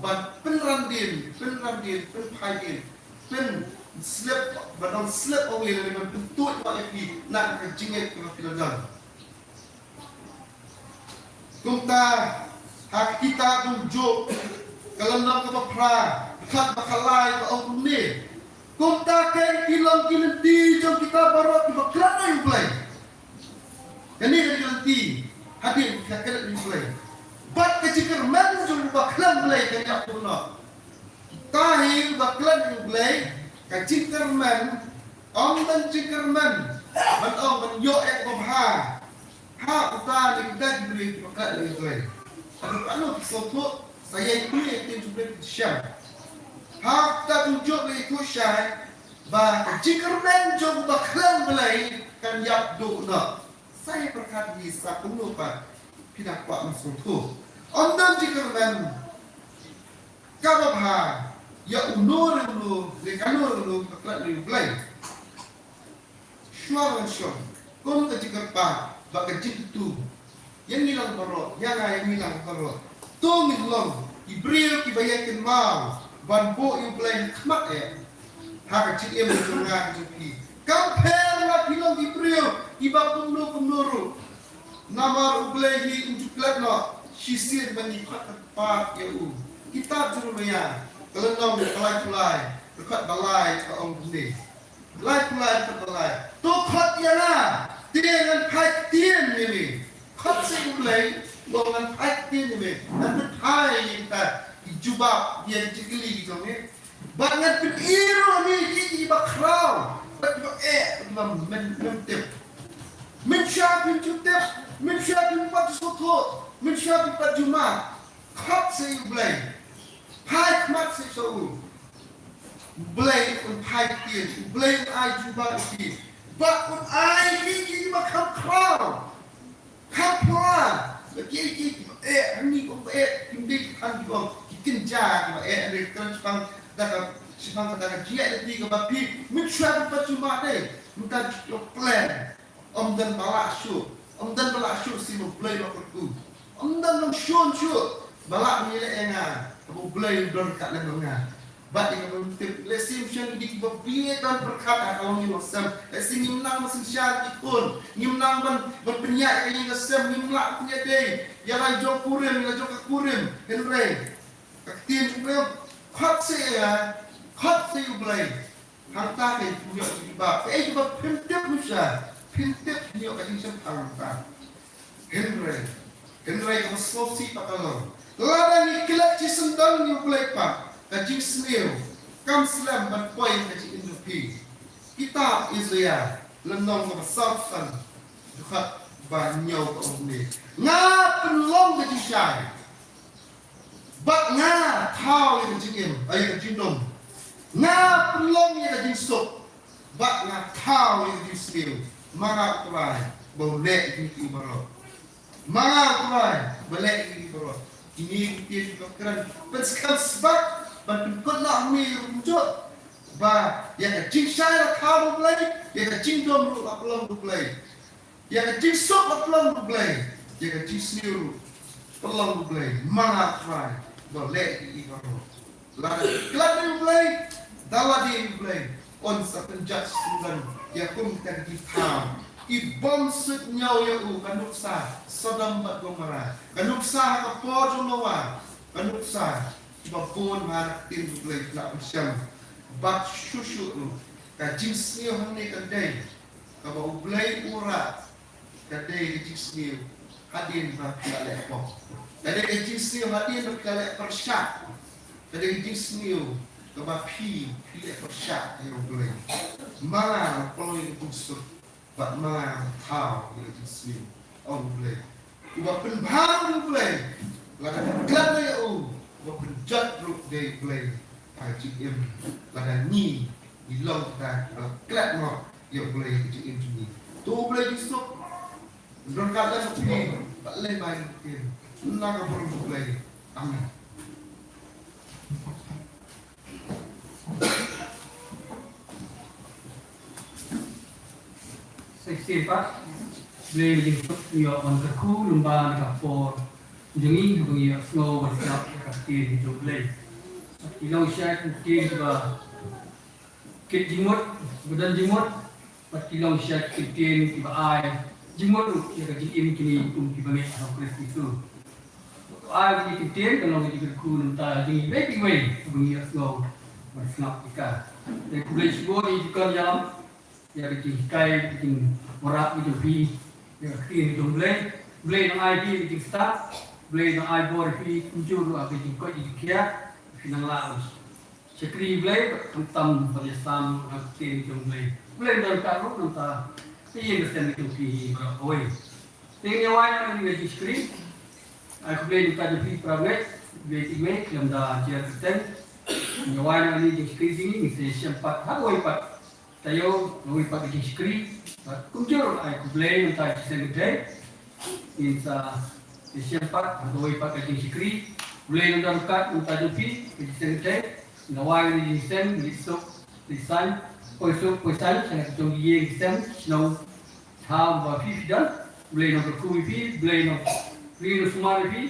Ban pynrem dien, pynrem dien, pynphai dien, pynslip, ban slip away lane ban pyntuid noh ïa phi na ka jingngeit kaba phi la don. Kumta ha ka kitab Jong Job, ka lynnong kaba phra, khat ba khatlai ka ong kumne. Kumta kein ki long ki lynti jong kita baroh kiba klet ïa U Blei. Kane ka dei ka lynti hadien ka klet ïa U Blei. Bad ka jingkyrmen jong uba khlem Blei kan ïap duh noh. Kita hi uba klet ïa U Blei, ka jingkyrmen, ym don jingkyrmen ban ong ban ïoh ïa kaba bha ha uta ne kita ki briew kiba klet ïa U Blei. Haduh katno ki sngewthuh, sa ïa ïathuh ïa ka ktien U Blei ki shem. Ha kita Jong Job la ïathuh shai ba ka jingkyrmen jong uba khlem Blei kan ïap duh noh. Sa ïa pyrkhat hi sa kumno pat phi dang kwah ban sngewthuh. Ym don jingkyrmen kaba bha ïa uno re uno ne kano re uno ba klet ïa U Blei. Shuwa ngan shong kum ka jingkyrpad bad ka jingkyntu ïa ngi lang baroh, ïa nga ïa ngi lang baroh. To ngin long ki briew kiba ïai kynmaw ban buh ïa U Blei ha khmat eh ha ka jingim jong nga jong phi. Kam pher lada phi long ki briew kiba kumno kumno ruh. Namar U Blei hi um ju klet noh shisien ba ngi khot kyrpad ïa u. Kitab Jeremaïah ka lynnong ka laiphew lai, ka dkhot ba lai ka ong kumne. Laiphew lai, ka dkhot ba lai. To khot ïa nga, te ngan phai ktien ïa me. Khot sha U Blei, long ngan phai ktien ïa me. Ngan phai ïa kita ki jubab ïa ki jingkylli jong me. Bad ngan pyni ruh ïa me ïa kiba khraw bad kiba eh, kiba mem, mem tip. Mynshuwa phim ju tip, mynshuwa phim pat ju sngewthuh, mynshuwa phim pat ju mad. Khot sha U Blei. Phai khmat sha, sha u. U Blei un phai ktien, U Blei un ai jubab ïa phi. Bad un ai ïa phi kiba kham khraw. Kham pura. Ba ki, ki, ki, eh, hangne ko, eh, kim dei ki than ki bong, ki kynja kiba, eh, hangne kren shaphang da ka, shaphang da ka jingïaid lynti kaba phi, mynshuwa phi pat ju mad dei, mynta ju plan. Ym don ba lah shuh, ym don ba lah shuh shuh ba U Blei ba kyrkhu. Ym don ba shuh shuh ba lah ngi leh ïa nga, haba U Blei u don ryngkat lem bad nga. Bad ïa kaba ngim tip, lehse ngim shym dei kiba bieit ban pyrkhat ha ka longïing longsem. Lehse ngim nang ban synshar ki khun, ngim nang ban, ban pynïaid ïa ka ïing ka sem, ngim lah pynïaid dei ïa la jong kurim, ïa la jong ka kurim. Hynrei ka ktien jong U Blei, khot sha ïa, khot sha U Blei. Hangta ka ïoh jubab. Kaei kaba phim tip, mynshuwa phim tip, ïoh ka jingshemphang hangta. Hynrei, hynrei kaba sngewsih pat ka long, lada ngi klet shisyndon ïa U Blei pat, ka jingsniew kam slem ban poi ha ka jingim jong phi. Kitab Isaiah lynnong kaba sawphew san, dkhot ba hynñiew ka ong kumne: Nga pynlong ka jingshai bad nga thaw ïa ka jingim, ïa ka jingdum. Nga pynlong ïa ka jingsuk bad nga thaw ïa ka jingsniew. Ma nga U Trai ba u leh ïa kine baroh. Ma nga U Trai ba leh ïa kine baroh. Kine ki ktien kiba kren pynskhem sbak ban pynkut noh ha ngi ruh kumjuh ba ïa ka jingshai la thaw da U Blei, ïa ka jingdum ruh la pynlong da U Blei. Ïa ka jingsuk la pynlong da U Blei, ïa ka jingsniew ruh pynlong da U Blei. Ma nga U Trai ba leh ïa kine baroh. Lada klet ïa U Blei, da lade ïa U Blei, un sa pynjot shisyndon ïa kum kita ki jingthaw. Ki bym suidñiew ïa u, ka nuksa Sodom bad Gomorrah, ka nuksa ha ka por jong Noah, ka nuksa kiba bun ha ka ktien U Blei ki la pynshem. Bad shuh shuh ruh ka jingsniew hangne kan dei kaba U Blei u rah, ka dei ka jingsniew hadien ba phi la leh pop. Ka dei ka jingsniew hadien ba phi la leh pyrshah. Ka dei ka jingsniew kaba phi, phi leh pyrshah ïa U Blei. Ma nga nga pynlong ïa ka jingsuk bad ma nga nga thaw ïa ka jingsniew, ong U Blei. Uba pynbha ruh U Blei, lada klet ïa u, uba pynjot ruh dei U Blei. Ha ka jingim, lada ngi, ngi long kita kiba klet noh ïa U Blei ha ka jingim jong ngi, to U Blei jingsuk un don ryngkat lem bad phi bad lem bad ngi ktien. Ynda ka burom U Blei. Amen. Sa shisien pat, Blei ba jingsuk, ngi ïoh ban kyrkhu lyngba na ka por jong ngi, haba ngi ïohsngew ban sngap ïa ka ktien jong U Blei. Ki longshai ki ktien kiba kit jingmut, ba don jingmut, bad ki longshai ki ktien kiba ai jingmut ruh ïa ka jingim jong ngi kum kiba ngeit ha U Khrist Jisu. Ai, ki ktien ka long ki kyrkhu na ka bynta jong ngi kiwei kiwei, kiba ngi ïohsngew ban sngap ïa ka. Te khublei shibun ïa ki kon ïalam, ïa ka jinghikai, ka jingwanrah ka jong phi ïa ka ktien ka jong U Blei. U Blei un ai phi ka jingstad, U Blei un ai bor ïa phi kumjuh ruh ha ka jingkoit jingkhiah, phin nang lah ban shakri U Blei, khamtam ban ïasam ha ka ktien ka jong U Blei. U Blei un don ryngkat ruh na ka bynta ka ïing ka sem ka jong phi baroh kawei. Te ngin ïa wai noh ïa ka jingshakri. Ai khublei na ka bynta jong phi para bangeit, bangeit, khlem da jer kyrteng. Ngin ïa wai noh ïa ka jingshakri jong ngi, ngin sa ïashem pat ha kawei pat taïew, kawei pat ka jingshakri. Bad kumjuh ai khublei na ka bynta ka jingïaseng kynthei. Ngin sa ïashem pat ha kawei pat ka jingshakri. Khublei na ka bynta ka jingïaseng kynthei. Ngin ïa wai ïa ka jingïaseng, leit suk, leit san, poi suk, poi san, sha ka jong ki ïing ki sem, shnong, thaw ba phi phi don. Blei un kyrkhu ïa phi, Blei un ri un sumar ïa phi.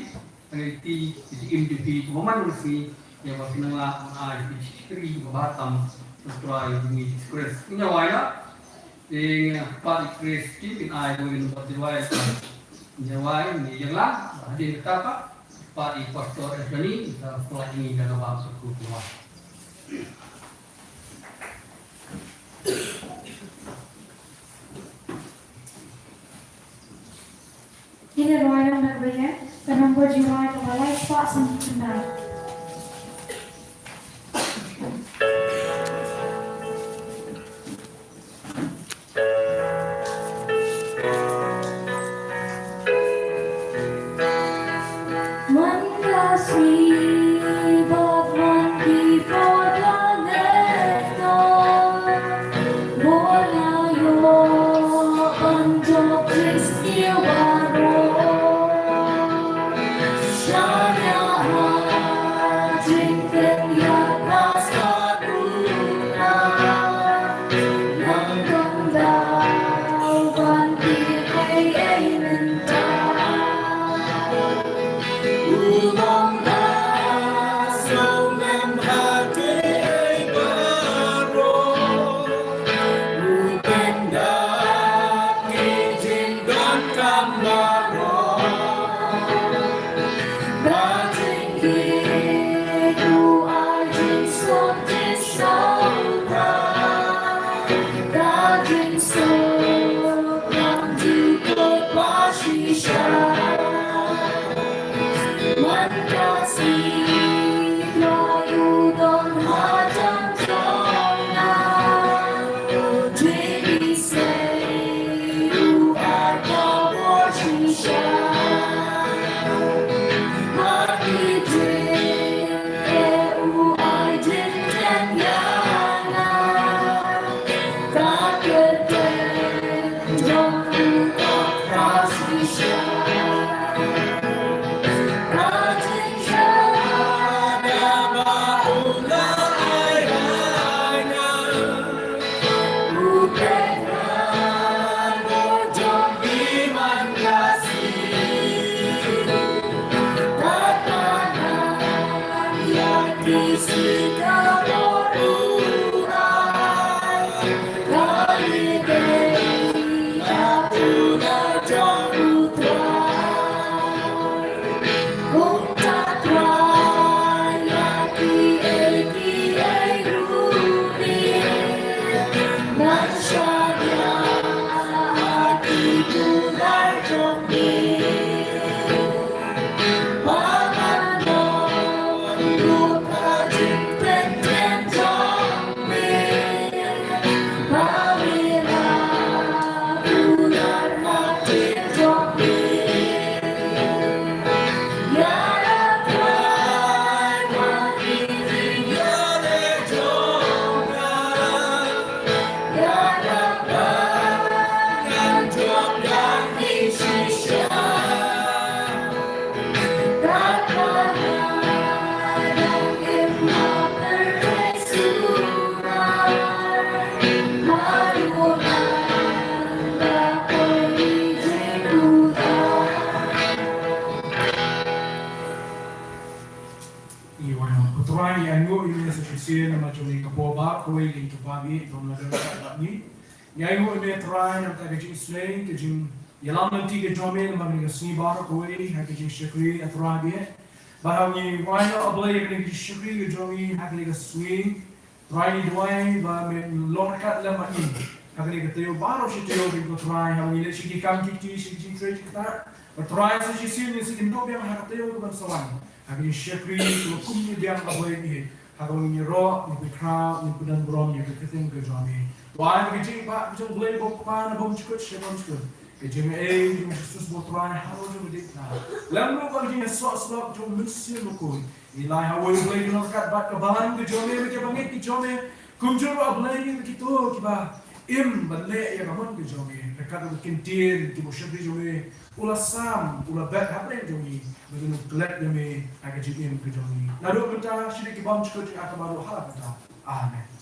Hangne ti, ti im ïa phi, ba man la sngi, ïa ba phin nang lah ban ai ïa ka jingshakri kaba bha tam, sha U Trai jong ngi Jisu Khrist. Ngin ïa wai noh. Te ngin ïa pat ïa Khrist ki, kin ai ïa ka number jingwai. Ngin ïa wai, ngin ïa ïeng lang, hadien kata pat, pat ïa Pastor Anthony, sa pynlait ïa ngi da kaba suk kyrkhu. Ngin ïa rwai lang da kaba ïeng, ka number jingwai kaba lai spah san khyndai. Ngi wan ong, Ko Trai, ngi ainguh ïa me sa shisien namar jong kane ka por ba kawei ka ïing kaba bieit ba me la don ryngkat bad ngi. Ngi ainguh ïa me Trai namar ka jingisynei, ka jing ïalam lynti ka jong me namar kane ka sngi baroh kawei ha ka jingshakri, A Trai, bad haba ngi wai noh, A Blei, ïa kane ka jingshakri ka jong ngi ha kane ka sngi, Trai, ngi duwai ba men long ryngkat lem bad ngi ha kane ka taïew baroh shi taïew, ko Trai, haba ngi leit sha ki kam ki kti, sha ki jingtrei jingktah, bad Trai, sa shisien ngin sa ïakynduh biang ha ka taïew kaban sa wan, ha ka jingshakri kaba kumne biang, A Blei, ngi ha kaba ngin ïaroh, ngin pynkhraw, ngin pyndonburom ïa ka kyrteng ka jong me. Duwai ba ka jingïaibah ka jong U Blei uba U Kpa na bymjukut sha bymjukut, ka jingaiei jong U Jisu uba U Trai halor jong ka diengphna, lem ruh bad ka jingïasoh syllok jong U Mynsiem Bakhuid, ngi ai ha U Blei, ka nongryngkat bad ka balang ka jong me, bad ki bangeit ki jong me, kumjuh ruh, A Blei, ïa kito kiba im ban leh ïa ka mon ka jong me, ryngkat bad ki ktien kiba u shakri jong me u la sam, u la bet hapdeng jong ngi, bad kin ïaklet ïa me ha ka jingim ka jong ngi, naduh mynta sha ki bymjukut jong ka baroh, ha la mynta. Amen.